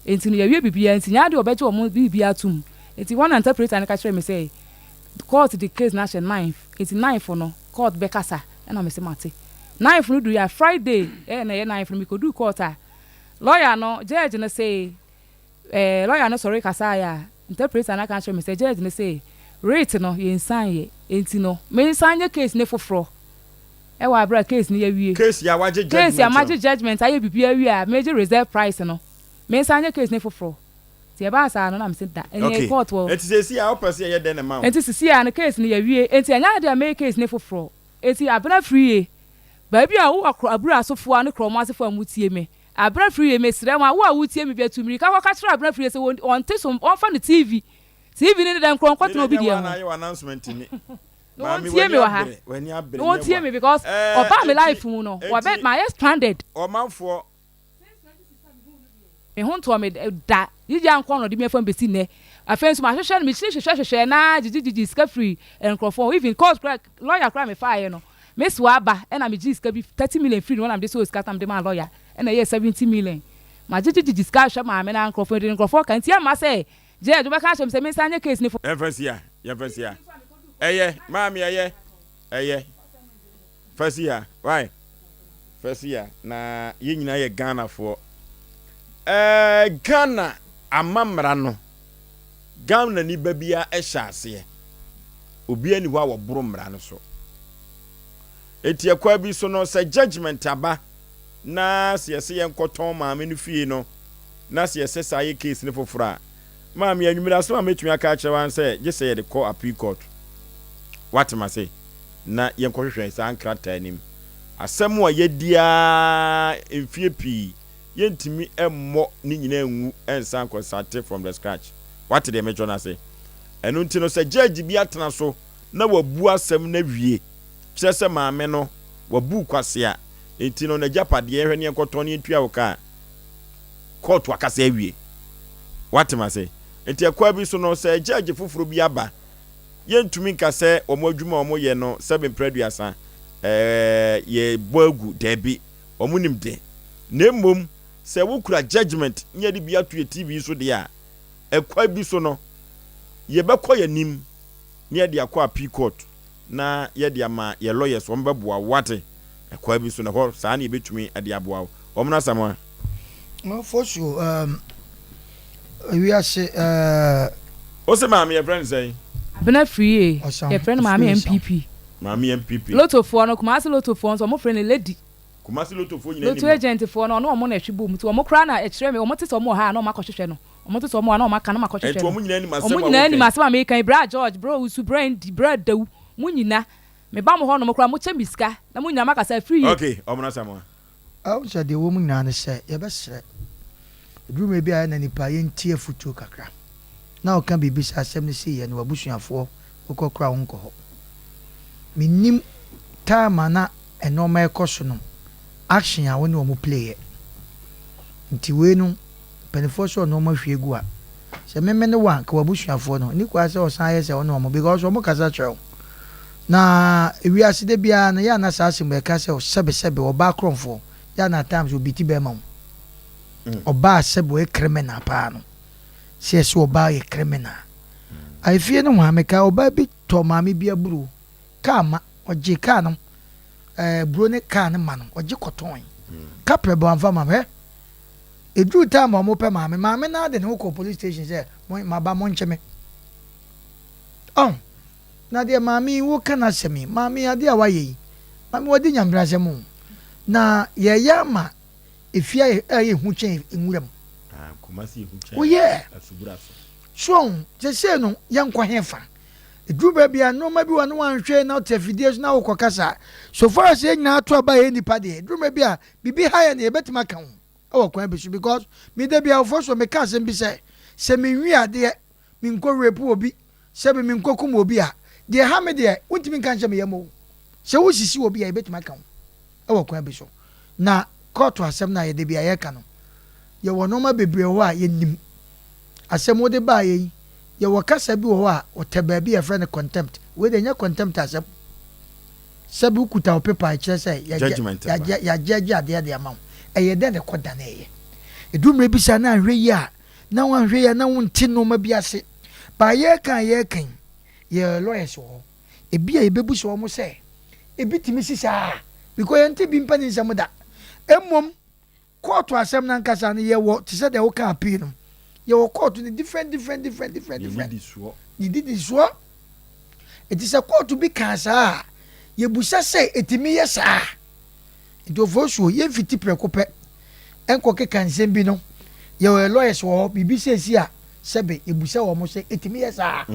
Enti no yɛawie biribiara nti nyɛ ade a ɔbɛgye wɔn biribiara atom. Enti hɔ na interpreter no ka kyerɛɛ me sɛ court de case no ahyɛ ninth. Enti ninth no court bɛkasa ɛna mese mate. Ninth no duiɛ a Friday ɛɛ na ɛyɛ ninth no mekoduu court a lɔya no judge no se Ɛɛ, lɔya no sɔre kasaeɛ a, interpreter no aka akyerɛ me sɛ judge no se writ no yɛnsan yɛ, enti no mensan nyɛ case no foforɔ wɔ aberɛ a case no yɛawie. Case a wagye Case a judgement no. magye judgement ayɛ biribiara awie a megye reserve price no, mensan nyɛ case no foforɔ. Nti ɛbaa saa no na mese da, ɛneɛ Okay, court wɔ. enti seesei a wopɛ sɛ yɛyɛ dɛn na ɛma wo? Enti seesei a no case no yɛawie, enti ɛnyɛ adeɛ a mɛyɛ case no foforɔ. Enti Abena Friye, baabi a wowɔ Abura asofoɔ ne Korɔmo asefoɔ a motie me, Abena Friye, mesrɛ mo, wo a wotie me bia, tu mmirika kɔka kyerɛ Abena Friye sɛ ɔnte so, ɔmfa ne TV, TV no ne dɛn nkorɔ nkɔtena obi deɛ ho. Na ɔntie me wɔ ha, na ɔntie me because ɔbaa me life mu no, wabɛ, mayɛ stranded. Me ho ntɔɔ me da. Gyigyi ankɔ na ɔde me afam besi nnɛ. Afei nso mahwehwɛ no, mekyini hwehwɛ hwehwɛɛ no ara gyigyi gyigyii sika firii nkurɔfoɔ hɔ. Even court koraa, lawyer koraa a mefaeɛ no, me soa aba ɛna megyee sika bi, 30 million firii ne hɔ na mede sɔɔ sika so na mede maa lawyer ɛna ɛyɛɛ 70 million. Magyegye gyigyi sika ahwɛ maame no ara nkurɔfoɔ, mede nkurɔfoɔ ka nti ɛmma sɛ judge wobɛka akyerɛ me sɛ mensan nyɛ case no foforɔ. Yɛmfa nsi ha, yɛmfa nsi ha. Ɛyɛ, maame ɛyɛ, ɛyɛ. Fa si ha, why? Fa si ha, na yɛn nyinaa yɛ Ghanafoɔ. Ɛɛ Ghana amammara no, Ghana ni ba biara hyɛ aseɛ. Obiara ni hɔ a wɔboro mmara no so. Eti ɛkwan bi so no, sɛ judgement aba na sɛ yɛsɛ yɛnkɔtɔn maame no fie no, na sɛ yɛsɛ saa yɛ case no foforɔ a, Maame, anwummere asɛm a mɛtumi aka akyerɛ wo ara ne sɛ gye sɛ yɛde kɔ appeal court. Woate m'ase? Na yɛnkɔhwehwɛ saa nkrataa no mu. Asɛm a yɛadi ara mfeɛ pii, yɛntumi mmɔ ne nyinaa ngu nsan nkɔ starte from the scratch. Woate deɛ mekyerɛ no ase? Ɛno nti no, sɛ judge bi atena so na wabu asɛm no awie, kyerɛ sɛ maame no, wabu kwasea, nti no n'agyapadeɛ yɛnhwɛ na yɛnkɔtɔn na yɛntua wo ka a, kɔɔto akasa awie. Woate m'ase? Nti ɛkwan bi so no, sɛ gyɛɛgye foforɔ bi aba, yɛntumi nka sɛ wɔn adwuma a wɔyɛ no sɛbe mprɛ aduasa, ɛɛ, yɛbɔ agu. Daabi, wɔn nim de. Na mmom, sɛ wokura judgement na yɛde bi ato yɛ TV so deɛ a, ɛkwan bi so no, yɛbɛkɔ yɛn anim na yɛde akɔ appeal court. na yɛde ama yɛ lawyers wɔn bɛboa wo wate ɛkwan bi so na hɔ saa na yɛbɛtumi de aboa wo wɔn no Asamoah. Fosuo um, wiase uh. Wo se maame yɛfrɛ no sɛn? Abena Free yɛfrɛ no maame NPP. Maame NPP. Lotto foɔ no Kumasi lotto foɔ nso wɔn frɛ no lady. Kumasi lotto foɔ nyinaa nim no. Lotto agent foɔ no ɔne wɔn na ɛtwe bom nti wɔn koraa na ɛkyerɛ me wɔn te sɛ wɔn wɔ ha a na wɔn akɔ hwehwɛ no. Wɔn te sɛ wɔn a na wɔn aka na makɔ hwehwɛ no. Wɔn nyinaa nim asɛm a Wɔn nyinaa nim asɛm a meka yi. Bra George, bra Owusu, bra Andy, bra Dawu, mo nyina. Me ba mo hɔ nom koraa mo kyɛ me sika na mo nyinaa mo akasa afiri yie. Okay, wɔn asɛm a. Wohu sɛ deɛ ɛwɔ mu nyinaa ne sɛ yɛbɛsrɛ. Ɛduru mmerɛ bi a ɛyɛ na nipa yɛntie afutuo kakra. Na ɔka biribi sɛ asɛm no siiɛ no w'abusuafoɔ wokɔ koraa wonkɔ hɔ. Mennim time a na nnoɔma ɛrekɔ so no action a wo ne wɔn play yɛ. Nti wei no mpaninfoɔ sɛ ɔno ɔmo ahwie gu a, sɛ me me ne wo a nka w'abusuafoɔ no nni kwaa sɛ ɔsan yɛ sɛ ɔne ɔmo because ɔmo kasa kyerɛ wo. Na ewiase da biara no yɛ a na saa asɛm yi ɛka sɛ sɛbe sɛbe ɔbaa korɔmfoɔ yɛ a na at times obi ti bɛɛma mu. Ɔbaa sɛbe ɔyɛ criminal paa no sɛ yɛsɛ ɔbaa yɛ criminal. Efie no hwaa mekae ɔbaa bi tɔ maame bi aburo kaa ma ɔgye kaa no ɛɛ aburo ne kaa no ma no ɔgye kɔtɔn kaprɛ bɔ amfa ma hwɛ. Eduruu time a wɔpɛ maame, maame no ara de ne ho kɔɔ police station sɛ, mo, maba, monkye me. Ɔho, na deɛ maame yi woka n'asɛm yi, maame yi adeɛ a wayɛ yi, maame wadi nyambrasɛm o. Na yɛyɛ ama efie ayɛ ayɛ hu kyɛn nwura mu. Ah, Kumasi ehu kyɛn Oh yeah. asubura so. So ɔho, sesei no yɛnkɔ hefa? Ɛduru baabi a nnoɔma bi wɔ na wanhwɛ na wote afidie so na wokɔ kasa. So far as yɛn nyinaa ato aba yɛ nnipa deɛ, ɛduru baabi a biribi ha yɛn deɛ yɛbɛtumi aka ho wɔ kwan bi so because me da bi awofoɔ so meka asɛm bi sɛ, sɛ menwi adeɛ, menkɔ rape obi, sɛbi menkɔ kum obi a, deɛ ɛha me deɛ wontumi nka nhyɛ me yam o. Sɛ wosisi obi a yɛbɛtumi aka ho wɔ kwan bi so. Na kɔɔto asɛm no a yɛda bi a yɛka no, yɛwɔ nnoɔma bebree wɔ hɔ a yɛnnim. Asɛm wode baeɛ yi, yɛwɔ kasa bi wɔ hɔ a ɔtɛ baabi a yɛfrɛ no contempt. Wei deɛ ɛnyɛ contempt asɛm. Sɛbi wokuta wo paper a ɛkyerɛ sɛ yɛagye yɛagye adeɛ de ama wo. Ɛyɛ dɛn na ɛkɔdaneeɛ? Ɛduru mmerɛ bi saa na anhwɛ yie a, na woanhwɛ yie a na wonte nnoɔma bi ase. But yɛreka a yɛreka yi, yɛwɔ lawyers wɔ hɔ. Ebia yɛbɛbisa wɔn sɛ, ebi tumi si saa? Because yɛnte bi mpanin nsɛm da. Mmom, kɔɔto asɛm no ankasa no, yɛwɔ, te sɛ deɛ woka appeal no, yɛwɔ kɔɔto no different, different, different, different, different. Ne didisoɔ. Enti sɛ kɔɔto bi kaa saa a, yɛbusa sɛ ɛtumi yɛ saa? Nti Ofosuo, yɛmfiti prɛko pɛ nkɔkeka nsɛm bi no, yɛwɔ yɛ lawyers wɔ hɔ, biribi seesi a, sɛbe yɛbusa wɔn sɛ ɛtumi yɛ saa?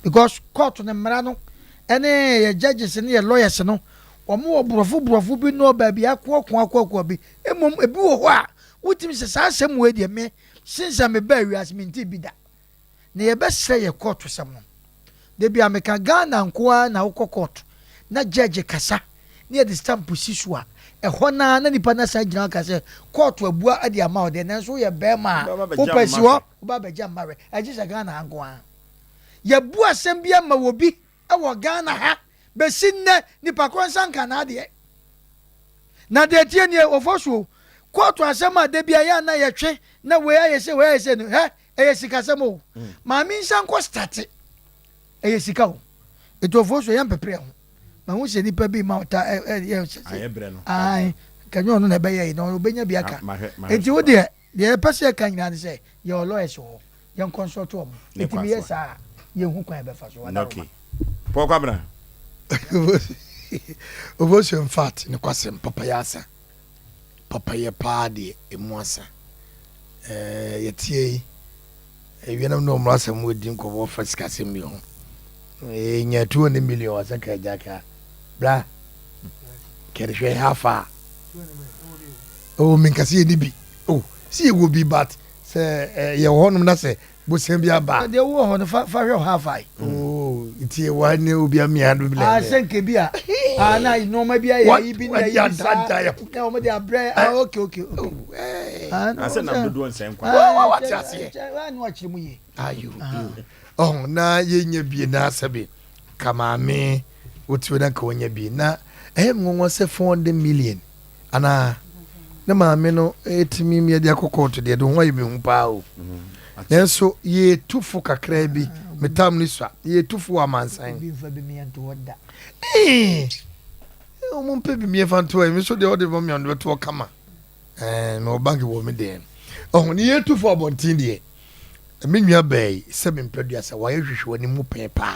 Because court no mmara no ɛne yɛ judges ne yɛ lawyers no, wɔn wɔ borɔfo borɔfo bi no baabi akoakoa bi. Mmom ebi wɔ hɔ a, wotumi sɛ saa asɛm wei deɛ me, since a mebaa wiase mentee bi da. Na yɛbɛsrɛ yɛ kɔɔto sɛm no. Da bi a meka Ghana nko ara na wokɔ kɔɔto na judge kasa na yɛde stamp si so a, ɛhɔ no ara na nipa no asan agyina hɔ aka sɛ kɔɔto abua de ama wo deɛ nanso woyɛ barima a wopɛ si hɔ woba abɛgya mma wɛ. Ɛgye sɛ Ghana ha nko ara. Yɛabu asɛm bi ama obi wɔ Ghana ha bɛsi nnɛ nipa korɔ nsa nka n'adeɛ. Na deɛ ɛteɛ nie, Ofosuo, kɔɔto asɛm a da bi a yɛ a na yɛtwe na wei ayɛ sei wei ayɛ sei no, hɛ, ɛyɛ sikasɛm o. Maame nsa nkɔ starte, ɛyɛ sika o. Nti Ofosuo yɛn mpepere ho. Mahu sɛ nipa bi ma ɔta ɛ ɛ yɛ sɛ sɛ. Ae, kanyɛ ɔno na ɛbɛyɛ yi na ɔbɛnya bi aka. Nti wo deɛ, deɛ yɛpɛ sɛ yɛka nyinaa ne sɛ yɛwɔ lawyers wɔ hɔ. Yɛn consult wɔn. Ɛtumi yɛ saa a, yɛnhu kwan a yɛbɛfa so. Wada Okay. Paul Kwabena. Obosu in fact ne kwasɛm papayɛ asa. Papayɛ paa deɛ emu asa. Ɛɛ yɛteɛ yi ewianom ne wɔn asɛm wɔdi nkɔmmɔ fa sikasɛm bi ho. Nya 200 million asɛ ka agya ka bra kɛde hwɛ how far. Oh menkase yɛ ni bi. Oh si yɛwɔ bi but Sɛ yɛwɔ hɔnom na sɛ bosia bi aba a. Deɛ wowɔ hɔ no fa fa hwɛ hɔ afae. Oo nti yɛwɔ ha ne obi amia do bi na. Ah sɛ nka bi a ah na nneɛma bi ayɛ ayi bi ne ayi bi saa na wɔn de abrɛ ah okay okay okay. Ah na sɛ nam dodoɔ nsɛn kwa. Wa wa te aseɛ. Wa ne wakyerɛ mu yie. Ayo ɔho na yɛnya bie na asɛbe ka maame wotiwe na nka wɔnya bie na ɛyɛ me nwanwa sɛ 400 million. Anaa ne maame no tumi mi de akɔ kɔɔto deɛ de ho ayɛ me hu paa o. Nanso yɛtu fo kakraa bi, me tam no sua, yɛtu fo wɔ amansan. Obi mfa bi mia nto hɔ da. Ee, wɔn mpɛ bi mia fa nto hɔ, me nso deɛ ɔde ma mi ɔde bɛto hɔ kama. Ɛɛ, mewɔ bank wɔ me dɛm. Ɔho ne yɛtu fo abɔnten deɛ, me nua bɛɛ yi sɛ me mpɛ dua sɛ wɔayɛ hwehwɛ wɔ ne mu pɛn paa.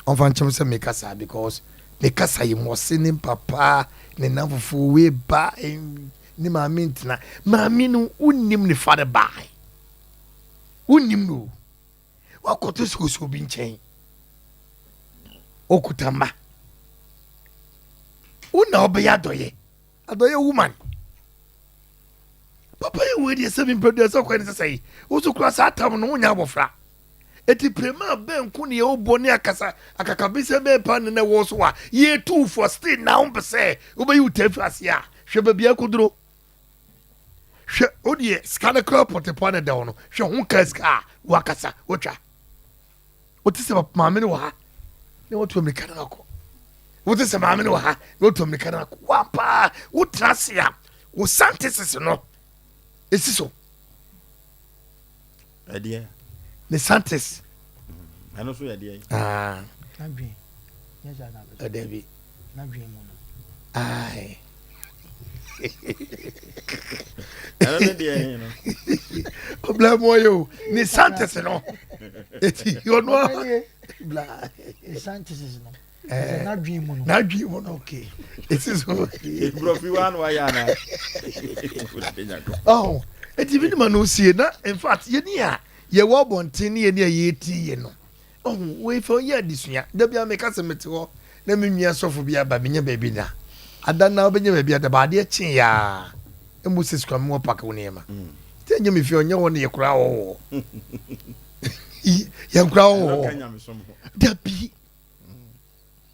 Ɔmfa nkyɛm sɛ meka saa because ne kasa yi mu ɔse ne papa ne namfofoɔ wei ba ne maame ntena maame no wonnim ne fa de bae wonnim no wakɔto sukusu obi nkyɛn okuta mma wo na ɔbɛyɛ adɔyɛ adɔyɛ woman papa yɛ wei deɛ sɛ mempɛ dua sɛ kwan ne sɛ sɛe wo so kura saa tam no wonya abɔfra Eti prema bɛn nko ne yɛwɔ ne akasa akakabensɛm bɛn paa ne na ɛwɔ so a yɛtu wo fo still na wompɛ sɛ wobɛyi wo taa firi ase a hwɛ baabi a akɔduro hwɛ wo deɛ sika no koraa pɔtepɔ na ɛda hɔ no hwɛ ho ka sika a wakasa watwa wote sɛ maame no wɔ ha na watu amirika no akɔ wote sɛ maame no wɔ ha na watu amirika no akɔ wampaa wotena ase a wo santesis no ɛsi so Ɛdeɛ. Ne santes. Ɛno nso yɛ deɛ. Ah. N'adwen. Nyɛ saa na abɛsɛ. Ɛdɛ bi. N'adwen mu no. Aye. Ɛno ne deɛ he no. Ɔbla mu ɔyɛ o. Ne santes no. Eti ɔno a. Bla. Ne santes no. Eh, n'adwene mu no. N'adwene mu no. Okay. Eti so. Nkurɔfo wa na wayɛ ana. Oh, eti bi ne ma no sie na in fact yɛni a yɛwɔ abɔnten ne yɛni a yɛti yɛ no. Ɔho, wei fa ɔyɛ adesua. Da biara meka sɛ mete hɔ na me nua sɔfo bi aba, menya baabi da. Ada no ara wobɛnya baabi ada, but adeɛ kye yɛ a, na Moses Kwame wɔ pake wo nneɛma. Nti ɛnyɛ me fie, ɔnyɛ hɔ na yɛ koraa wɔ hɔ. Yɛn koraa wɔ hɔ. Dabi.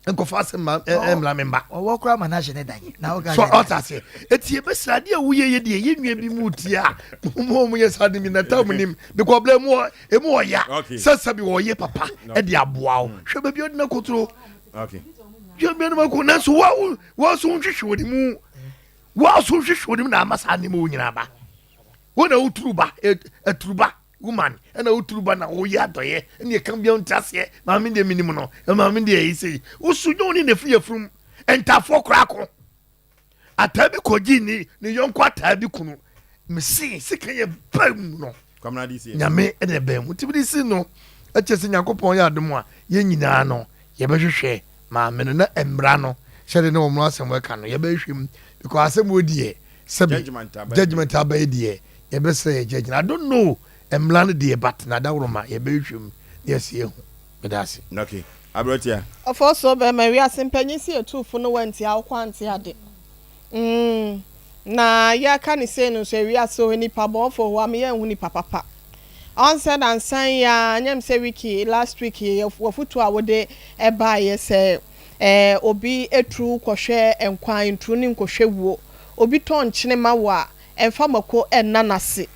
Nkɔfa asɛm ma ɛmmra me mma. Ɔwɔ koraa ma no ahye ne dan. Na woka So ɔte aseɛ. Eti yɛbɛsrɛ adeɛ a woyɛ yɛ deɛ yɛ nua bi mu tie a mo mo yɛ saa de mi na tam nim because ɔbla emu ɔ emu ɔya sɛ sɛbi ɔyɛ papa ɛde aboa wo hwɛ baabi ɔde na kotoro hwɛ baabi ɔde na kotoro nanso wa wo wa so nhwehwɛ wɔ ne mu wa so nhwehwɛ wɔ ne mu na ama saa nneɛma wo nyinaa ba wo na woturu ba eturu ba. Woman ɛna woturu ba na woyɛ adɔyɛ ɛne ɛka bia nte aseɛ maame deɛ menim no maame deɛ ɛyi sei wosu nyɛ wo ne nafiri afurum ntafoɔ koraa ko ataa bi kɔgye ne ne yɔnko ataa bi kunu mese sika yɛ ba mu no nyame ɛna ɛbɛn mu nti mede si no ɛkyɛ sɛ nyankopɔn yɛ adom a yɛn nyinaa no yɛbɛhwehwɛ maame no na mmara no sɛde ne wɔn asɛm ɛka no yɛbɛhwehwɛ mu because asɛm wɔ deɛ sɛbi judgement aba yi deɛ yɛbɛsrɛ yɛ judge no I don't know mmra no deɛ but na adaworoma yɛbɛhwehwɛ mu na yɛasi ahu meda ase. Ok aberanteɛ. Ɔfɔɔsoɔ bɛɛma wiase mpanyin se yɛtuu fo no wantie a wokɔ ante ade mm na yɛka no sei no nso ewiase hɔ nipa bɔnfoɔ hɔ a me yɛnhu nipa papa ɔn sɛ nansan yi ara nyɛ me sɛ week yi last week yi wafutuo a wode baeɛ sɛ eh obi turu kɔhwɛ nkwa nturu ne nkɔhwɛ wuo obi tɔn nkyene ma wo a Ɛmfa mako nna n'ase.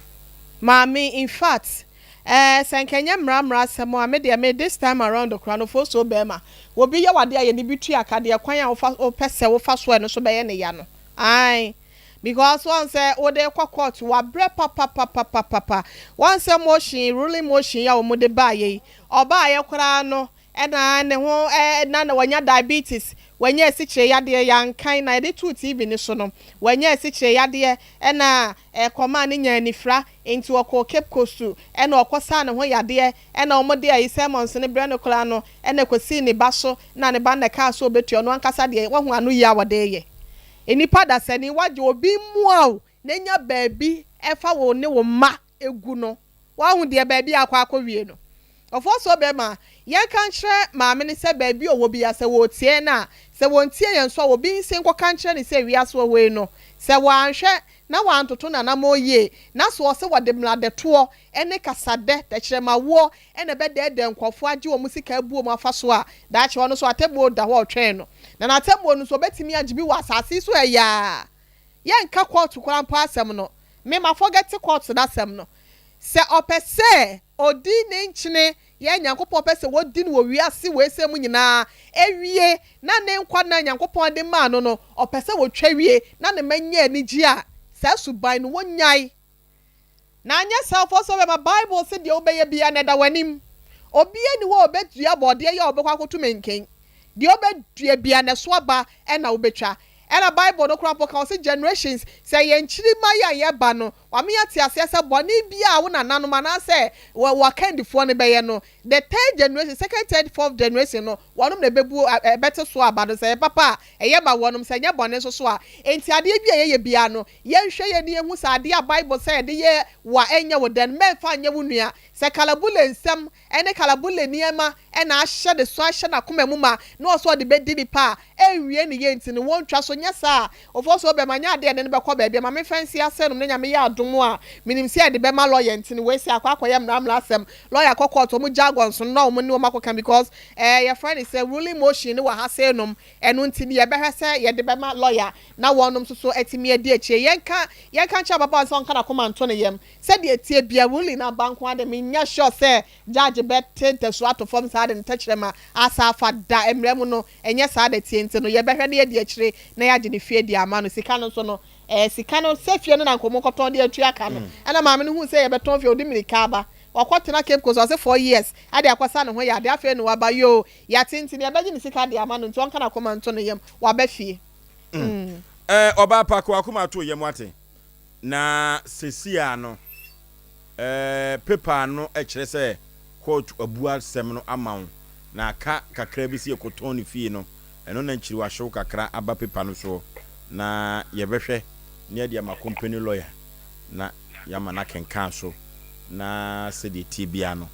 Maame infact eh sɛ nka ɛnyɛ mmra mmra asɛm a me deɛ me this time around koraa no fosuo bɛɛma obi yɛ wo adeɛ a yɛde bi tua ka deɛ kwan a wofa wopɛ sɛ wofa so a ɛno nso bɛyɛ ne ya no ae because wɔn sɛ wode kɔ court wabrɛ papapapapapa wɔn sɛ motion ruling motion yi a wɔn de baayɛ yi ɔbaayɛ koraa no Ɛna ne ho na na wanya diabetes, wanya asikyire yadeɛ, yɛankan na yɛde too TV no so no, wanya asikyire yadeɛ ɛna ɛkɔmaa no nyaa anifira, nti ɔkɔɔ Cape Coast ɛna ɔkɔsaa ne ho yadeɛ, ɛna wɔde ayi sermons no brɛ no koraa no ɛna ɛkɔsii ne ba so na ne ba no na ɛkaa sɛ ɔbɛtua, ɔno ankasa deɛ wahu ano yie a wɔde reyɛ. Nnipa dasani, wagye obi mmoa o, na nya baabi fa wo ne wo mma gu no, Woahu deɛ baabi a akɔ akɔwie no? Ɔfoɔ bɛrima, yɛnka nkyerɛ maame no sɛ baabi a ɔwɔ biara, sɛ wɔretie no a, sɛ wɔntie yɛn nso a, obi nse nkɔka nkyerɛ no sɛ wiase wɔ hɔ yi no, sɛ wanhwɛ na wantoto n'anammɔn yie, na sɛ ɔse wɔde mmadɛtoɔ ne kasadɛ, tɛkyerɛmawoɔ na ɛbɛdɛɛdɛɛ nkurɔfoɔ agye wɔn sika abu wɔn afa so a, daakye ɔno nso atemmuo da hɔ a ɔtwɛn no. Na n'atemmuo no nso, ɔbɛtumi agye bi wɔ asase yi so ha yi ara. Yɛnka kɔɔto koraa mpo asɛm no, me ma forget kɔɔto no asɛm no. Sɛ ɔpɛ sɛ ɔdi ne nkyene yɛ Nyankopɔn pɛ sɛ wɔdi no wɔ wiase weisei mu nyinaa awie na ne nkwa nna a Nyankopɔn de maa no no ɔpɛ sɛ wɔtwa wie na ne mma nya anigyeɛ a, saa suban no wɔnyae. Na anyɛ saa ɔfɔ sɛ ɔbɛma Bible se deɛ wobɛyɛ biara no ɛda w'anim. Obiara nni hɔ a ɔbɛdua bɔɔdeɛ yɛ a ɔbɛkɔ akɔto manken. Deɛ wobɛdua biara no ɛso aba na wobɛtwa. Ɛna Bible no koraa mpo ka ɔse generations, sɛ yɛn nkyirimma yi a yɛba no, wama yɛate aseɛ sɛ bɔne biara a wo nananom anaasɛ w'akandifoɔ no bɛyɛ no, the third generation, second, third, fourth generation no, wɔnom na ɛbɛbu, ɛbɛte so aba no, sɛ ɛyɛ papa a, ɛyɛ ma wɔnom, sɛ ɛnyɛ bɔne nso so a. Enti adeɛ bi a yɛyɛ biara no, yɛnhwɛ yɛn ani nhu sɛ adeɛ a Bible sɛ yɛde yɛ wo a ɛnyɛ wo dɛ no, mɛmfa nyɛ wo nua. Sɛ kalabule nsɛm ne kalabule nneɛma na ahyɛ ne so, ahyɛ n'akoma mu ma, na ɔsɛ ɔde bɛdi nipa a, ɛnwie ne yie nti no, wɔntwa so. Nyɛ saa a, ofosuo bɛma, nyɛ adeɛ a ɛde no bɛkɔ baabi a. Ma memfa nsi ase nom na Nyame yɛ adom a, menim sɛ yɛde bɛma lɔya nti no, wei sɛ akɔ akɔyɛ mmara mmara asɛm. Lɔya kɔ court, wɔn jargons no na wɔn ne wɔn akɔka because eh, yɛfrɛ no sɛ ruling motion no wɔ ha sei nom, ɛno nti no yɛbɛhwɛ sɛ yɛde bɛma lɔya na wɔnom nso so atumi adi akyire. Yɛnka, yɛnka nkyerɛ ababaawa no sɛ ɔnka n'akoma nto ne yam. Sɛdeɛ ɛteɛ biara, ruling no aba nko ara deɛ, mennyɛ sure sɛ judge bɛte ntasuo ato fam saa de ne tɛkyerɛma asa afa da. Mmara mu no, ɛnyɛ saa na ɛteɛ nti no, yɛbɛhwɛ na yɛadi akyire na yɛagye ne fie de ama no. Sika no nso no, ɛɛ sika no, sɛ fie no na anka wɔkɔtɔn de atua ka no, ɛna maame no huu sɛ yɛbɛtɔn fie, ɔde mmirika aba. Wakɔtena Cape Coast, ɔse four years de akɔsa ne ho yadeɛ, afei na waba. Yoo, yɛate nti no, yɛbɛgye ne sika de ama no nti ɔnka n'akoma nto ne yam, waba fie. Mm. Ɛɛ, ɔbaa pa, ka w'akoma to wo yam, wate? Na seesei no, paper no kyerɛ sɛ kɔɔto abu asɛm no ama wo, na aka kakra bi sɛ yɛkɔtɔn no fie no, ɛno na nkyiriwahyew kakra aba paper no soɔ, na yɛbɛhwɛ na yɛde ama company lawyer na yɛama no akenkan so, na sɛdeɛ ɛteɛ biara no,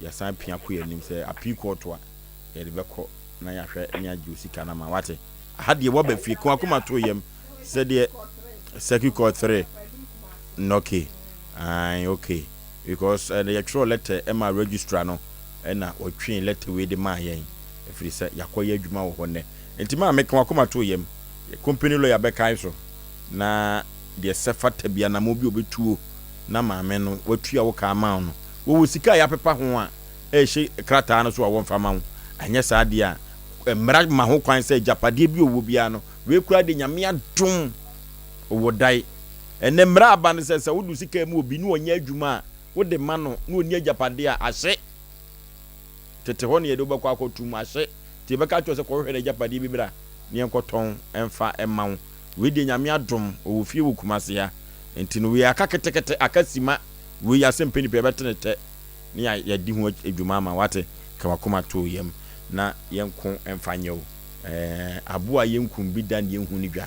Yɛasan apia kɔ yɛn anim sɛ appeal court a yɛde bɛkɔ na yɛahwɛ ne agye wo sika no ama wate. Aha deɛ woaba fie ka wakoma to yam sɛdeɛ circuit court 3 no okay ae okay because ɛnɛ yɛtwerɛ letter ɛma registrar no ɛna wɔtwee letter wei de maa yɛn ɛfiri sɛ yɛakɔyɛ adwuma wɔ hɔ nnɛ nti maa meka wakoma to yam company lawyer bɛkae so na deɛ sɛ fata bi anamɔ bi ɔbɛtuo na maame no watua wo ka ama wo no wɔwɔ sika a yɛapepa ho a ɛrehyɛ krataa no so a wɔmfa ma wo anyɛ saa deɛ a mmara ma ho kwan sɛ agyapadeɛ bi ɔwɔ biara no wei koraa de nyame adom ɔwɔ dae ɛnɛ mmara aba no sɛ sɛ wode sika mu obi ne ɔnyɛ adwuma a wode ma no na ɔni agyapadeɛ a ahye tete hɔ ne yɛde wobɛkɔ akɔto mu ahye nti yɛbɛka kyerɛ sɛ kɔhwehwɛ no agyapadeɛ bi bra ne yɛnkɔtɔn ɛmfa ɛma wo wei deɛ nyame adom ɔwɔ fie wɔ Kumase ha nti no wei aka ketekete aka sima wei asɛm pɛ nipa yɛbɛte ne tɛ ne yɛadi ho adwuma ama wate ka wakoma to yam na yɛnko ɛmfa nyɛ wo ɛɛ aboa yɛnkum bi da ne yɛnhu ne dwa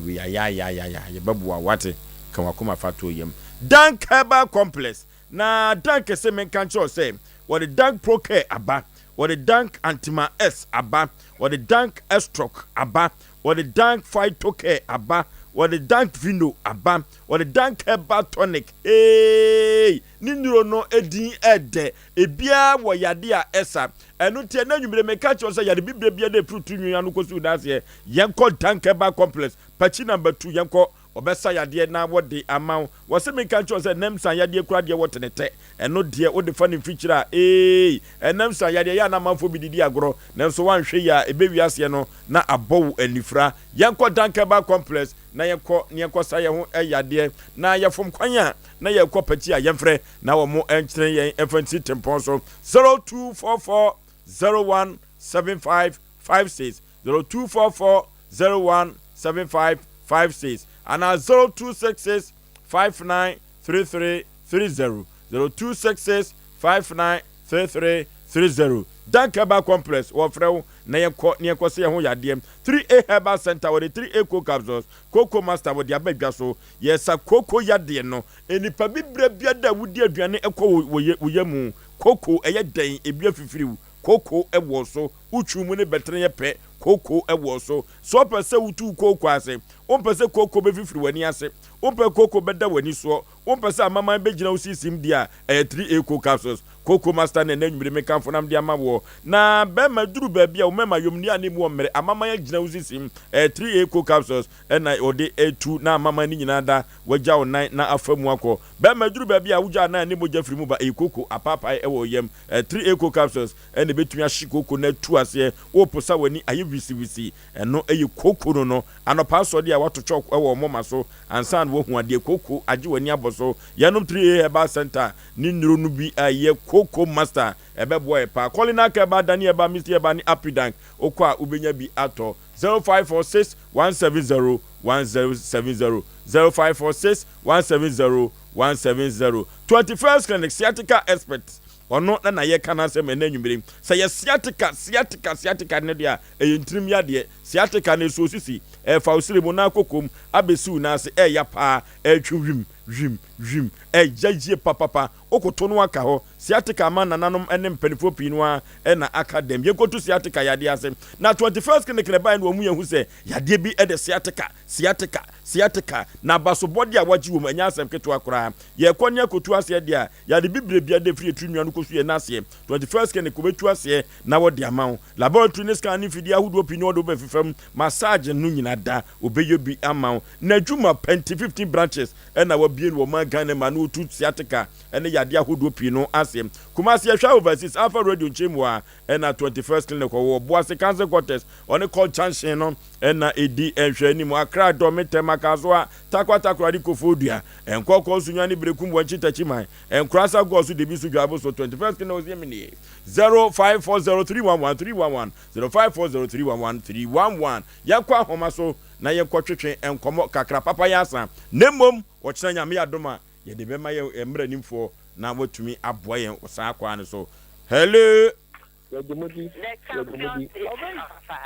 wei ayayayaya yɛbɛboa wate ka wakoma fa to yam. Dank Herbal Complex na Dank sɛ menka nkyerɛ wo sɛ wɔde Dank Pro Care aba, wɔde Dank Antima S aba, wɔde Dank Estroc aba, wɔde Dank Phyto Care aba, wɔde Dank Vino aba, wɔde Dank Herbal Tonic eeii ne nnuro no edin ɛdɛ, ebiara wɔ yade a ɛsa. Ɛno nti ɛnɛ anwummere meka kyerɛ wo sɛ yare bibire biara na ɛfiri to nwi ano kɔsi wo nan aseɛ, yɛnkɔ Dank Herbal Complex, Pakyi number 2, yɛnkɔ Wɔbɛsa yadeɛ na wɔde ama wo. Wɔse menka nkyerɛ wo sɛ ɛnam nsa yadeɛ koraa deɛ wɔ tenetɛ. Ɛno deɛ wode fa no mfikyire a, eei! Ɛnam nsa yadeɛ, ɛyɛ a na amanfoɔ bi de di agorɔ, nanso woanhwɛ yie a, ɛbɛwie aseɛ no na abɔ wo anifira. Yɛnkɔ Dank Herbal Complex na yɛnkɔ na yɛnkɔsa yɛn ho yadeɛ. Na yɛfom kwan a na yɛrekɔ Pakyi a, yɛmfrɛ na wɔn nkyerɛ yɛn mfa nsi tempɔn so, 0244 01 75 56. 0244 01 75 56 anaa 0266 59 33 30 0266 59 33 30 Dank Herbal Complex wɔfrɛ wo na yɛnkɔ na yɛnkɔ sɛ yɛn ho yadeɛ 3A Herbal Center wɔde 3A Co Capsules Coco Master wɔde aba dwa so yɛsa koko yadeɛ no nnipa bibire biara a wodi aduane ɛkɔ wɔ wo yam koko ɛyɛ dɛn ebi afifiriw Kooko wɔ so, wo twi mu ne bɛtene yɛ pɛ, kooko wɔ so. Sɛ wopɛ sɛ wotu wo kooko ase, wompɛ sɛ kooko bɛfifiri w'ani ase, wompɛ kooko bɛda w'ani soɔ, wompɛ sɛ amaman bɛgyina wo sisim deɛ a, ɛyɛ 3A Co Capsules. Kooko Master na ɛnnɛ anwummere mekamfo nam de ama woɔ. Na bɛrima duru baabi a wo mmarima yom nni a ne mu wɔ mmerɛ, amaman agyina wo sisim, ɛyɛ 3A Co Capsules na wɔde retu na amaman no nyinaa da, wagya wo nan na afa mu akɔ. Bɛrima duru baabi a wogya nan a ne mogya firi mu ba, ɛyɛ kooko apaapae wɔ wo yam. Tiri Eco capsules na ɛbɛtumi ahye kooko no atu aseɛ. Woreposa w'ani ayɛ wisiwisi, ɛno yɛ kooko no no. Anɔpa asɔdeɛ a woato chalk wɔ wo moma so ansa na woahu adeɛ, kooko agye w'ani abɔ so. Yɛnom 3A Herbal Centre ne nnuro no bi a ɛyɛ Kooko Master, ɛbɛboa yɛ paa. Kɔlinak Herbal, Dani Herbal, Misty Herbal ne Apidank, wokɔ a wobɛnya bi atɔ. 0546 170 1070, 0546 170 170. 21st Clinic Sciatica Expert, ɔno na na yɛka n'asɛm ɛnɛ anwummere yi. Sɛ yɛ sciatica, sciatica, sciatica no deɛ a, ɛyɛ ntirim yadeɛ. Sciatica no ɛsuo sisi, ɛrefa wo srɛ mu na akɔkɔ mu abɛsi wo nan ase, ɛɛya paa, ɛretwe wim, wim, wim, ɛya yie papapa. Wokoto no aka hɔ. Sciatica ama nananom ne mpanimfoɔ pii no ara na aka dɛm. Yɛnkɔtu sciatica yadeɛ ase. Na 21st Clinic na ɛbaeɛ no wɔn yɛhu sɛ yadeɛ bi de sciatica, sciatica, sciatica, na abasobɔdeɛ a wɔagye wɔ mu ɛnyɛ asɛm ketewa koraa. Yɛrekɔ ne akɔtu aseɛ deɛ a, yɛade bibire biara de firi yɛn tiri nua no kɔsu yɛn nan aseɛ. 21st Clinic wɔbɛtu aseɛ na wɔde ama wo. Laboratory ne scan ne mfidie ahodoɔ pii ne wɔde wo bɛfefa mu. Massage no nyina da, wɔbɛyɛ bi ama wo. N'adwuma pa nti 15 branches na wabue no wɔ ɔman Ghana mu a na wɔtu sciatica ne yadeɛ ahodoɔ pii no aseɛ. Kumasi Ɛhwɛ Overseas Alpha Radio nkyɛn mu a ɛna 21st Clinic wɔ Obuasi Council Quarters ɔne Court Junction no na ɛdi nhwɛanim. Accra Dome Tema Kasoa Tarkwa Takoradi Koforidua Nkɔkɔɔ Sunyani Berekum Wankyi Takyiman Nkorasa Goaso Debiso Dwaboso 21st Clinic ɔsɛ menie 0540311311 0540311311 Yɛnkɔ ahoma so na yɛnkɔtwetwe nkɔmmɔ kakra papa yɛ asa na mmom ɔkyena Nyame yɛ adom a yɛde bɛma yɛn mmaranimfoɔ na wɔatumi aboa yɛn wɔ saa kwan no so. Hello.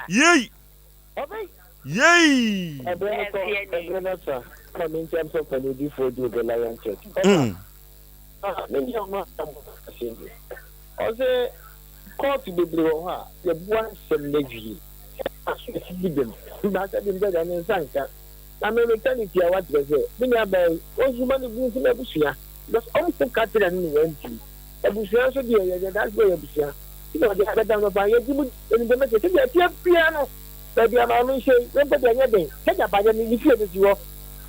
Yei! Yei! Mm. Ɔse kɔɔto bebree wɔ hɔ a yɛboa nsɛm no awie aso asisi bem baasa bi mpɛ deɛ ne nsa nka na me meka ne tiawa kyerɛ sɛ me nua baa yi ɔnsu ma ne bu mfu n'abusua because ɔmko ka kyerɛ no ne wantie abusua nso deɛ yɛyɛ daase yɛ abusua ti na ɔde abɛda no fa yɛgye mu ɛnim deɛ mɛkyɛ sɛdeɛ ɛteɛ biara no baabi a maame nhyɛ yi wempo deɛ ɛnyɛ den sɛ gyapadeɛ no ne fie no si hɔ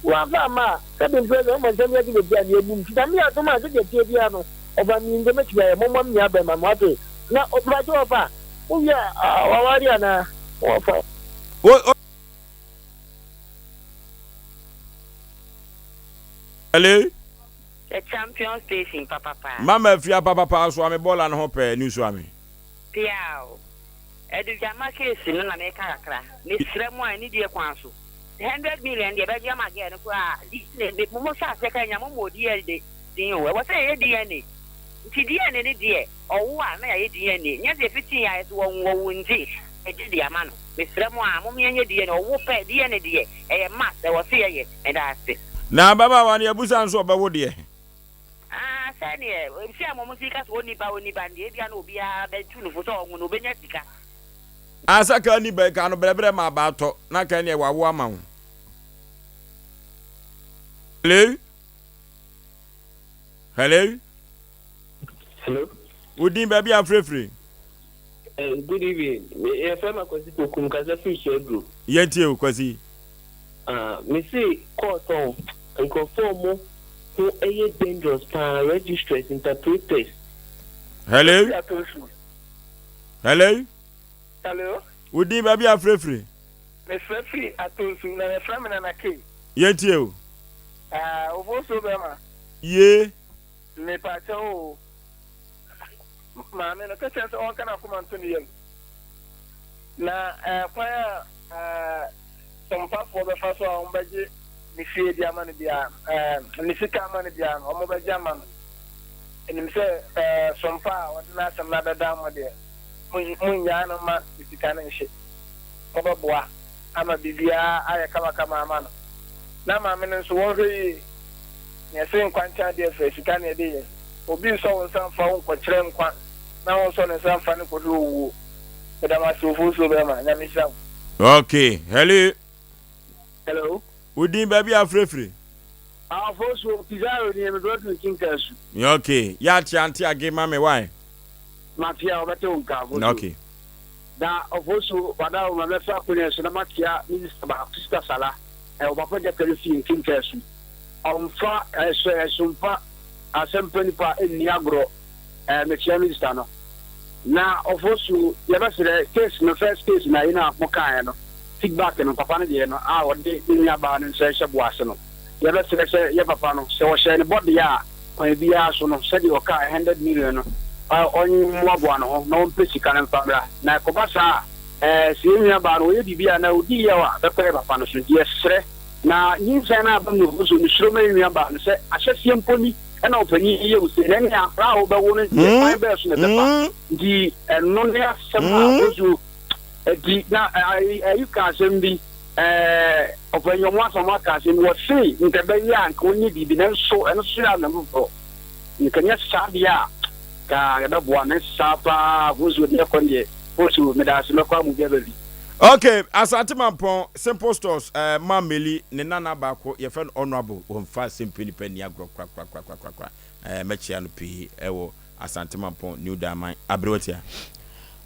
wamfa amma a sɛbi mprɛ sɛ ɔmɔ nsɛm yɛgye baabi a ne ɛbum nti na me adom a sɛdeɛ ɛteɛ biara no Ɔfa mi ndɛ mɛtumi ayɛ mɔmɔ me nua bɛma me wate na mpakyɛ ɔfa wo wie a waware anaa ɔfa. Wo Hello. The champion station papapa. Mama afia papapa soa me bɔɔla no ho pɛɛ ni soa me. Piaw. Adugyama case no na meka kakra. Mesrɛ mo a anidie kwan so. 100 million deɛ bɛgye ama girl no koraa. DNA mo mo hyɛ aseɛ ka nya mo mmɔ DNA din o. Ɛwɔ sɛ yɛyɛ DNA. Nti DNA no deɛ ɔwo a na yɛayɛ DNA. Nyɛ sɛ yɛfitii a yɛse wɔnwo ɔwo nti yɛgye de ama no. Mesrɛ mo a mom yɛnyɛ DNA. Ɔwo pɛ DNA deɛ ɛyɛ must ɛwɔ sɛ yɛyɛ. Meda ase. Na ababaawa no yɛbusa no sɛ ɔbɛwo deɛ. Ah sɛdeɛ sɛ mo mo si ka sɛ ɔnni ba ɔnni ba no deɛ ebia na obiara bɛtu no fo sɛ ɔnwo no ɔbɛnya sika. Ah sɛ ka nni ba yi ka no brɛbrɛ ma aba atɔ na ka ɛneɛ wawo ama wo. Hello? Hello? Hello? Wo din baabi a frɛfiri? Eh, good evening. Yɛfrɛ me Akwasi Poku, mekasa firi Suaduro. Yɛntie o, Kwasi. Ah, mese court ɔn, nkurɔfoɔ ɔmo ho ɛyɛ dangerous paa, registrars, interpreters. Hello? Hello? Hello? Wo din baabi a frɛfiri? Mefrɛ firi Atonsu, na yɛfrɛ me Nana K. Yɛntie o. Ah, Ofosuo bɛrima. Yee. Mepakyɛw oo, maame no, ka kyerɛ no sɛ ɔnka n'akoma nto ne yam, na kwan a sompafoɔ bɛfa so a wɔbɛgye ne fie de ama no biara, ne sika ama no biara no, wɔbɛgye ama no. Ɛnim sɛ sompa a ɔde n'asɛm no abɛdan mo deɛ, monnyaa no mma ne sika no nhye. Mobɛboa ama biribiara ayɛ kamakama ama no. Na maame no nso, wɔnhwɛ yie. Nea ɛsen nkwa nkyɛn adeɛ fɛ, sika na ɛde yɛ. Obi nsɔ wo nsa mfa wo nkɔkyerɛ nkwa na wonsɔ ne nsa mfa no nkɔhwɛ owuo. Meda mo ase Ofosuo bɛɛma, Nyame nhyira mo. Ok, hello. Hello. Wo din baabi a frɛfiri? Ah, Ofosuo, Pizarro nie, me brɛ firi Kinkasu. Ok, yɛ ate ante age ma me why? Mate a, wɔbɛte wo nka, Ofosuo. Ok. Na Ofosuo, wada wo ma mɛfa akonnwa so na matea me sista baako, Sista Sala. Ɛwɔ papa gyata no fie nkenkaa su. Ɔmfa ɛsɔ ɛso mfa asɛmpa nipa nni agorɔ. Ɛɛ mekyea minister no. Na ɔfosu yɛbɛsrɛ case no first case na ayi no a mo kaeɛ no feedback no papa no deɛ no a ɔde ne nua baa no nsa hyɛ bo ase no yɛbɛsrɛ sɛ yɛ papa no sɛ ɔhyɛɛ ne bɔ deɛ a kwan biara so no sɛdeɛ ɔkaa hundred million no ɔmmoaboa ne ho na ɔmpɛ sika no mfa mmra na ɛkɔba saa a Ɛɛ, sɛ yɛn nuabaa no, ɔyɛ biribi a na odi yaw a, ɛbɛkɔ yɛn papa no so. Enti yɛsrɛ, na nyinsɛn no a aba mu no, nso mesuro ma yɛn nuabaa no sɛ ahyɛseɛ mpo ni na ɔpanin yi yɛ wo sei, na ɛnneɛ akwadaa a wobɛwo no deɛ, kwan bɛn so na ɛbɛfa? Nti ɛno ne asɛm a nso ɛdi. Na ayi ka asɛm bi, ɛɛ, ɔpanyin ɔmo asɛm aka asɛm bi, wɔse nka ɛbɛyɛ a nka ɔnyɛ biribi, nanso ɛno nso yɛ asɛm foforɔ. Nka nyɛ saa deɛ a, nka yɛbɛboa no, saa paa, nso deɛ ɛkɔ no deɛ. Otu, medaase mɛkɔ amu bi aba bi. Ok, Asante Mampɔn, Simple Stores, eh, Ma Meli, ne nana baako, yɛfrɛ no Honourable, wɔmfa asɛmpɛ nipa nni agorɔ korakorakorakorakora, eh, mɛkyea no pii ɛwɔ Asante Mampɔn, New Daman, Aberewatia.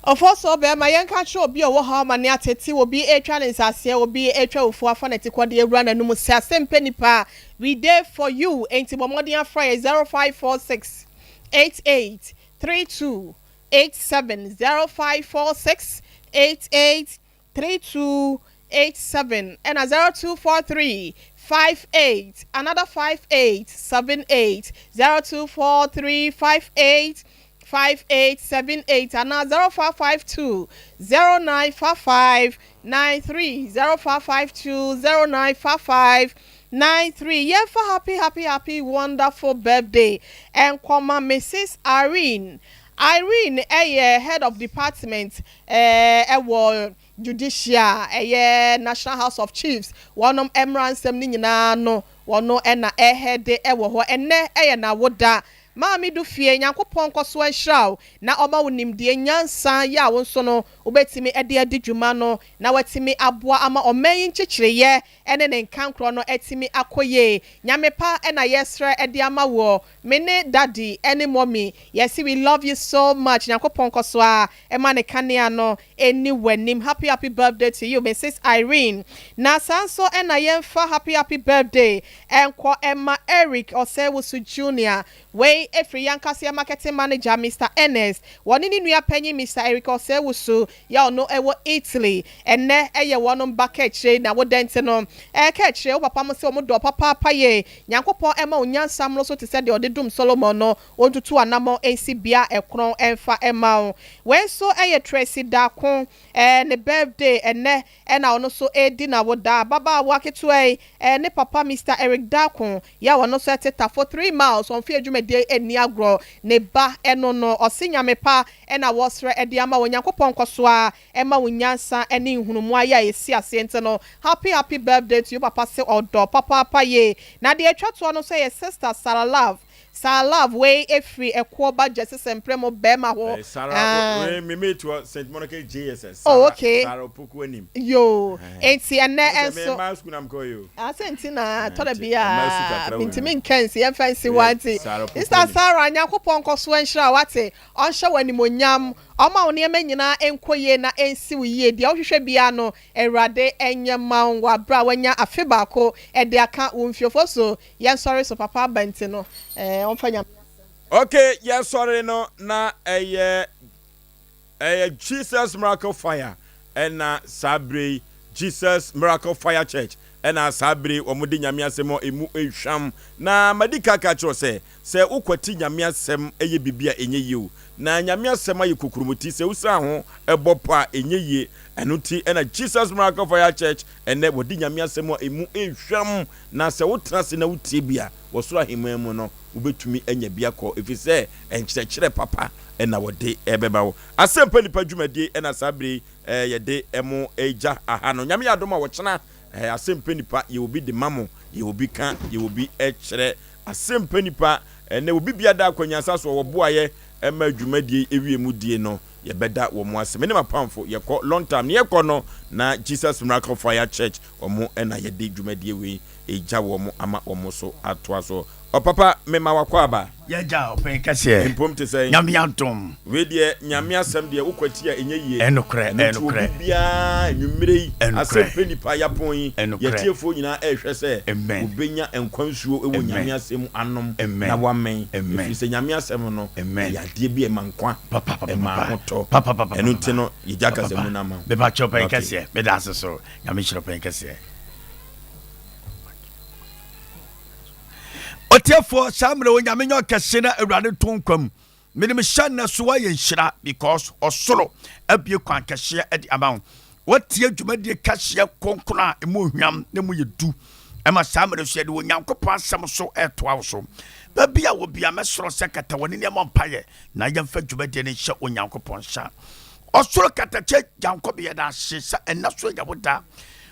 Ɔfɔsɔɔ bɛɛma, yɛnka nkyerɛ obi a ɔwɔ haw amane atete, obi retwa ne nsaseɛ, obi retwa awufoɔ afa n'atikɔ de awura n'anum sɛ asɛmpɛ nipa, we dey for you, enti bɔ mmɔden afrɛ yɛn 0546 88 32 87 0546 88 32 87 ɛna 0243 58 another 58 78 0243 58 5878 anaa 0552 0955 93 0552 0955 93 Yɛmfa happy happy happy wonderful birthday nkɔma Mrs Irene. Irene yɛ head of department wɔ judicial ɛyɛ National House of Chiefs wɔnom mmra nsɛm no nyinaa no wɔno na ɛheade wɔ hɔ. Ɛnnɛ yɛ n'awoda. Maame Dufie, Nyankopɔn nkɔso nhyira wo na ɔma wo nimdeɛ, nyansa yɛ a wo nso no wobɛtumi de adi dwuma no na watumi aboa ama ɔman yi nkyekyereeɛ ne ne nkankorɔ no atumi akɔ yie. Nyame pa na yɛsrɛ de ama woɔ. Me ne daddy ne mommy yɛse we love you so much Nyankopɔn nkɔso ara ma ne kanea no nni w'anim happy happy birthday to you Mrs Irene na saa nso na yɛmfa happy happy birthday nkɔ mma Eric Osei-Wusu Junior wei firi yɛankasa yɛn marketing manager Mister Ernest wɔne ne nua panyin Mister Eric Osei-Wusu yɛ ɔno wɔ Italy ɛnnɛ yɛ wɔnom ba kaakyire na wo dɛn nti no ɛɛ kaakyire wo papa mo se wɔn dɔ papaapa yie Nyankopɔn mma wo nyansa mmoro so te sɛ deɛ ɔde dom Solomon no, ɔntutu anammɔn nsi bea a ɛkorɔn mfa mma wo. Wei nso yɛ Tracy Darko, ɛɛ ne birthday ɛnnɛ ɛna ɔno nso redi n'awoda. Ababaawa ketewa yi, ɛɛ ne papa Mister Eric Darko, yɛ a ɔno nso te Tafo 3 Miles, ɔmfa adwumadie nni agorɔ, ne ba ɛno no, ɔse Nyame pa ɛna wɔsrɛ de ama wo, Nyankopɔn nkɔso ara ɛma wo nyansa ne nhunumu ayɛ a ɛsi aseɛ nti no happy happy birthday to you papa se ɔdɔ papaapa yie na deɛ atwa toɔ no nso yɛ sister Sarah Love Sarah Love wei ɛfiri ɛkoɔ ba gyɛse sɛmprɛ mu bɛɛma hɔ Eh, Sarah, ah. wei me mate wɔ St. Monica JSS. Oh Sarah, okay. Sarah Opoku anim. Yoo, enti ɛnɛ Wo sɛ me nso. mmaa sukuu na mekɔ yi o. Asɛ nti na tɔ da Nti bi mmaa sukuu a kakra wɔ mu. mentumi nka nsi yɛmfa nsi hɔ Yes, nti Sarah Opoku Sister anim. Sarah Nyankopɔn nkɔ so nhyira wo wate ɔnhyɛ wo animonyam ɔma wo nneɛma nyinaa nkɔ yie na ɛnsi wo yie deɛ wohwehwɛ biara no Awurade nyɛ mma wo wɔ aberɛ a wanya afe baako de aka wo mfiofo so yɛnsɔre so papa aba nti no eh, ɔmfa Nyame asɛm. Okay, yɛsɔre no na ɛyɛ ɛyɛ Jesus Miracle Fire ɛna saa bere yi Jesus Miracle Fire Church ɛna saa bere wɔn de Nyame asɛm a emu ehwam na madi kaka kyerɛ sɛ sɛ wokwati Nyame asɛm ɛyɛ biribi a ɛnyɛ yie o na Nyame asɛm ayɛ kokuromoti sɛ wosan ho ɛbɔ pa a ɛnyɛ yie ɛno nti ɛna Jesus Miracle Fire Church ɛnɛ wɔde Nyame asɛm a emu ehwam na sɛ wotena ase na wotie bi a wɔsoro ahemman mu no wobɛtumi anya bi akɔ ɛfiri sɛ nkyerɛkyerɛ papa ɛna wɔde ɛbɛba wo asɛmpa nipa dwumadie ɛna saa bere yi yɛde ɛmo ɛgya aha no Nyame yɛ adom a wɔkyena asɛmpa nipa yɛ obi de ma mo yɛ obi ka yɛ obi ɛkyerɛ asɛmpa nipa ɛnɛ obi bia da akwanyansa so wɔboayɛ ɛma dwumadie ewie mu die no yɛbɛda wɔn mo ase mene mapamfo yɛkɔ long time ne yɛkɔ no na Jesus Miracle Fire Church wɔn ɛna yɛde dwumadie wei ɛgya wɔn ama wɔn so atoa so ɔpapa mema wakɔ aba. Yɛgya ɔpɛn kɛseɛ. Mpom te sɛ. Nyame adom. Wei deɛ Nyame asɛm deɛ wokɔ akyi a ɛnyɛ yie. Ɛnokorɛ, Ɛno nti ɛnokorɛ. obi biara anwummerɛ yi Ɛnokorɛ. asɛm pɛ nipa yapɔn yi Ɛnokorɛ. yɛtiefoɔ nyinaa ɛrehwɛ sɛ Amen. obɛnya nkwa nsuo wɔ Amen. Nyame asɛm anom Amen. na wamɛn Amen. ɛfiri sɛ Nyame asɛm no Amen. ɛyɛ adeɛ bi a ɛma nkwa Papa, papa, ɛma papa. ahotɔ Papa, papa, ɛno papa. nti no yɛgya Papa, kasamu no ama wo. Mepa kyɛw pɛn Okay. kɛseɛ. Meda ase so. Nyame hyira pɛn kɛseɛ. Ɔtiɛfoɔ saa mmerɛ Onyame nyɛ ɔkɛse na Awurade to nkwam. Menim hyɛ nnɛ so woayɛ nhyira because ɔsoro abue kwan kɛseɛ de ama wo. Woatie dwumadie kɛseɛ kronkron a ɛmu ohwam na ɛmu yɛ du. Ɛma saa mmerɛ so yɛde Onyankopɔn asɛm so ɛtoa wo so. Baabi a wɔ bia mɛsrɛ sɛ kata w'ani ne ɛmɔ mpaeɛ na yɛmfa dwumadie no nhyɛ Onyankopɔn nsa. Ɔsoro katakyɛ Gyankɔbe yɛda ase sɛ ɛnɛ so yɛ wo da.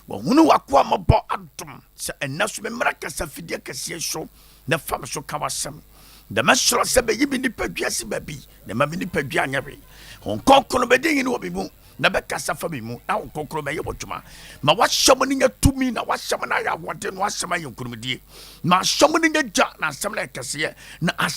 Wahunu w'akoa mmɔbɔ adom sɛ ɛnɛ so memmra kasa fidie kɛseɛ so na fa me so ka w'asɛm. Na mɛsrɛ sɛ bɛyi me nipadua si baabi na ma me nipadua nyɛ hwee. Honhom Kronkron bɛdi hene wɔ me mu na bɛkasa fa me mu na Honhom Kronkron bɛyɛ w'adwuma. Ma w'asɛm no nya tumi na w'asɛm no ayɛ ahoɔden na w'asɛm ayɛ nkonimdie. Ma asɛm no nya gya na asɛm no ayɛ kɛseɛ na asɛm.